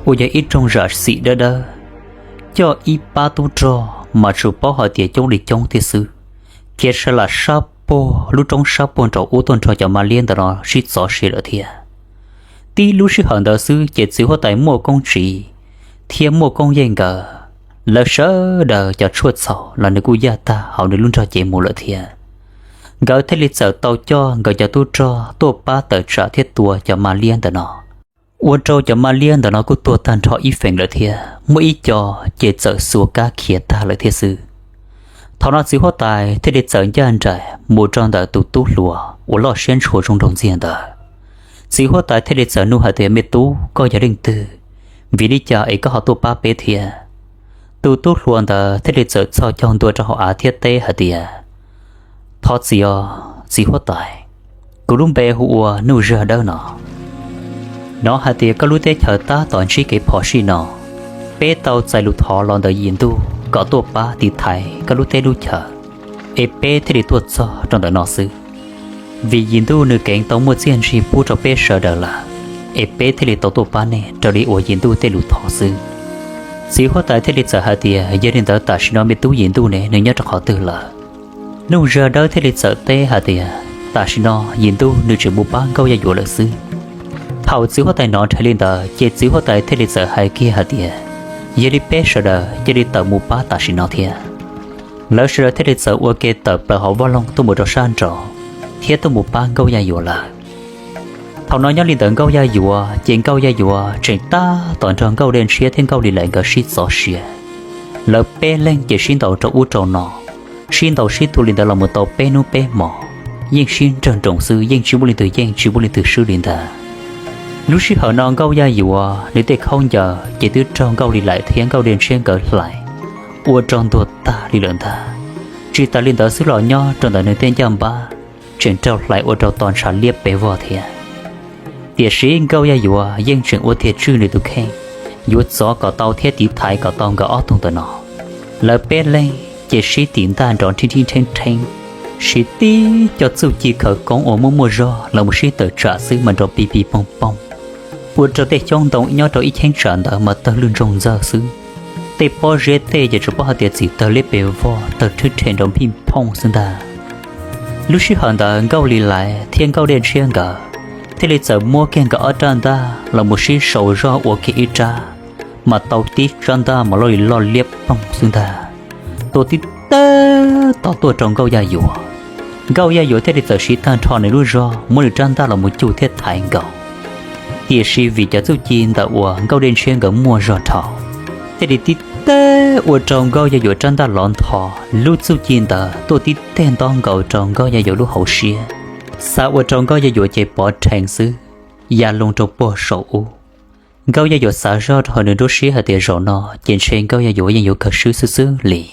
uas yog ib rooj zam xim dawb dawb, coj ib pab tub rog mas tsuas paub hais tias coob li coob thiab xwb, khiav sab lam sab puag lub roob sab puag nraum ub tuaj nrog cov ma liab ntawm no sib txov siav lawm thiab. Tib lub sij hawm ntawd xwb ces txiv huab tais Muaj Koob Tsiv thiab Muaj Koob Yeej nkawd, lawv sawv daws cov tshuaj txhaum los nws kuj yaj tag hauv nws lub nrog cev mus lawm thiab. Nkawd thiaj li txawm tau coj nkawd cov tub rog tuaj pab tawm tsam thiab tua cov ma liab ntawm no. Ua rau cov ma liab ntawm no kuj tuag tag nrho ib feem lawm thiab, muaj ib co ces txawm xuas kab khiav tag lawm thiab xwb. Thaum no txiv huab tais thiaj li txawm ncaj nraim mus rau ntawm tus tub hluas uas loj siab ntshua zoo nraug ntxiag ntawd. Txiv huab tais thiaj li txawm nug hais tias, me tub, koj yog leej twg? Vim li cas es koj ho tuaj pab peb thiab? Tus tub hluas ntawd thiaj li txawm txhos caug ntua rau hauv av thiab teb hais tias, thov txim os txiv huab tais, kuv lub npe hu ua Nuj Zaj Dawb no. Hnov hais tias koj lub teb chaws tab tom ntsib kev phom sij no, peb tau txais lus thov los ntawm yim ntuj kom tuaj pab tiv thaiv koj lub teb lub chaws, es peb thiaj li tuaj txog rau ntawm no xwb. Vim yim ntuj nws keev tau muaj txiaj ntsig pub rau peb sawv daws lawm, es peb thiaj li tau tuaj pab nej raws li uas yim ntuj tej lus thov xwb. Txiv huab tais thiaj li txawm hais tias, yog li ntawd tam sim no me tub yim ntuj ne nws nyob rau qhov twg lawm? Nuj Zaj Dawb thiaj li txawm teb hais tias tam sim no Yim Ntuj nws tseem mus pab Nkauj Yaj Yuam lawm xwb. Thaum txiv huab tais hnov nrhiav li ntawd ces txiv huab tais thiaj li txawm hais kiag hais tias yog li peb sawv daws cia li tawm mus pab tam sim no thiab. Lawv sawv daws thiaj li txawm ua ke tawm plaws hauv vaj loog tuaj mus rau sab nraud thiab tuaj mus pab Nkauj Yaj Yuam lawm. Thaum no nyob li ntawd Nkauj Yaj Yuam ces Nkauj Yaj Yuam tseem tab tom nrog Nkauj Dej Ntshiab thiab Nkauj Lis Lais nkawd sib txov siav. Lawv peb leeg ces sib ntaus rau ub rau no, sib ntaus sib tua li ntawd los mus tau peb hnub peb hmos, yeej sib nrawg nroos xwb, yeej tsis muaj leej twg yeej tsis muaj leej twg swb li ntawd. Lub sij hawm no Nkauj Yaj Yuam nws tej khaub ncaws ces twb raug Nkauj Lis Lais thiab Nkauj Dej Ntshiab nkawd hlais ua rau ntuag tag li lawm ntag. Tsis tas li ntawd xwb los nyob rau ntawm nws tej ncaj npab tseem raug hlais ua rau to ntshav liab pes vog thiab. Tiam sis Nkauj Yaj Yuam yeej tseem ua tiag tswj nws tus kheej, yuav txov kom tau thiab tiv thaiv kom tau nkawd ob tug ntawm no. Lawv peb leeg ces sib tim ntaj nrov nrhib nrhib rheeb rheeb, siv tib co txuj ci khawv koob uas muaj muaj zog los mus sib tawm tsam xwb mas nrov pig pig poog poog, ua rau tej xyoob ntoo nyob rau ib cheeb tsam ntawd mas tawg lwj ntsoog ntxawg xwb. Tej pob zeb tej ces tsuas paub hais tias txim tawg liab pes vog tawg rhwb rhe nrov nphij phooj xwb ntag. Lub sij hawm ntawd Nkauj Lis Lais thiab Nkauj Dej Ntshiab nkawd thiaj li txawm muab kiag nkawd ob rab ntaj los mus sib sau zog ua kiag ib rab, mas tau tib rab ntaj mas loj li loj liab ploog xwb ntag, tua tib teg tod tuaj rau Nkauj Yaj Yuam. Nkauj Yaj Yuam thiaj li txawm siv tag nrho nws lub zog muab nws rab ntaj los mus cug thiab thaiv nkaus. Tiam sis vim cov txuj ci ntawm uas Nkauj Dej Ntshiab nkawd muaj zog dhau, thiaj li tib teg ua rau Nkauj Yaj Yuam rab ntaj lov ntho. Lub txuj ci ntawd tuaj tib teg nto nkaus rau Nkauj Yaj Yuam lub hauv siab, xav ua rau Nkauj Yaj Yuam ces pov rhees xwb, ya loo rau puag saum ub. Nkauj Yaj Yuam xav zoj rau hauv nws lub siab hais tias zaum no ces ntshe Nkauj Yaj Yuam yeej yuav kawg swb xwb xwb li.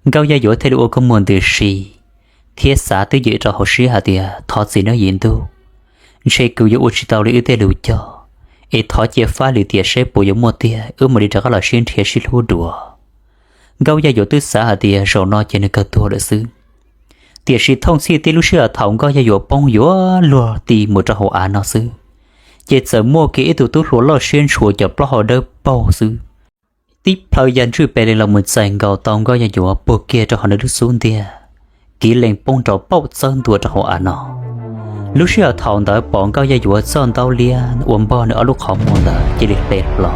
Nkauj Yaj Yuam thiaj li ua kua muag ntws si thiab xav twj ywm rau hauv siab hais tias thov txim nawb Yim Ntuj, ntshe kuv yuav ua tsis tau li wb tej lus cog, es thov cia faib lwm tiam seb puas yuav muaj tiag wb mam li rov qab los sib nrhiav sib hlub dua. Nkauj Yaj Yuam twb xav hais tias zaum no ces nws kawg tuag lawm xwb. Tiam sis thooj txhij tib lub sij hawm thaum Nkauj Yaj Yuam poob yuav luag ti mus rau hauv av no xwb, ces txawm muaj kiag ib tug tub hluas loj siab ntshua cov plaub hau dawb paug xwb, tib plhaw ya ntswj pes li los mus txais nkaus tau Nkauj Yaj Yuam puag kiag rau hauv nws lub xub ntiag, kiv lees poob nrov pauj txawb ntua rau hauv av no. Lub sij hawm thaum ntawd pom Nkauj Yaj Yuam txoj ntaub liab uas npog nws ob lub qhov muag ntawd cia li hle hlo.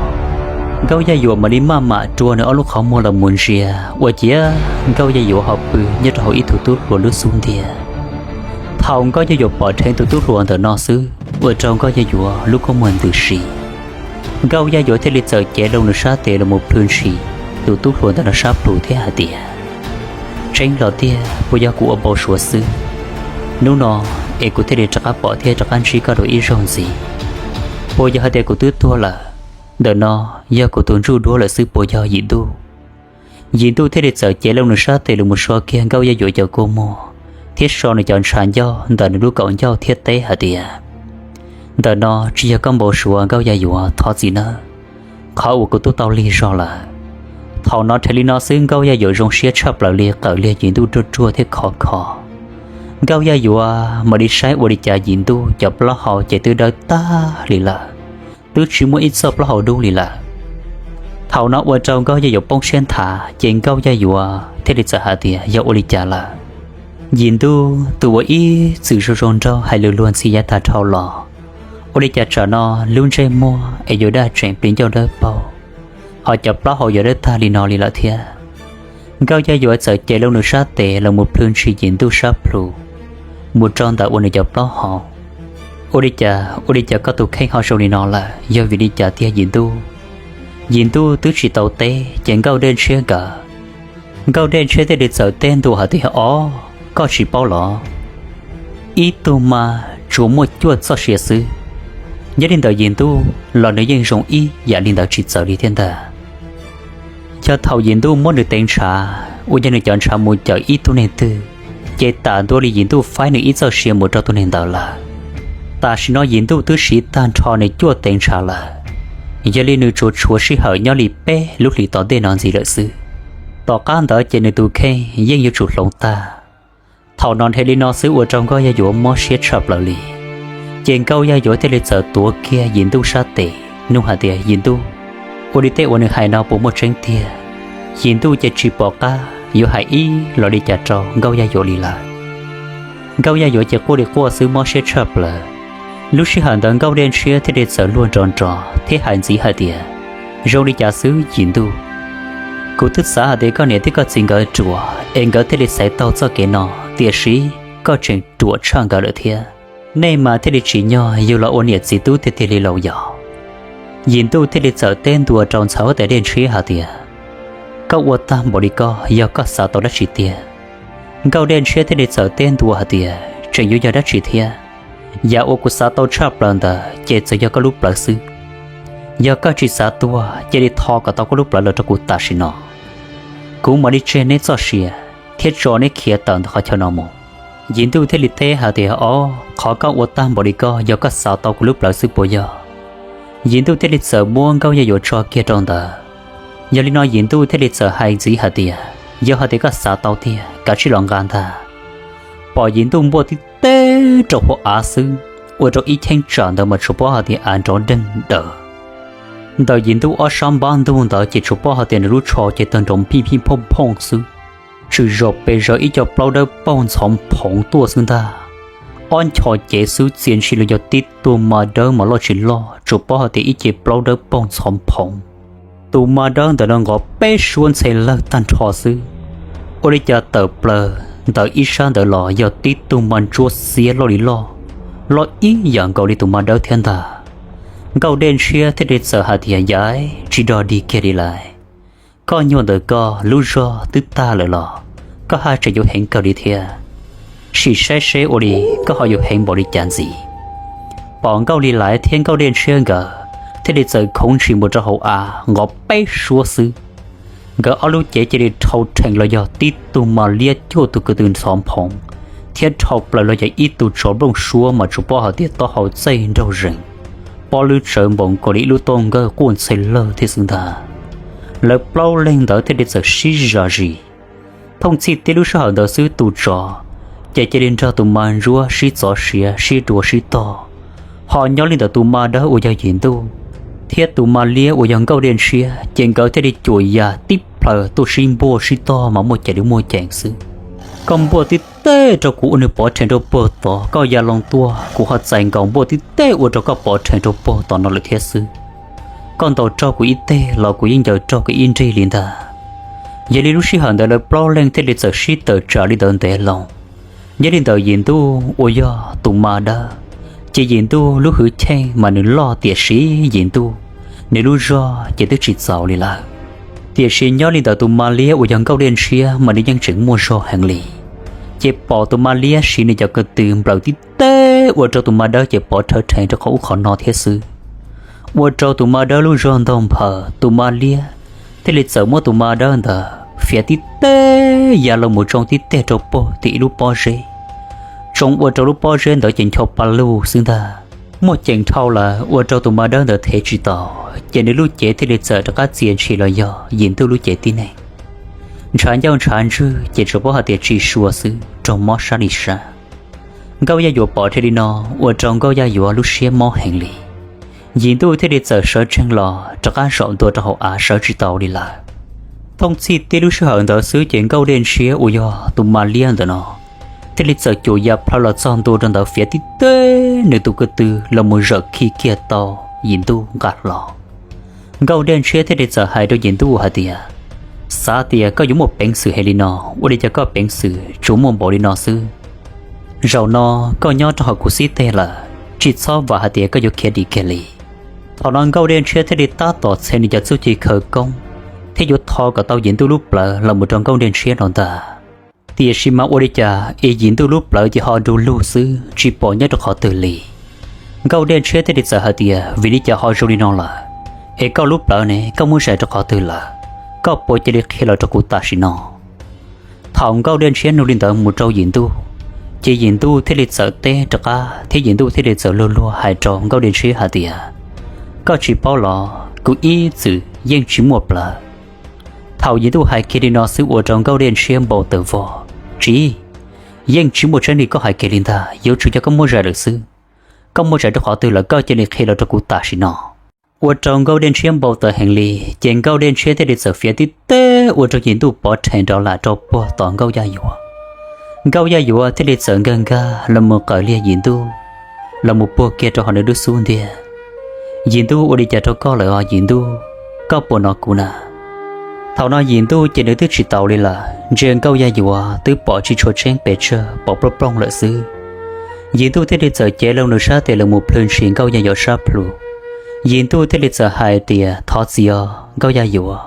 Nkauj Yaj Yuam mam li maj mam rua nws ob lub qhov muag los mus ntsia ua ciav Nkauj Yaj Yuam ho pw nyob rau hauv ib tug tub hluas lub xub ntiag. Thaum Nkauj Yaj Yuam pom dheev tus tub hluas ntawm no xwb ua rau Nkauj Yaj Yuam lub kua muag ntws si. Nkauj Yaj Yuam thiaj li txawm cev loo nws sab tes los mus plhws ntshis tus tub hluas ntawm no sab plhu thiab hais tias, tseeb los tiag puas yog kuv ua npau suav xwb? Hnub no es kuv thiaj li rov qab pom thiab rov qab ntsib koj dua ib zaug ntxiv. Puas yog hais tias kuv twb tuag lawm, ntawm no yog kuv tus ntsuj duab lawm xwb puas yog Yim Ntuj? Yim Ntuj thiaj li txawm cev loo nws sab tes los mus so kiag Nkauj Yaj Yuam cov kua muag thiab so nws cov ntshav ncauj ntawm nws lub kaum ncauj thiab teb hais tias, ntawm no tsis yog koj npau suav Nkauj Yaj Yuam, thov txim nawb, qhov uas kuv twb tau lig zog lawm. Thaum no rhe li no xwb Nkauj Yaj Yuam zoo siab tshaj plaws li, qawm liag Yim Ntuj ruaj ruaj thiab khov kho. Nkauj Yaj Yuam mam li saib ua li cas Yim Ntuj cov plaub hau ces twb dawb tag li lawm, twb tsis muaj ib txoj plaub hau dub li lawm. Thaum no ua rau Nkauj Yaj Yuam poob siab nthav ces Nkauj Yaj Yuam thiaj li txawm hais tias, yog ua li cas lawm? Yim Ntuj tus uas ib txwm zoo zoo nraug hais lus luag ntxhi yav tag dhau los, ua li cas tsam no lub ntsej muag es yuav daj tseem plis ncauj dawb paug, ho cov plaub hau yuav dawb tag li no li lawm thiab? Nkauj Yaj Yuam txawm cev loo nws sab tes los mus plhws ntshis Yim Ntuj sab plhu mus rau ntawm ua nws cov plaub hau. Ua li cas, ua li cas koj tus kheej ho zoo li no lawm, yog vim li cas tiag Yim Ntuj? Yim Ntuj twb tsis tau teb ces Nkauj Dej Ntshiab nkawd, Nkauj Dej Ntshiab thiaj li txawm teb ntua hais tias, o, koj tsis paub los? Ib tug mas tsuas muaj cuaj txoj sia xwb, nyob li ntawm Yim Ntuj los nws yeej zoo ib yam li ntawd tsis txawv li thiab ntag. Yog thaum Yim Ntuj muab nws teev ntshav uas yog nws cov ntshav mus cawm ib tug neeg twg, ces tam ntua li Yim Ntuj faib nws ib txoj sia mus rau tus neeg ntawd lawm. Tam sim no Yim Ntuj twb siv tag nrho nws cuaj teev ntshav lawm, yog li nws tsuas tshuav sij hawm nyob li peb lub hlis tom ntej no ntxiv lawm xwb. Tom qab ntawd ces nws tus kheej yeej yuav tsum hloov tag. Thaum no nrhe li no xwb ua rau Nkauj Yaj Yuam mob siab tshaj plaws li. Ces Nkauj Yaj Yuam thiaj li txawm tuav kiag Yim Ntuj sab tes nug hais tias, Yim Ntuj, ua li tej uas nws hais no puas muaj tseeb tiag? Yim Ntuj ces tsis pom qab yuav hais ib los li cas rau Nkauj Yaj Yuam li lawm. Nkauj Yaj Yuam ces quaj li quaj xwb mob siab tshaj plaws. Lub sij hawm ntawd Nkauj Dej Ntshiab thiaj li txawm luag nrov nrov thiab hais ntxiv hais tias, zoo li cas xwb Yim Ntuj? Kuv twb xav hais tias koj niam thiab koj txiv nkawd ruam es nkawd thiaj li xaiv taug txoj kev no, tiam sis koj tseem ruam tshaj nkawd lawm thiab. Nej mas thiaj li tsim nyog yug los ua niam txiv tub tiag tiag li lauj yog? Yim Ntuj thiaj li txawm teb ntua rau ntxhais huab tais Dej Ntshiab hais tias, koj ua tag npaum li koj yog koj xav tau dab tsi tiag? Nkauj Dej Ntshiab thiaj li txawm teb ntua hais tias, tseem yuav yog dab tsi thiab? Yam uas kuv xav tau tshaj plaws ntawd ces txawm yog koj lub plawv xwb. Yog koj tsis xav tuag cia li tho kom tau koj lub plawv los rau kuv tam sim no, kuv mam li tseg neb txoj sia thiab tso neb khiav tawm ntawm qhov chaw no mus. Yim Ntuj thiaj li teb hais tias, ob, qhov koj ua tag npaum li koj yog koj xav tau kuv lub plawv xwb puas yog? Yim Ntuj thiaj li txawm muab Nkauj Yaj Yuam tso kiag rau ntawd. Yog li no Yim Ntuj thiaj li txawm hais ntxiv hais tias, yog hais tias koj xav tau tiag kav tsij los nqa ntag. Pom Yim Ntuj npuaj tib teg rau hauv av xwb, ua rau ib cheeb tsam ntawd mas tsuas paub hais tias av nrov deeg daws. Ntawm Yim Ntuj ob sab npab ntug ntawd ces tsuas paub hais tias nws lub tsho ces tawg nrov phij phij phooj phooj xwb, tshwm zom pes zaws ib co plaub dawb paug ntxhov phoov tuaj xwb ntag. Ob ncho cev xwb txia ntshis los yog tib tug mas dawb mas loj tsis loj, tsuas paub hais tias ib ce plaub dawb paug ntxhov phoov. Tus mas dawb ntawm no nqov peb suab ntxhe lawg tag nrho xwb. Ua li cas tawm plaws ntawm ib sab ntawd los yog tib tug mas ntsuab xiab loj li loj, loj ib yam nkaus li tus mas dawb thiab ntag. Nkauj Dej Ntshiab thiaj li txawm hais tias, yaiv, tsis dog dig kiag li lawm. Koj nyuag ntawm koj lub zog twb tag lawm los koj haj tseem yuav heev kawg li thiab. Sim saib seb ua li koj ho yuav heev npaum li cas ntxiv. Pom Nkauj Lis Lais thiab Nkauj Dej Ntshiab nkawd thiaj li txawm khoov ntshis mus rau hauv av nqov peb suab xwb, nkawd ob lub cev cia li dhau rhees los yog tib tug mas liab cuaj tug ko tw ntxhov phoov, thiab dhau plaws los yog ib tug tsov nplooj suab mas tsuas paub hais tias taub hau txaij nraug zees, pob lwb tsawv npaum nkaus li ib lub tauj nkawj quaj ntxhe lawg thiab xwb ntag. Lawv plaub leeg ntawd thiaj li txawm sib zam zis. Thooj txhij tib lub sij hawm ntawd xwb tus tsov ces cia li nrog tus mas ntsuab sib txov siav sib dua sib tog. Ho nyob li ntawm tus mas dawb uas yog Yim Ntuj thiab tus mas liab uas yog Nkauj Dej Ntshiab ces nkawd thiaj li cuam yas tib plhaws tuaj sib npuaj sib tog mas muaj ceem li muaj ceem xwb. Koj npuaj tib teg rau kuv ua nws pov rhees rau puag tod, koj ya loo tuaj kuv ho txais nkaus npuaj tib teg ua rau koj pov rhees rau puag tod no lawm thiab xwb. Koj ntaus raug kuv ib teg los kuv yeej ncaws raug koj ib nrig li ntag. Yog li lub sij hawm ntawd lawv plaub leeg thiaj li txawm sib tawm tsam li ntawd ntev loo. Nyob li ntawm Yim Ntuj uas yog tus mas dawb, ces Yim Ntuj lub hwj chim mas nws loj tiam sis Yim Ntuj nws lub zog ces twb tsis txaus li lawm. Tiam sis nyob li ntawm tus mas liab uas yog Nkauj Dej Ntshiab mas nws yeej tseem muaj zog heev li. Ces pom tus mas liab siv nws cov ko tw nplawm tib teg ua rau tus mas dawb ces pov rhawv rhees rau qhov ub qhov no thiab xwb. Ua rau tus mas dawb lub zog ntaug nphaws, tus mas liab thiaj li txawm muab tus mas dawb ntawd fiav tib teg ya los mus tsoo tib teg rau puag tim ib lub pob zeb, tsoo ua rau lub pob zeb ntawd ces ncho pa lug xwb ntag. Muaj ceem dhau lawm ua rau tus mas dawb ntawd thev tsis tau, ces nws lub cev thiaj li txawm rov qab txia ntshis los yog Yim Ntuj lub cev tib neeg, ntshav ncauj ntshav ntswg ces tsuas paub hais tias tsis sua xwb, raug mob sab li sab. Nkauj Yaj Yuam pom dhau li no ua rau Nkauj Yaj Yuam lub siab mob heev li. Yim Ntuj thiaj li txawm sawv tsees los rov qab zaum ntua rau hauv av sawv tsis tau li lawm. Thooj txhij tib lub sij hawm ntawd xwb ces Nkauj Dej Ntshiab uas yog tus mas liab ntawm no thiaj li txawm cuam ya plhaw los txog ntua rau ntawd fiav tib teg nws tus ko tw los mus zawm khi kiag tau Yim Ntuj nqa hlo. Nkauj Dej Ntshiab thiaj li txawm hais rau Yim Ntuj hais tias, xav tias koj yuav muaj peev xwm heev li no, ua li cas koj peev xwm tsuas muaj npaum li no xwb? Zaum no koj nyob rau hauv kuv xib teg lawm, tsis txhob vam hais tias koj yuav khiav dim kiag li. Thaum no Nkauj Dej Ntshiab thiaj li tab tom txhev nws cov txuj ci khawv koob thiab yuav tho kom tau Yim Ntuj lub plawv los mus rau Nkauj Dej Ntshiab no ntag. Tiam sis mas ua li cas es Yim Ntuj lub plawv ces ho du lug xwb, tsis pom nyob rau qhov twg li. Nkauj Dej Ntshiab thiaj li txawm hais tias, vim li cas ho zoo li no lawm? Es koj lub plawv ne, koj muab zais rau qhov twg lawm? Koj puas cia li qhia los rau kuv tam sim no? Thaum Nkauj Dej Ntshiab nug li ntawd mus rau Yim Ntuj, ces Yim Ntuj thiaj li txawm teb rov qab thiab Yim Ntuj thiaj li txawm luag luag hais rau Nkauj Dej Ntshiab hais tias, koj tsis paub los kuv ib txwm yeej tsis muaj plawv. Thaum Yim Ntuj hais kiag li no xwb ua rau Nkauj Dej Ntshiab npau taws vog, tsis, yeej tsis muaj tseeb li koj hais kiag li ntag, yuav tsum yog koj muab zais lawm xwb. Koj muab zais rau qhov twg lawm koj cia li qhia los rau kuv tam sim no. Ua rau Nkauj Dej Ntshiab npau taws heev li, ces Nkauj Dej Ntshiab thiaj li txawm fiav tib teg ua rau Yim Ntuj pov rhees nrov lam rau puag tom Nkauj Yaj Yuav. Nkauj Yaj Yuav thiaj li txawm nkag nkag los mus qawm liag Yim Ntuj, los mus puag kiag rau hauv nws lub xub ntiag. Yim Ntuj, ua li cas rau koj lawm os Yim Ntuj? Koj puas hnov kuv na? Thaum no Yim Ntuj ces nws twb tsis taus li lawm, ntsia Nkauj Yaj Yuav twb pom tsis tshua tseeb pes tsawg, pom plooj plooj lawm xwb. Yim Ntuj thiaj li txawm cev loo nws sab tes los mus plhws ntshis Nkauj Yaj Yuav sab plhu. Yim Ntuj thiaj li txawm hais tias, thov txim os Nkauj Yaj Yuav,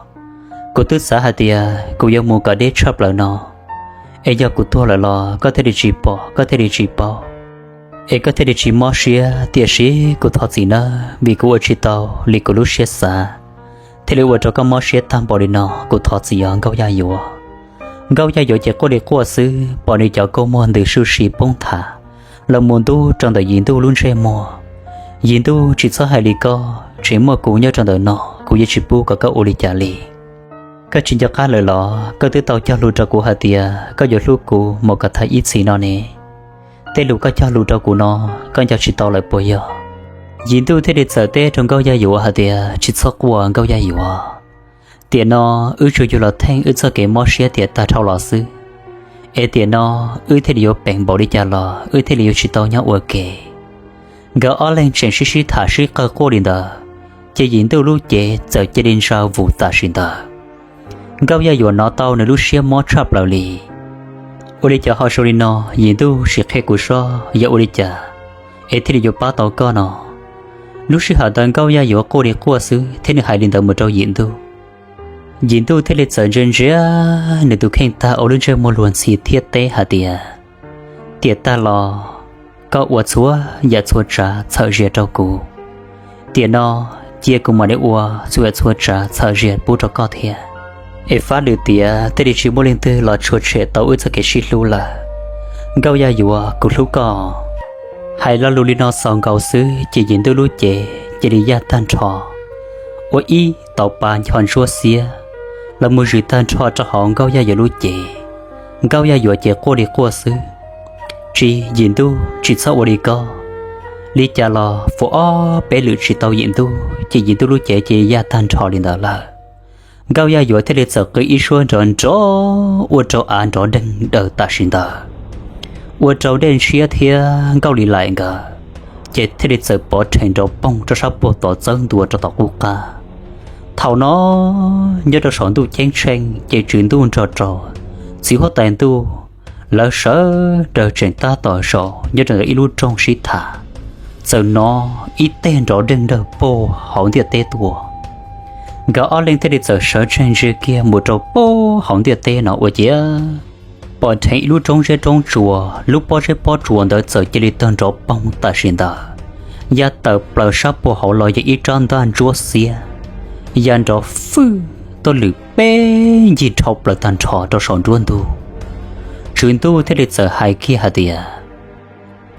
kuv twb xav hais tias kuv yuav mus kom deb tshaj plaws no, es yog kuv tuag lawm los koj thiaj li tsis pom, koj thiaj li tsis paub, es koj thiaj li tsis mob siab. Tiam sis kuv thov txim nawb, vim kuv ua tsis tau li kuv lub siab xav, thiaj li ua rau koj mob siab tag npaum li no. Kuv thov txim os Nkauj Yaj Yuav. Nkauj Yaj Yuav ces quaj li quaj xwb, pom nws cov kua muag ntws suj si poob tham los mus ntub rau ntawm Yim Ntuj lub ntsej muag. Yim Ntuj, tsis txhob hais li koj, tseem muaj kuv nyob rau ntawm no, kuv yuav tsis pub kom koj ua li cas li. Koj tsis nco qab lawm los? Koj twb tau cog lus rau kuv hais tias koj yuav hlub kuv mus kom tag ib txhis no ne. Tej lus koj cog lus rau kuv no, koj nco tsis tau lawm puas yog? Yim Ntuj thiaj li txawm teb rau Nkauj Yaj Yuav hais tias, tsis txhob quaj Nkauj Yaj Yuav. Tiam no wb tsuas yug los theej wb txoj kev mob siab tiam tag dhau los xwb, es tiam no wb thiaj li yuav peem npaum li cas los wb thiaj li yuav tsis tau nyob ua ke. Nkawd ob leeg tseem sib sib tham sib qawg quaj li ntawd, ces Yim Ntuj lub cev txawm cia li ntsa vus tam sim ntawd. Nkauj Yaj Yuav hnov tau nws lub siab mob tshaj plaws li. Ua li cas ho zoo li no? Yim Ntuj, sim qhia kuv soj, yog ua li cas es thiaj li yuav pab tau koj no? Lub sij hawm ntawd Nkauj Yaj Yuav quaj li quaj xwb thiab nws hais li ntawd mus rau Yim Ntuj. Yim Ntuj thiaj li txawm ntsia ntsia nws tus kheej tag ua lub ntsej muag luag ntxhi thiab teb hais tias, tiam tag los koj ua txhua yam txhua tsav txhawm zias rau kuv. Tiam no cia kuv mam li ua txhua yam txhua tsav txhawm zias pub rau koj thiab, es fab lwm tiam thiaj li tsis muaj leej twg los tshua tshem tau wb txoj kev sib hlub lawm. Nkauj Yaj Yuav, kuv hlub koj. Hais lo lus li no xaus nkaus xwb ces Yim Ntuj lub cev cia li yaj tag nrho, ua ib tauv pa ncho ntsuab xiab los mus zwm tag nrho rau hauv Nkauj Yaj Yuav lub cev. Nkauj Yaj Yuav ces quaj li quaj xwb. Tsis, Yim Ntuj, tsis txhob ua li koj. Li cas los fuv ob peb lwm tsis tau Yim Ntuj ces Yim Ntuj lub cev ces yaj tag nrho li ntawd lawm. Nkauj Yaj Yuav thiaj li txawm qw ib suab nrov nrov ua rau av nrov deeg daws tam sim ntawd, ua rau Dej Ntshiab thiab Nkauj Lis Laim nkawd ces thiaj li txawm pov rhees nrov poog rau sab puag tod txawb ntua rau tom qub qab. Thaum no nyob rau saum ntuj ceeb tsheej ces tswv ntuj nrog rau txiv huab tais ntuj, lawv sawv daws tseem tab tom zaum nyob rau ntawm ib lub rooj sib tham, txawm hnov ib teg nrov deeg dawg puag hauv ntiaj teb tuaj. Nkawd ob leeg thiaj li txawm sawv tsees ntsia kiag mus rau puag hauv ntiaj teb no ua ciav pom dheev ib lub roob zeb roob tsuas, lub pob zeb pob tsuas ntawd txawm cia li tawg nrov poog tam sim ntawd, ya tawm plaws sab puag hauv los yog ib rab ntaj ntsuab xiab, ya nrov fwj tuaj lwm peb ncig dhau plaws tag nrho rau saum nruab ntug. Tswv ntuj thiaj li txawm hais kiag hais tias,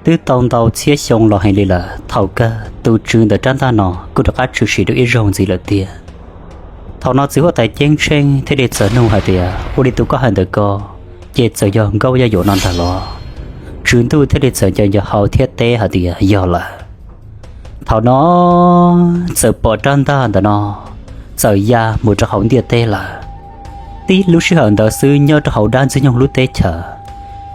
twb tau ntau txhiab xyoo los heev li lawm, thaum kawg tus tswv ntawm rab ntaj no kuj rov qab tshwm sim dua ib zaug ntxiv lawm tiag. Thaum no txiv huab tais ceeb tsheej thiaj li txawm nug hais tias, ua li tus koj hais ntawm ko ces txawm yog Nkauj Yaj Yuam no ntag los? Tswv ntuj thiaj li txawm nco nco hau thiab teb hais tias, yog lawm. Thaum no txawm pom rab ntaj ntawm no txawm ya mus rau hauv ntiaj teb lawm. Tib lub sij hawm ntawd xwb nyob rau hauv dab ntxwg nyoog lub teb chaws,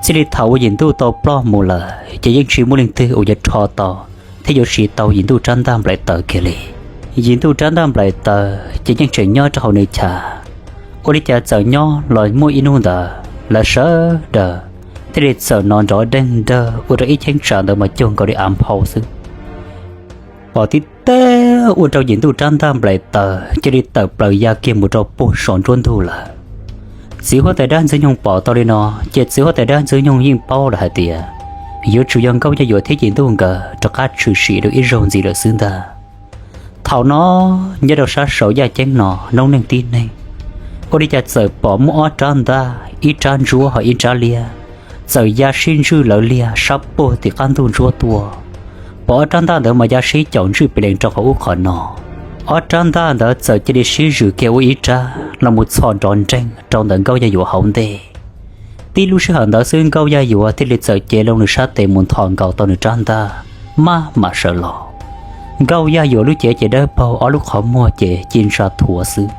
txij li thaum uas Yim Ntuj tau ploj mus lawm ces yeej tsis muaj leej twg uas yuav rho tau thiab yuav siv tau Yim Ntuj rab ntaj nplaim taws kiag li. Yim Ntuj rab ntaj nplaim taws ces yeej tseem nyob rau hauv nws chav. Ua li cas txawm nyob los muaj ib hnub ntawd lawv sawv daws thiaj li txawm hnov nrov deeg dawg ua rau ib cheeb tsam ntawd mas cuag nkaus li av nphau xwb. Pom tib teg ua rau Yim Ntuj rab ntaj nplaim taws cia li tawm plaws ya kiag mus rau puag saum nruab ntug lawm. Txiv huab tais dab ntxwg nyoog pom tau li no ces txiv huab tais dab ntxwg nyoog yeej paub lawm hais tias yuav tsum yog Nkauj Yaj Yuam thiab Yim Ntuj nkawd rov qab tshwm sim dua ib zaug ntxiv lawm xwb ntag. Thaum no nyob rau sab saum yaj ceeb no noob neej tib neeg, ua li cas txawm pom muaj ob rab ntaj, ib rab ntsuab ho ib rab liab, txawm ya sib ntswj lawv liag sab puag tim qab ntuj ntsuab tuaj. Pom ob rab ntaj ntawd mas ya sib caum ntswj pes lees rau qhov ub qhov no. Ob rab ntaj ntawd txawm cia li sib zwm kiag ua ib rab los mus txhos nrov nreeg rau ntawm Nkauj Yaj Yuam hauv ntej. Tib lub sij hawm ntawd xwb Nkauj Yaj Yuam thiaj li txawm cev loo nws sab tes mus nthos nkaus tau nws rab ntaj, maj mam sawv los. Nkauj Yaj Yuam lub cev ces dawb paug, ob lub qhov muag ces ci ntsa thuav xwb.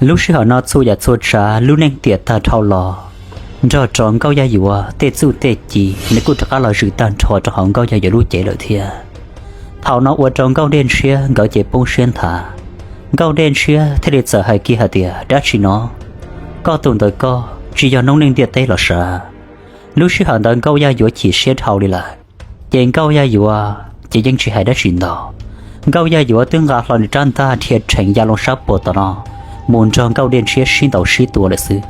Lub sij hawm no txhua yam txhua tsav lub neej tiam tag dhau los, nrog rau Nkauj Yaj Yuam tej txuj tej ci nws kuj rov qab los zwm tag nrho rau hauv Nkauj Yaj Yuam lub cev lawm thiab. Thaum no ua rau Nkauj Dej Ntshiab nkawd ces poob siab nthav. Nkauj Dej Ntshiab thiaj li txawm hais kiag hais tias, dab tsi no? Koj tus ntawd koj tsis yog noob neej ntiaj teb los sav? Lub sij hawm ntawd Nkauj Yaj Yuam chim siab dhau li lawm, ces Nkauj Yaj Yuam ces yeej tsis hais dab tsi ntau. Nkauj Yaj Yuam twb nqa hlo nws rab ntaj dhia rheev ya loo sab puag tom no mus nrog Nkauj Dej Ntshiab sib ntaus sib tua lawm xwb.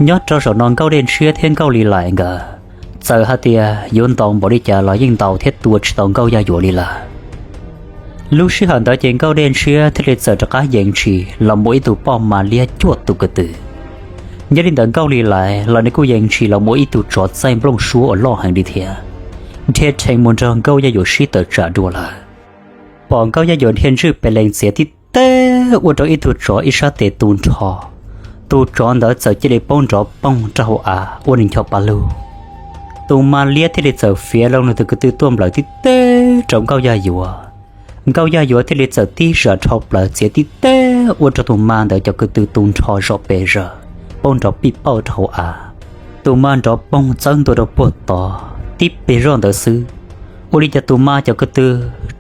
Nyob rau zaum no Nkauj Dej Ntshiab thiab Nkauj Lis Lais nkawd txawm hais tias yuav ntaus npaum li cas los yeej ntaus thiab tua tsis tau Nkauj Yaj Yuam li lawm. Lub sij hawm ntawd ces Nkauj Dej Ntshiab thiaj li txawm rov qab yees tshis los mus ib tug poj mas liab cuaj tus ko tw. Nyob li ntawd Nkauj Lis Lais los nws kuj yees tshis los mus ib tug tsov txaij nplooj suab uas loj heev li thiab, dhia rheev mus nrog Nkauj Yaj Yuam sib tawm tsam dua lawm. Pom Nkauj Yaj Yuam dhia ntswj pes lees txiav tib teg ua rau ib tug tsov ib sab tes tu nrho, tus tsov ntawd txawm cia li poob nrov poog rau hauv av ua nws ncho pa lug. Tus mas liab thiaj li txawm fiav loo nws tus ko tw tuaj nplawm tib teg rau Nkauj Yaj Yuam. Nkauj Yaj Yuam thiaj li txawm tib zam dhau plaws txiav tib teg ua rau tus mas ntawd cov ko tw tu nrho zom pes zaws, poob nrov pij pauj rau hauv av. Tus mas nrov poog txawb ntua rau puag tod tib pes zoj ntawd xwb, ua li cas tus mas cov ko tw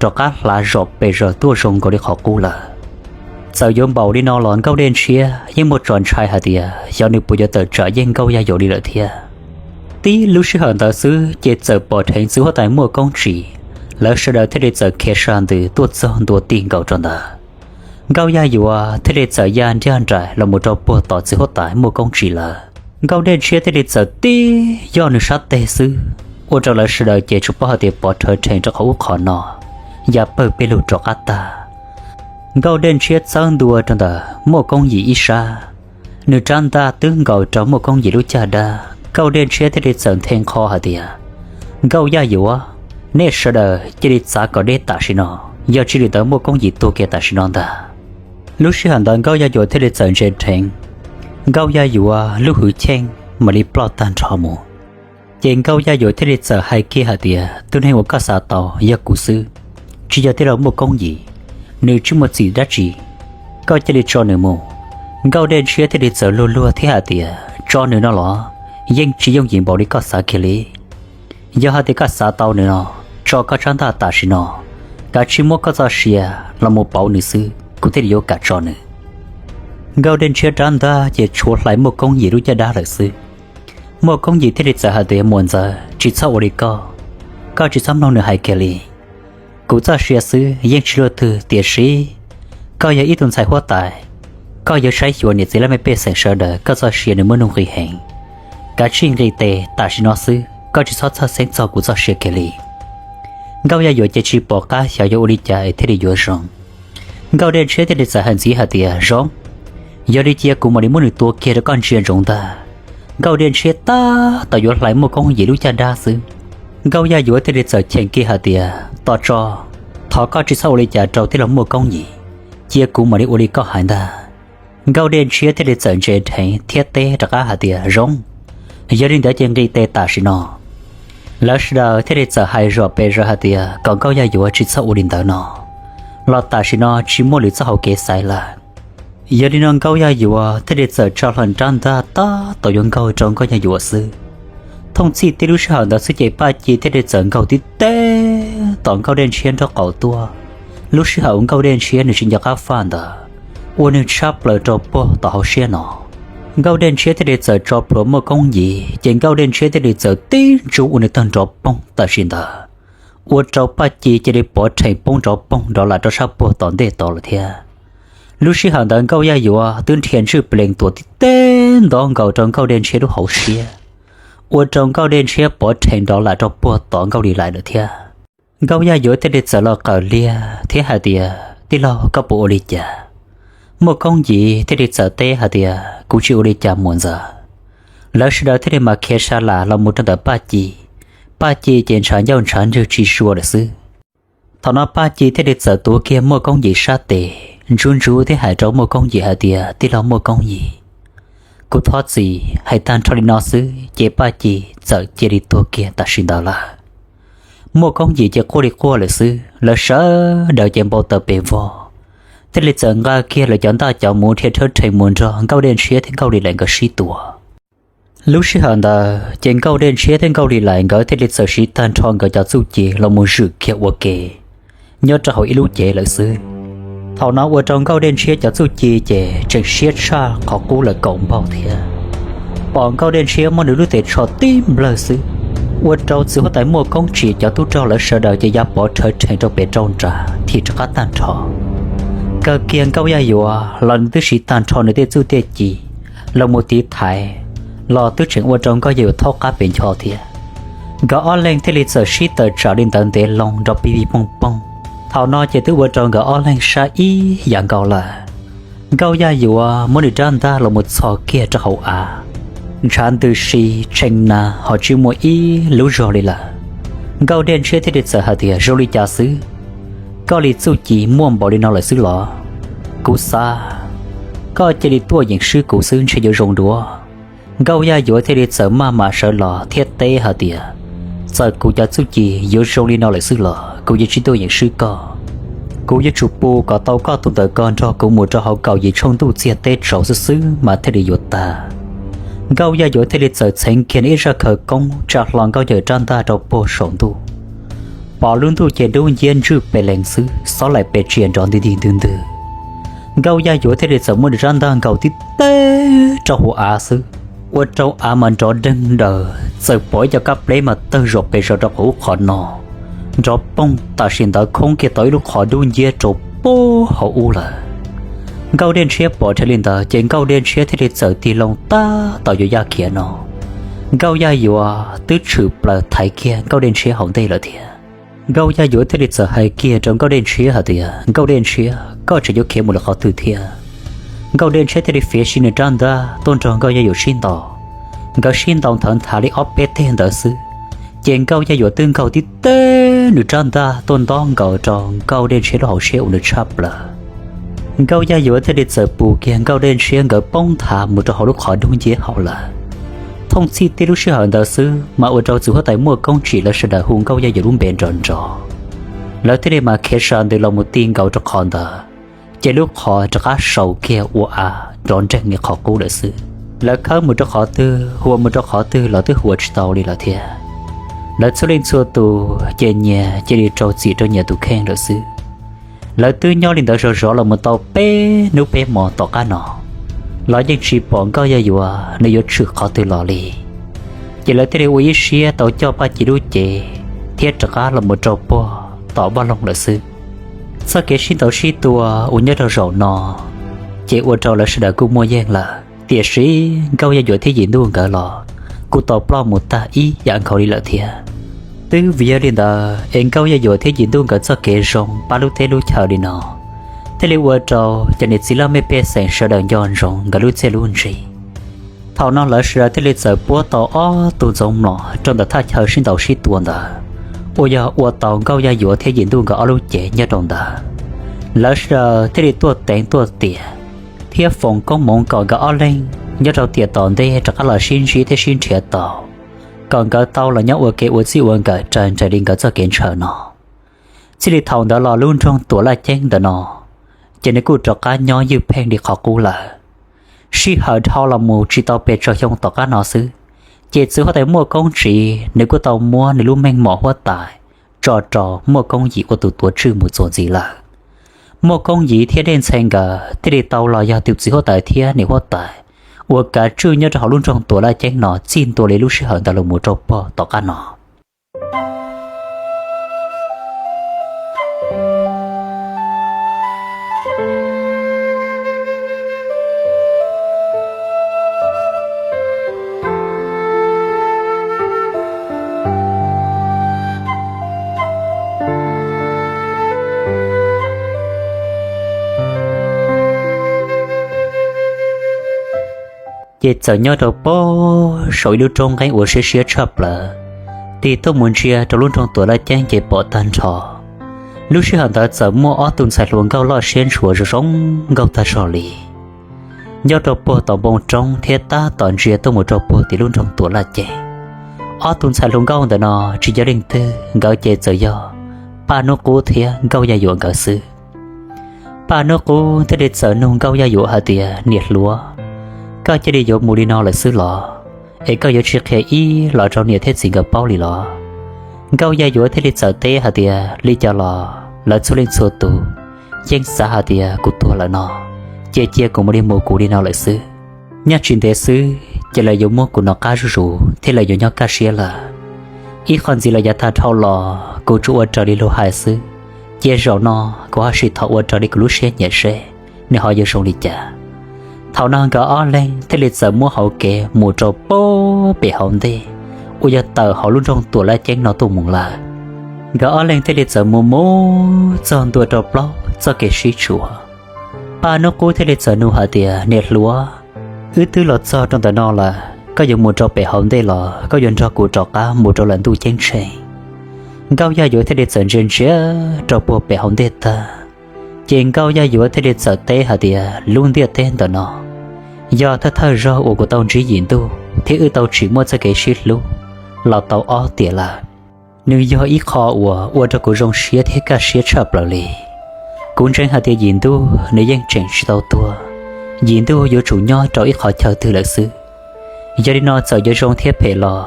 rov qab hlav zom pes zaws tuaj zoo nkaus li qhov qub lawm. Txawm yuav npaum li no los Nkauj Dej Ntshiab yeej muaj tso ntshai hais tias xyov nws puas yuav tawm tsam yeej Nkauj Yaj Yuam li lawm thiab. Tib lub sij hawm ntawd xwb ces txawm pom dheev txiv huab tais Muaj Koob Tsim, lawv sawv daws thiaj li txawm khiav sa ntws tuaj txog ntua ti nkaus rau ntawd. Nkauj Yaj Yuam thiaj li txawm ya nriag nraim los mus rau puag tom txiv huab tais Muaj Koob Tsim lawv. Nkauj Dej Ntshiab thiaj li txawm tib yoj nws sab teg xwb, ua rau lawv sawv daws ces tsuas paub hais tias pov rhawv rhees rau qhov ub qhov no, ya pawg pes lug rov qab tag. Nkauj Dej Ntshiab txawb ntua rau ntawm Muaj Koob Yim ib sab, nws rab ntaj twb nkaus rau Muaj Koob Yim lub caj dab. Nkauj Dej Ntshiab thiaj li txawm nthe nqho hais tias, Nkauj Yaj Yuam, nej sawv daws cia li txav kom deb tam sim no, yog tsis li ntawd Muaj Koob Yim tuag kiag tam sim no ntag. Lub sij hawm ntawd Nkauj Yaj Yuam thiaj li txawm ntse dheev, Nkauj Yaj Yuam lub hwv cheej mam li ploj tag nrho mus. Ces Nkauj Yaj Yuam thiaj li txawm hais kiag hais tias, tus neeg uas koj xav tau yog kuv xwb, tsis yog tij laug Muaj Koob Yim, nws tsis muaj txim dab tsi, koj cia li tso nws mus. Nkauj Dej Ntshiab thiaj li txawm luag luag thiab hais tias, tso nws no los yeej tsis yooj yim npaum li koj xav kiag li. Yog hais tias koj xav tau nws no, tso koj tsab ntaj tam sim no, kav tsij muab koj txoj sia los mus pauv nws xwb kuv thiaj li yuav kam tso nws. Nkauj Dej Ntshiab rab ntaj ces tshuav hlais Muaj Koob Yim lub caj dab lawm xwb. Muaj Koob Yim thiaj li txawm hais tias, muam ntxawm, tsis txhob ua li koj, koj tsis txhob mloog nws hais kiag li. Kuv txoj sia xwb yeej tsis luaj twg, tiam sis koj yog ib tug ntxhais huab tais, koj yuav saib xyuas niam txiv laj mej pej xeem sawv daws, koj txoj sia nws muaj nuj nqis heev. Kav tsij nqis tes tam sim no xwb, koj tsis txhob txhawj xeeb txog kuv txoj sia kiag li. Nkauj Yaj Yuam ces tsis pom qab xyov yuav ua li cas es thiaj li yuav zoo. Nkauj Dej Ntshiab thiaj li txawm hais ntxiv hais tias, zoo, yog li cia kuv mam li muab nws tua kiag rau koj ntsia ntsoov ntag. Nkauj Dej Ntshiab tab tom yuav hlais Muaj Koob Yim lub caj dab xwb, Nkauj Yaj Yuam thiaj li txawm cheem kiag hais tias, tos tso, thov koj tsis txhob ua li cas rau tij laug Muaj Koob Yim, cia kuv mam li ua li koj hais ntag. Nkauj Dej Ntshiab thiaj li txawm ntse dheev thiab teb rov qab hais tias, zoo, yog li ntawd ces nqis tes tam sim no. Lawv sawv daws thiaj li txawm hais zom pes zaws hais tias kom Nkauj Yaj Yuam tsis txhob ua li ntawd no, los tam sim no tsis muaj lwm txoj hauv kev xaiv lawm. Yog li no Nkauj Yaj Yuam thiaj li txawm tso hlo rab ntaj tab tom yuav nkaug rau Nkauj Yaj Yuam xwb. Thooj txhij tib lub sij hawm ntawd xwb ces Paj Ci thiaj li txawm nkaug tib teg tom Nkauj Dej Ntshiab nraub qaum tuaj. Lub sij hawm uas Nkauj Dej Ntshiab nws tsis nco qab faj ntawd, ua nws tshab plaws rau puag tom hauv siab no. Nkauj Dej Ntshiab thiaj li txawm tso plhuav Muaj Koob Yim, ces Nkauj Dej Ntshiab thiaj li txawm tib ntsug ua nws tag nrov poog tam sim ntawd, ua rau Paj Ci cia li pov rhees poob nrov poog nrov lam rau sab puag tom ntej tod lawm thiab. Lub sij hawm ntawd Nkauj Yaj Yuam twb nrhiav ntswj plees tuam tib teg ntov nkaus rau Nkauj Dej Ntshiab lub hauv siab, ua rau Nkauj Dej Ntshiab pov rhees nrov lam rau puag tom Nkauj Lis Lais lawm thiab. Nkauj Yaj Yuam thiaj li txawm los qawm liag thiab hais tias, tij laug, koj puas ua li cas? Muaj Koob Yim thiaj li txawm teb hais tias, kuv tsis ua li cas muam ntxawm. Lawv sawv daws thiaj li mas khiav sa lam los mus rau ntawm Paj Ci. Paj Ci ces ntshav ncauj ntshav ntswg tsis sua lawm xwb. Thaum no Paj Ci thiaj li txawm tuav kiag Muaj Koob Yim sab tes, ntsuj ntsuv thiab hais rau Muaj Koob Yim hais tias, tij laug Muaj Koob Yim, kuv thov txim, hais tag nrho li no xwb ces Paj Ci txawm cia li tuag kiag tam sim ntawd lawm. Muaj Koob Yim ces quaj li quaj lawm xwb, lawv sawv daws ces npau taws pes vog, thiaj li txawm nqa kiag lawv cov ntaj cov muv dhia rhawv rhees mus nrog Nkauj Dej Ntshiab thiab Nkauj Lis Lais nkawd sib tua. Lub sij hawm ntawd ces Nkauj Dej Ntshiab thiab Nkauj Lis Lais nkawd thiaj li txawm siv tag nrho nkawd cov txuj ci los mus zwm kiag ua ke nyob rau hauv ib lub cev lawm xwb. Thaum no ua rau Nkauj Dej Ntshiab cov txuj ci ces tseem siab tshaj qhov qub lawm kaum npaug thiab. Pom Nkauj Dej Ntshiab muab nws lub tes tsho tib nplawg xwb, ua rau txiv huab tais Muaj Koob Tsim cov tub rog lawv sawv daws ces ya pov rhawv rhees rau pem rau nram thim rov qab tag nrho. Kawg kiag Nkauj Yaj Yuav los nws twb siv tag nrho nws tej txuj tej ci los mus tiv thaiv, los twb tseem ua rau Nkauj Yaj Yuav thaub qab pes ncho thiab. Nkawd ob leeg thiaj li txawm sib tawm tsam li ntawd ntev loo nrov pig pig pooj pooj. Thaum no ces twb ua rau nkawd ob leeg sab ib yam nkaus lawm. Nkauj Yaj Yuav muab nws rab ntaj los mus txhos kiag rau hauv av, ntshav ntws si tshee na ho tsis muaj ib lub zog li lawm. Nkauj Dej Ntshiab thiaj li txawm hais tias, Zoo li cas xwb? Koj li txuj ci muaj npaum li no lawm xwb los? Kuv xav koj cia li tuaj yeem swb kuv xwb ntshe yuav zoo dua. Nkauj Yaj Yuav thiaj li txawm maj mam sawv los thiab teb hais tias, Txawm kuv cov txuj ci yuav zoo li no lawm xwb los kuv yuav tsis tuaj yeem swb koj. Kuv yuav tsum pus kom tau koj tus ntawm ko nrog kuv mus rau hauv kaum yim tshooj ntuj txiag teb tsaus xwb xwb mas thiaj li yuav tag. Nkauj Yaj Yuav thiaj li txawm txheev kiag nws ib zaj khawv koob tsa hlo Nkauj Yaj Yuav rab ntaj rau puag saum ntuj. Pom lub ntuj ces dub nciab ntswj pes lees xwb, xob laim pes tsia nrov nti nti ntwg ntwg. Nkauj Yaj Yuav thiaj li txawm muab nws rab ntaj nkaus tib teg rau hauv av xwb, ua rau av mas nrov deeg daws, txawm pom ib co kab pleb mas tawg zom pes zom rau qhov ub qhov no, nrov poog tam sim ntawd khoob kiag tau ib lub qhov dub nciab rau puag hauv ub lawm. Nkauj Dej Ntshiab pom dheev li ntawd ces Nkauj Dej Ntshiab thiaj li txawm tig loo tab tom yuav yaj khiav no. Nkauj Yaj Yuav twb tshwm plaws thaiv kiag Nkauj Dej Ntshiab hauv ntej lawm thiab. Nkauj Yaj Yuav thiaj li txawm hais kiag rau Nkauj Dej Ntshiab hais tias, Nkauj Dej Ntshiab, koj tseem yuav khiav mus lawm qhov twg thiab? Nkauj Dej Ntshiab thiaj li fiav si nws rab ntaj tuaj nrog Nkauj Yaj Yuav sib ntaus. Nkawd sib ntaus nthawv nthav li ob peb teg ntawd xwb, ces Nkauj Yaj Yuav twb nkaug tib teg nws rab ntaj tuaj ntob nkaus rau Nkauj Dej Ntshiab lub hauv siab uas nws tshaj plaws. Nkauj Yaj Yuav thiaj li txawm pus kiag Nkauj Dej Ntshiab nkawd poob nthav mus rau hauv lub qhov dub nciab hauv lawm. Thooj txhij tib lub sij hawm ntawd xwb mas ua rau txiv huab tais Muaj Koob Tsim lawv sawv daws hu Nkauj Yaj Yuav lub npe nrov nrov. Lawv thiaj li mas khiav sas ntws los mus ti nkaus rau qhov ntawd, ces lub qhov rov qab saus kiag ua av nrov nreeg li qhov qub lawm xwb. Lawv khawb mus rau qhov twg, hua mus rau qhov twg los twb hua tsis tau li lawm thiab. Lawv txhua leej txhua tus ces nyias cia li rau txim rau nyias tus kheej lawm xwb. Lawv twb nyob li ntawd zov zov los mus tau peb hnub peb hmo tom qab no los yeej tsis pom Nkauj Yaj Yuav nws yuav tshwm qhov twg los li. Ces lawv thiaj li ua ib siab tau coj Paj Ci lub cev thiab rov qab los mus rau puag tom Vaj Loog lawm xwb. Txoj kev sib ntaus sib tua uas nyob rau zaum no ces ua rau lawv sawv daws kuj muaj yeej lawm, tiam sis Nkauj Yaj Yuav thiab Yim Ntuj nkawd los kuj tau ploj mus tag ib yam nkaus li lawm thiab. Twb vim yog li ntawd es Nkauj Yaj Yuav thiab Yim Ntuj nkawd txoj kev zoo pab lub teb lub chaw li no thiaj li ua rau cov niam txiv laj mej pej xeem sawv daws nco ntsoov nkawd lub txiaj lub ntsig. Thaum no lawv sawv daws thiaj li txawm puab tau ob tug ntxoov mlom rau ntawm thaj chaw sib ntaus sib tua ntawd, uas yog ua tau Nkauj Yaj Yuav thiab Yim Ntuj nkawd ob lub cev nyob rau ntawd. Lawv sawv daws thiaj li tuaj teev tuaj tiam thiab foom koob hmoov kom nkawd ob leeg nyob rau tiam tom ntej rov qab los sib ntsib thiab sib nrhiav tau, kom nkawd tau los nyob ua ke ua txij ua nkawm raws nraim li nkawd txoj kev ntshaw no. Txij li thaum ntawd los lub nroog Tuam Laj Ceeb ntawm no ces nws kuj rov qab nyob ywj pheej li qhov qub lawm. Sij hawm dhau los mus tsis tau pes tsawg xyoo tom qab no xwb, ces txiv huab tais Muaj Koob Tsiv nws kuj tau muab nws lub meej mom huab tais tso rau Muaj Koob Yim ua tus tuav tswj mus txuas ntxiv lawm. Muaj Koob Yim thiab Dej Ntxhee nkawd thiaj li tau los yog tus txiv huab tais thiab niam huab tais uas kav tswj nyob rau hauv lub nroog Tuam Laj Ceeb no txij ntua li lub sij hawm ntawd los mus rau puag tom qab no. Ces txawm nyob rau puag saum ib lub roob nqeeb uas siab siab tshaj plaws, tig tuaj mus ntsia rau lub nroog Tuam Laj Ceeb ces pom tag nrho. Lub sij hawm ntawd txawm muaj ob tug ntxhais hluas nkauj loj siab ntshua zoo zoo nkauj tag zog li nyob rau puag tom npoo roob thiab tab tom ntsia tuaj mus rau puag tim lub nroog Tuam Laj Ceeb. Ob tug ntxhais hluas nkauj ntawm no tsis yog leej twg, nkawd ces txawm yog Paj Hnub Qub thiab Nkauj Yaj Yuam nkawd xwb. Paj Hnub Qub thiaj li txawm nug Nkauj Yaj Yuam hais tias, Niam hluas, koj cia li yuav mus li no lawm xwb los? Es koj yuav tsis qhia ib los rau niam thiab txiv nkawd paub li los? Nkauj Yaj Yuam thiaj li txawm teb hais tias, Li cas los lawv txhua leej txhua tus yeej xav hais tias kuv tuag lawm no, ces cia kuv mus li mus kuv li no lawm xwb. Nyob tsis ntev xwb ces lawv yuav muab kuv noj qab zuj zus thiab lawv yuav nyob kaj siab lawm. Ib qho ntxiv los yav tag dhau los kuv tsuas ua raws li luag hais xwb, ces zaum no kuv ho sim thov ua raws li kuv lub siab nyiam seb nws ho yuav zoo li cas. Thaum no nkawd ob leeg thiaj li txawm muab hauv kev mus rau pem hauv ntej uas yog tawm hauv lub nroog Tuam Laj Ceeb no tuaj mus lawm. Nkawd ob leeg thiaj li txawm mus mus txog ntua rau plaub txoj kev sib tshuam. Paj Hnub Qub thiaj li txawm nug hais tias, Niam hluas, wb twb los txog rau ntawm no lawm, koj yuav mus rau pem hauv ntej los koj yuav nrog kuv rov qab mus rau lawm ntuj ceeb tsheej? Nkauj Yaj Yuam thiaj li txawm ntsia ntsia rau puag pem hauv ntej tag, ces Nkauj Yaj Yuam thiaj li txawm teb hais tias, Lub ntiaj teb ntawm no yog thawj thawj zaug uas kuv tau ntsib Yim Ntuj thiab wb tau tsim muaj txoj kev sib hlub los tau ob tiam lawm. Nws yog ib qho uas ua rau kuv zoo siab thiab kaj siab tshaj plaws li. Kuv ntseeg hais tias Yim Ntuj nws yeej tseem tsis tau tuag, Yim Ntuj yuav tsum nyob rau ib qhov chaw twg lawm xwb. Yog li no txawm yuav zoo thiab phem los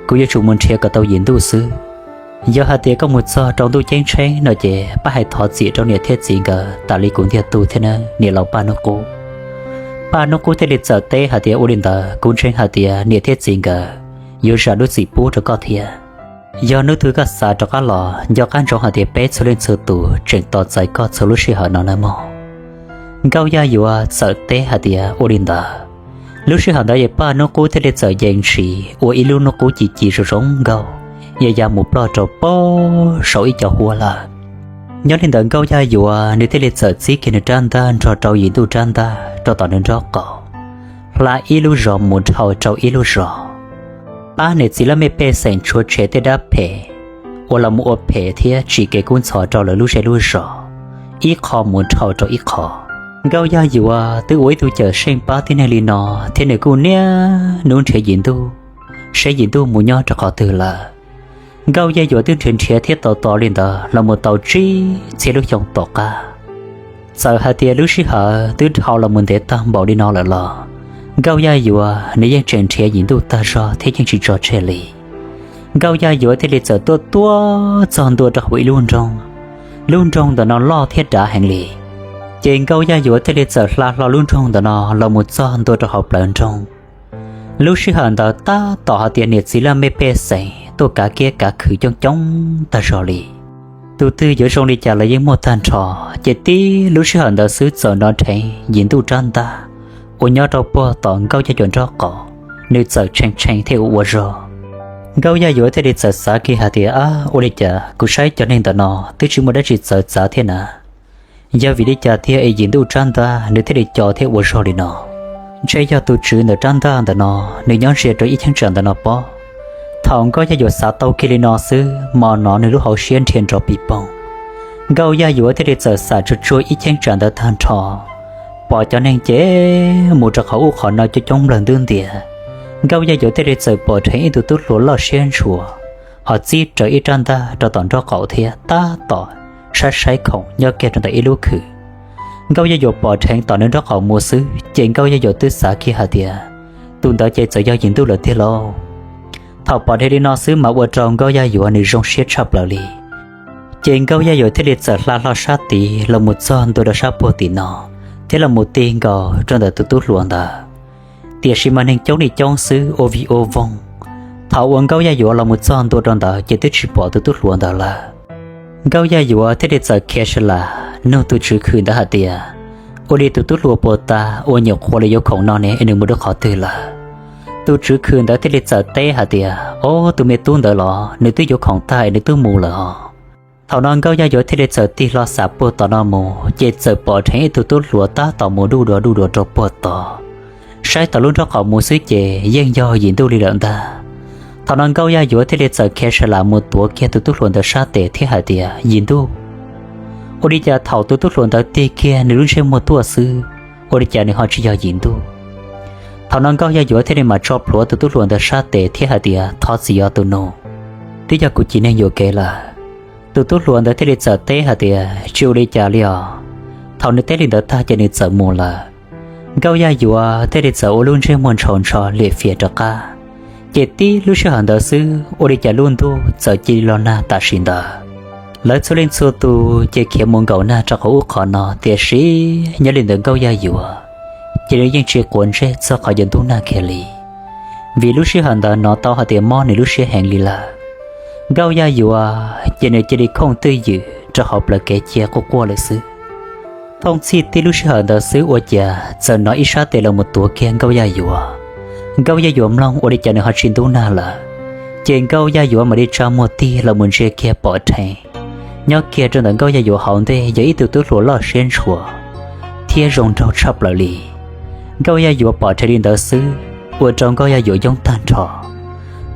kuv yuav tsum mus nrhiav kom tau Yim Ntuj xwb. Yog hais tias koj mus txog rau ntuj ceeb tsheeb no ces pab hais thov txim rau niam thiab txiv nkawd tas li kuv ntiag tug thiab nawb niam laus Paj Hnub Qub. Paj Hnub Qub thiaj li txawm teb hais tias, Ua li ntawd kuv ntseeg hais tias niam thiab txiv nkawd yuav zam lub txim pub rau koj thiab. Yog hnub twg koj xav rov qab los nco qab ntsoov hais tias peb txhua leej txhua tus tseem tos txais koj txhua lub sij hawm no nawb mog. Nkauj Yaj Yuam txawm teb hais tias, Ua li ntawd. Lub sij hawm ntawd ces Paj Hnub Qub thiaj li txawm yees ntshis ua ib lub hnub qub ci ci zoo zoo nkauj, ya ya mus ploj rau pem saum ib co huab lawm. Nyob li ntawd Nkauj Yaj Yuam nws thiaj li txawm txib kiag nws rab ntaj nrog rau Yim Ntuj rab ntaj rau tom nws nraub qaum, hla ib lub zos mus dhau rau ib lub zos, pab niam txiv laj mej pej xeem tshuav tshem tej dab phem uas los mus ua phem thiab tsim kev kub ntxhov rau lawv lub zej lub zos, ib qho mus dhau rau ib qho. Nkauj Yaj Yuam twb ua ib tug cawm seej pab tib neeg li no, thiab nws kuj niaj hnub nrhiav Yim Ntuj, saib Yim Ntuj mus nyob rau qhov twg lawm. Nkauj Yaj Yuam twb nrhiav nrhiav thiab tos tos li ntawd los mus tau tsib txhiab lub xyoo tom qab. Txawm hais tias lub sij hawm twb dhau los mus ntev tag npaum li no lawm los Nkauj Yaj Yuam nws yeej tseem nrhiav Yim Ntuj tag zog thiab yeej tsis tso tseg li. Nkauj Yaj Yuam thiaj li txawm tuaj tuaj txog ntua rau hauv ib lub nroog. Lub nroog ntawm no loj thiab dav heev li, ces Nkauj Yaj Yuam thiaj li txawm hla hlo lub nroog ntawm no los mus txog ntua rau hauv plawv nroog. Lub sij hawm ntawd tab tom hais tias niam txiv laj mej pej xeem tuaj kav kiab kav khw coob coob tag zog li. Tus twg yuav zoo li cas los yeej muaj tag nrho, ces tib lub sij hawm ntawd xwb txawm hnov dheev Yim Ntuj rab ntaj uas nyob rau puag tom Nkauj Yaj Yuam nraub qaum, nws txawm tshee tshee thiab ua ua zog. Nkauj Yaj Yuam thiaj li txawm xav kiag hais tias, Ab, ua li cas kuv saib cov neeg ntawm no twb tsis muaj dab tsi txawv txav thiab na? Yog vim li cas tiag es Yim Ntuj rab ntaj nws thiaj li co thiab ua zog li no? Ntshe yog tus tswv ntawm rab ntaj ntawm no nws nyob ntsia rau ib cheeb tsam ntawm no pob. Thaum Nkauj Yaj Yuam xav tau kiag li no xwb, hmo no nws lub hauv siab nrhia nrov pis poog. Nkauj Yaj Yuam thiaj li txawm xam tsuag tsuag ib cheeb tsam ntawd tag nrho, pom cov neeg ces mus rau qhov ub qhov no coob coob nplawg ntub ntiag. Nkauj Yaj Yuam thiaj li txawm pom dheev ib tug tub hluas loj siab ntshua, ho txib rawv ib rab ntaj rau tom nraub qaum thiab tab tom saib saib khoom nyob kiag rau ntawm ib lub khw. Nkauj Yaj Yuam pom dheev tom nws nraub qaum mus xwb ces Nkauj Yaj Yuam twb xav kiag hais tias, tus ntawd ces txawm yog Yim Ntuj lawm tiag lauj. Thaum pom dheev li no xwb mas ua rau Nkauj Yaj Yuam nws zoo siab tshaj plaws li. Ces Nkauj Yaj Yuam thiaj li txawm hla hlo sab tid los mus txog ntua rau sab puag tim no, thiab los mus ti nkaus rau ntawm tus tub hluas ntawd. Tiam sis mas neeg coob li coob xwb, ua vig ua voog. Thaum uas Nkauj Yaj Yuam los mus txog ntua rau ntawd ces twb tsis pom tus tub hluas ntawd lawm. Nkauj Yaj Yuam thiaj li txawm khiav sa las nug tus tswv khw ntawd hais tias, ua li tus tub hluas puas tas uas nyuam qhuav li yuav khoom no ne es nws mus rau qhov twg lawm? Tus tswv khw ntawd thiaj li txawm teb hais tias, ob, tus me tub ntawd los nws twb yuav khoom tag es nws twb mus lawm os. Thaum no Nkauj Yaj Yuam thiaj li txawm tig hlo xam puag tom no mus ces txawm pom dheev ib tug tub hluas tab tom mus duj dua duj dua rau puag tod. Saib tom lub nraub qaum mus xwb ces yeej yog Yim Ntuj li lawm ntag. Thaum no Nkauj Yaj Yuam thiaj li txawm khiav sa las mus tuav kiag tus tub hluas ntawd sab tes thiab hais tias, Yim Ntuj. Ua li cas thaum tus tub hluas ntawd tig kiag nws lub ntsej muag tuaj xwb, ua li cas nws ho tsis yog Yim Ntuj? Thaum no Nkauj Yaj Yuav thiaj li mam tso plhuav tus tub hluas ntawd sab tes thiab hais tias, Thov txim os tus nus, twb yog kuv civ neeg yuam kev lawm. Tus tub hluas ntawd thiaj li txawm teb hais tias, Tsis ua li cas li os. Thaum nws teb li ntawd tag ces nws txawm mus lawm. Nkauj Yaj Yuav thiaj li txawm ua lub ntsej muag ntshaus ntsho liam fiam rov qab. Ces tib lub sij hawm ntawd xwb ua li cas lub ntuj txawm cia li los nag tam sim ntawd. Lawv txhua leej txhua tus ces khiav mus nkaum nag rau qhov ub qhov no, tiam sis nyob li ntawm Nkauj Yaj Yuav ces nws yeej tsis quav ntsej txog qhov yuav ntub nag kiag li, vim lub sij hawm ntawd hnov tau hais tias mob nws lub siab heev li lawm. Nkauj Yaj Yuav ces nws cia li khooj twj ywm rau hauv plawv kev cia quaj quaj lawm xwb. Thooj txhij tib lub sij hawm ntawd xwb ua cas txawm hnov ib sab tes los mus tuav kiag Nkauj Yaj Yuav. Nkauj Yaj Yuav mloog ua li cas nws ho tsis ntub nag lawm, ces Nkauj Yaj Yuav mam li tsa muag tig los mus ntsia kiag pom rhe, nyob kiag rau ntawm Nkauj Yaj Yuav hauv ntej yog ib tug tub hluas loj siab ntshua thiab zoo nraug tshaj plaws li. Nkauj Yaj Yuav pom rhe li ntawd xwb ua rau Nkauj Yaj Yuav yoob tag nrho.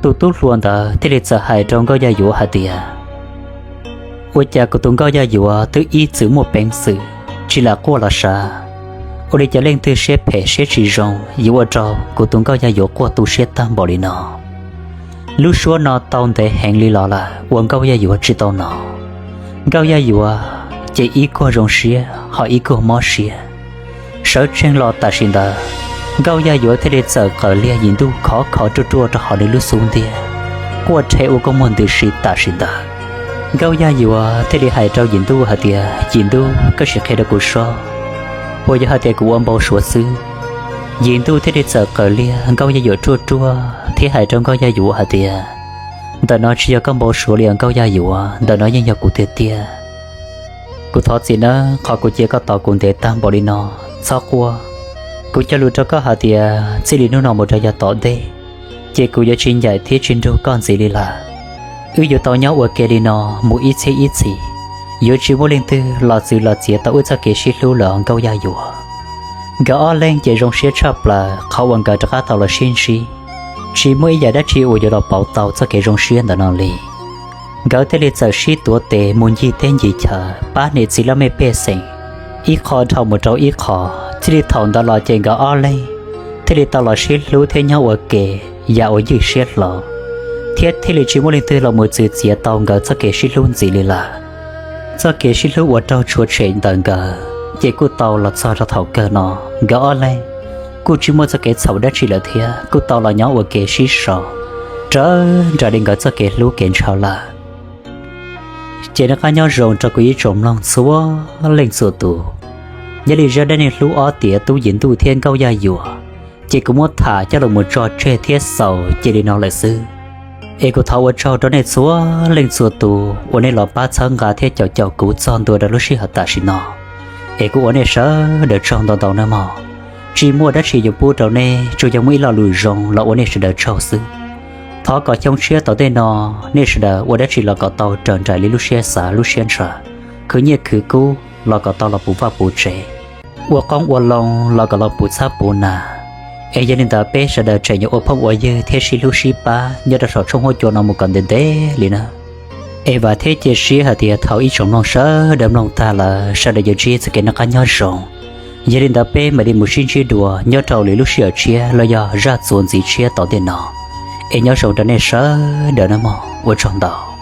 Tus tub hluas ntawd thiaj li txawm hais rau Nkauj Yaj Yuav hais tias, Ua cas kuv tus Nkauj Yaj Yuav twb ib txwm muaj peev xwm tsis lam quaj los sav, ua li cas leej twg siab phem siab tsis zoo yuav ua rau kuv tus Nkauj Yaj Yuav quaj tu siab tag npaum li no? Lub suab no tau ntev heev li los lawm uas Nkauj Yaj Yuav tsis tau hnov. Nkauj Yaj Yuav ces ib kuag zoo siab ho ib kuag mob siab. Sawv tsees los tam sim ntawd, Nkauj Yaj Yuav thiaj li txawm qaws liag Yim Ntuj khov kho ruaj ruaj rau hauv nws lub xub ntiag, quaj rhe ua koob muag ntws si tam sim ntawd. Nkauj Yaj Yuav thiaj li hais rau Yim Ntuj hais tias, Yim Ntuj, koj sim qhia rau kuv saib, puas yog hais tias kuv ua npau suav xwb? Yim Ntuj thiaj li txawm qaws liag Nkauj Yaj Yuav ruaj ruaj thiab hais rau Nkauj Yaj Yuav hais tias, Ntawm no tsis yog koj npau suav li os Nkauj Yaj Yuav, ntawm no yeej yog kuv tiag tiag. Kuv thov txim nawb, qhov kuv cia koj tos kuv ntev tag npaum li no, txhob quaj. Kuv cog lus rau koj hais tias txij li hnub no mus rau yav tom ntej, ces kuv yuav tsis ncaim thiab tsis nrug koj ntxiv li lawm. Wb yuav tau nyob ua ke li no mus ib txhiab ib txhis, yuav tsis muaj leej twg los txwv los txiav tau wb txoj kev sib hlub lawm Nkauj Yaj Yuav. Nkawd ob leeg ces zoo siab tshaj plaws qhov uas nkawd rov qab tau los sib ntsib, tsis muaj ib yam dab tsi uas yuav los pauv tau txoj kev zoo siab ntawm no li. Nkawd thiaj li txawm sib tuav tes mus ncig teb ncig chaw pab niam txiv laj mej pej xeem, ib qho dhau mus rau ib qho. Txij li thaum ntawd los ces nkawd ob leeg thiaj li tau los sib hlub thiab nyob ua ke yam uas ywj siab hlo, thiab thiaj li tsis muaj leej twg los mus txwv txiav tau nkawd txoj kev sib hlub ntxiv li lawm. Txoj kev sib hlub uas raug tshua tshem ntawm nkawd ces kuj tau los txog rau thaum kawg no, nkawd ob leeg kuj tsis muaj txoj kev txhaum dab tsi lawm thiab kuj tau los nyob ua ke sib sau raws nraim li nkawd txoj kev hlub kev ntshaw lawm. Ces noj qab nyob zoo rau kuv ib tsoom mloog txhua leej txhua tus. Nyob li zaj dab neeg hlub ob tiav tub Yim Ntuj thiab Nkauj Yaj Yuam, ces kuv muab tham coj los mus tso tseg thiab xaus cia li no lawm xwb. Es kuv thov ua tsaug rau nej txhua leej txhua tus uas nej los pab txhawb nqa thiab caum caum kuv txog ntua rau lub sij hawm tam sim no. Es kuv ua nej sawv daws tsaug ntau ntau nawb mog. Tsis muaj dab tsi yuav pub rau nej, tsuas yog muaj ib lo lus zoo los ua nej sawv daws tsaug xwb. Thov kom xyoo tshiab tom ntej no nej sawv daws ua dab tsi los kom tau raws nraim li lub siab xav lub siab ntshaw, khwv nyiaj khwv kub los kom tau los puv vaj puv tsev, ua qoob ua loo los kom los puv txhab puv nas. Es yog li ntawd peb sawv daws tseem yuav ua phooj ua ywg thiab sib hlub sib pab nyob rau saum tshooj huab cua no mus kom ntev ntev li na. Es vam thiab cia siab hais tias thaum ib tsoom mloog sawv daws mloog tag lawm sawv daws yuav ntsib txoj kev noj qab nyob zoo. Yog li ntawd peb mam li mus sib ntsib dua nyob rau lwm lub sij hawm tshiab los yog zaj txuas ntxiv tshiab tom ntej no. Es nyob zoo rau nej sawv daws nawb mog, ua tsaug ntau.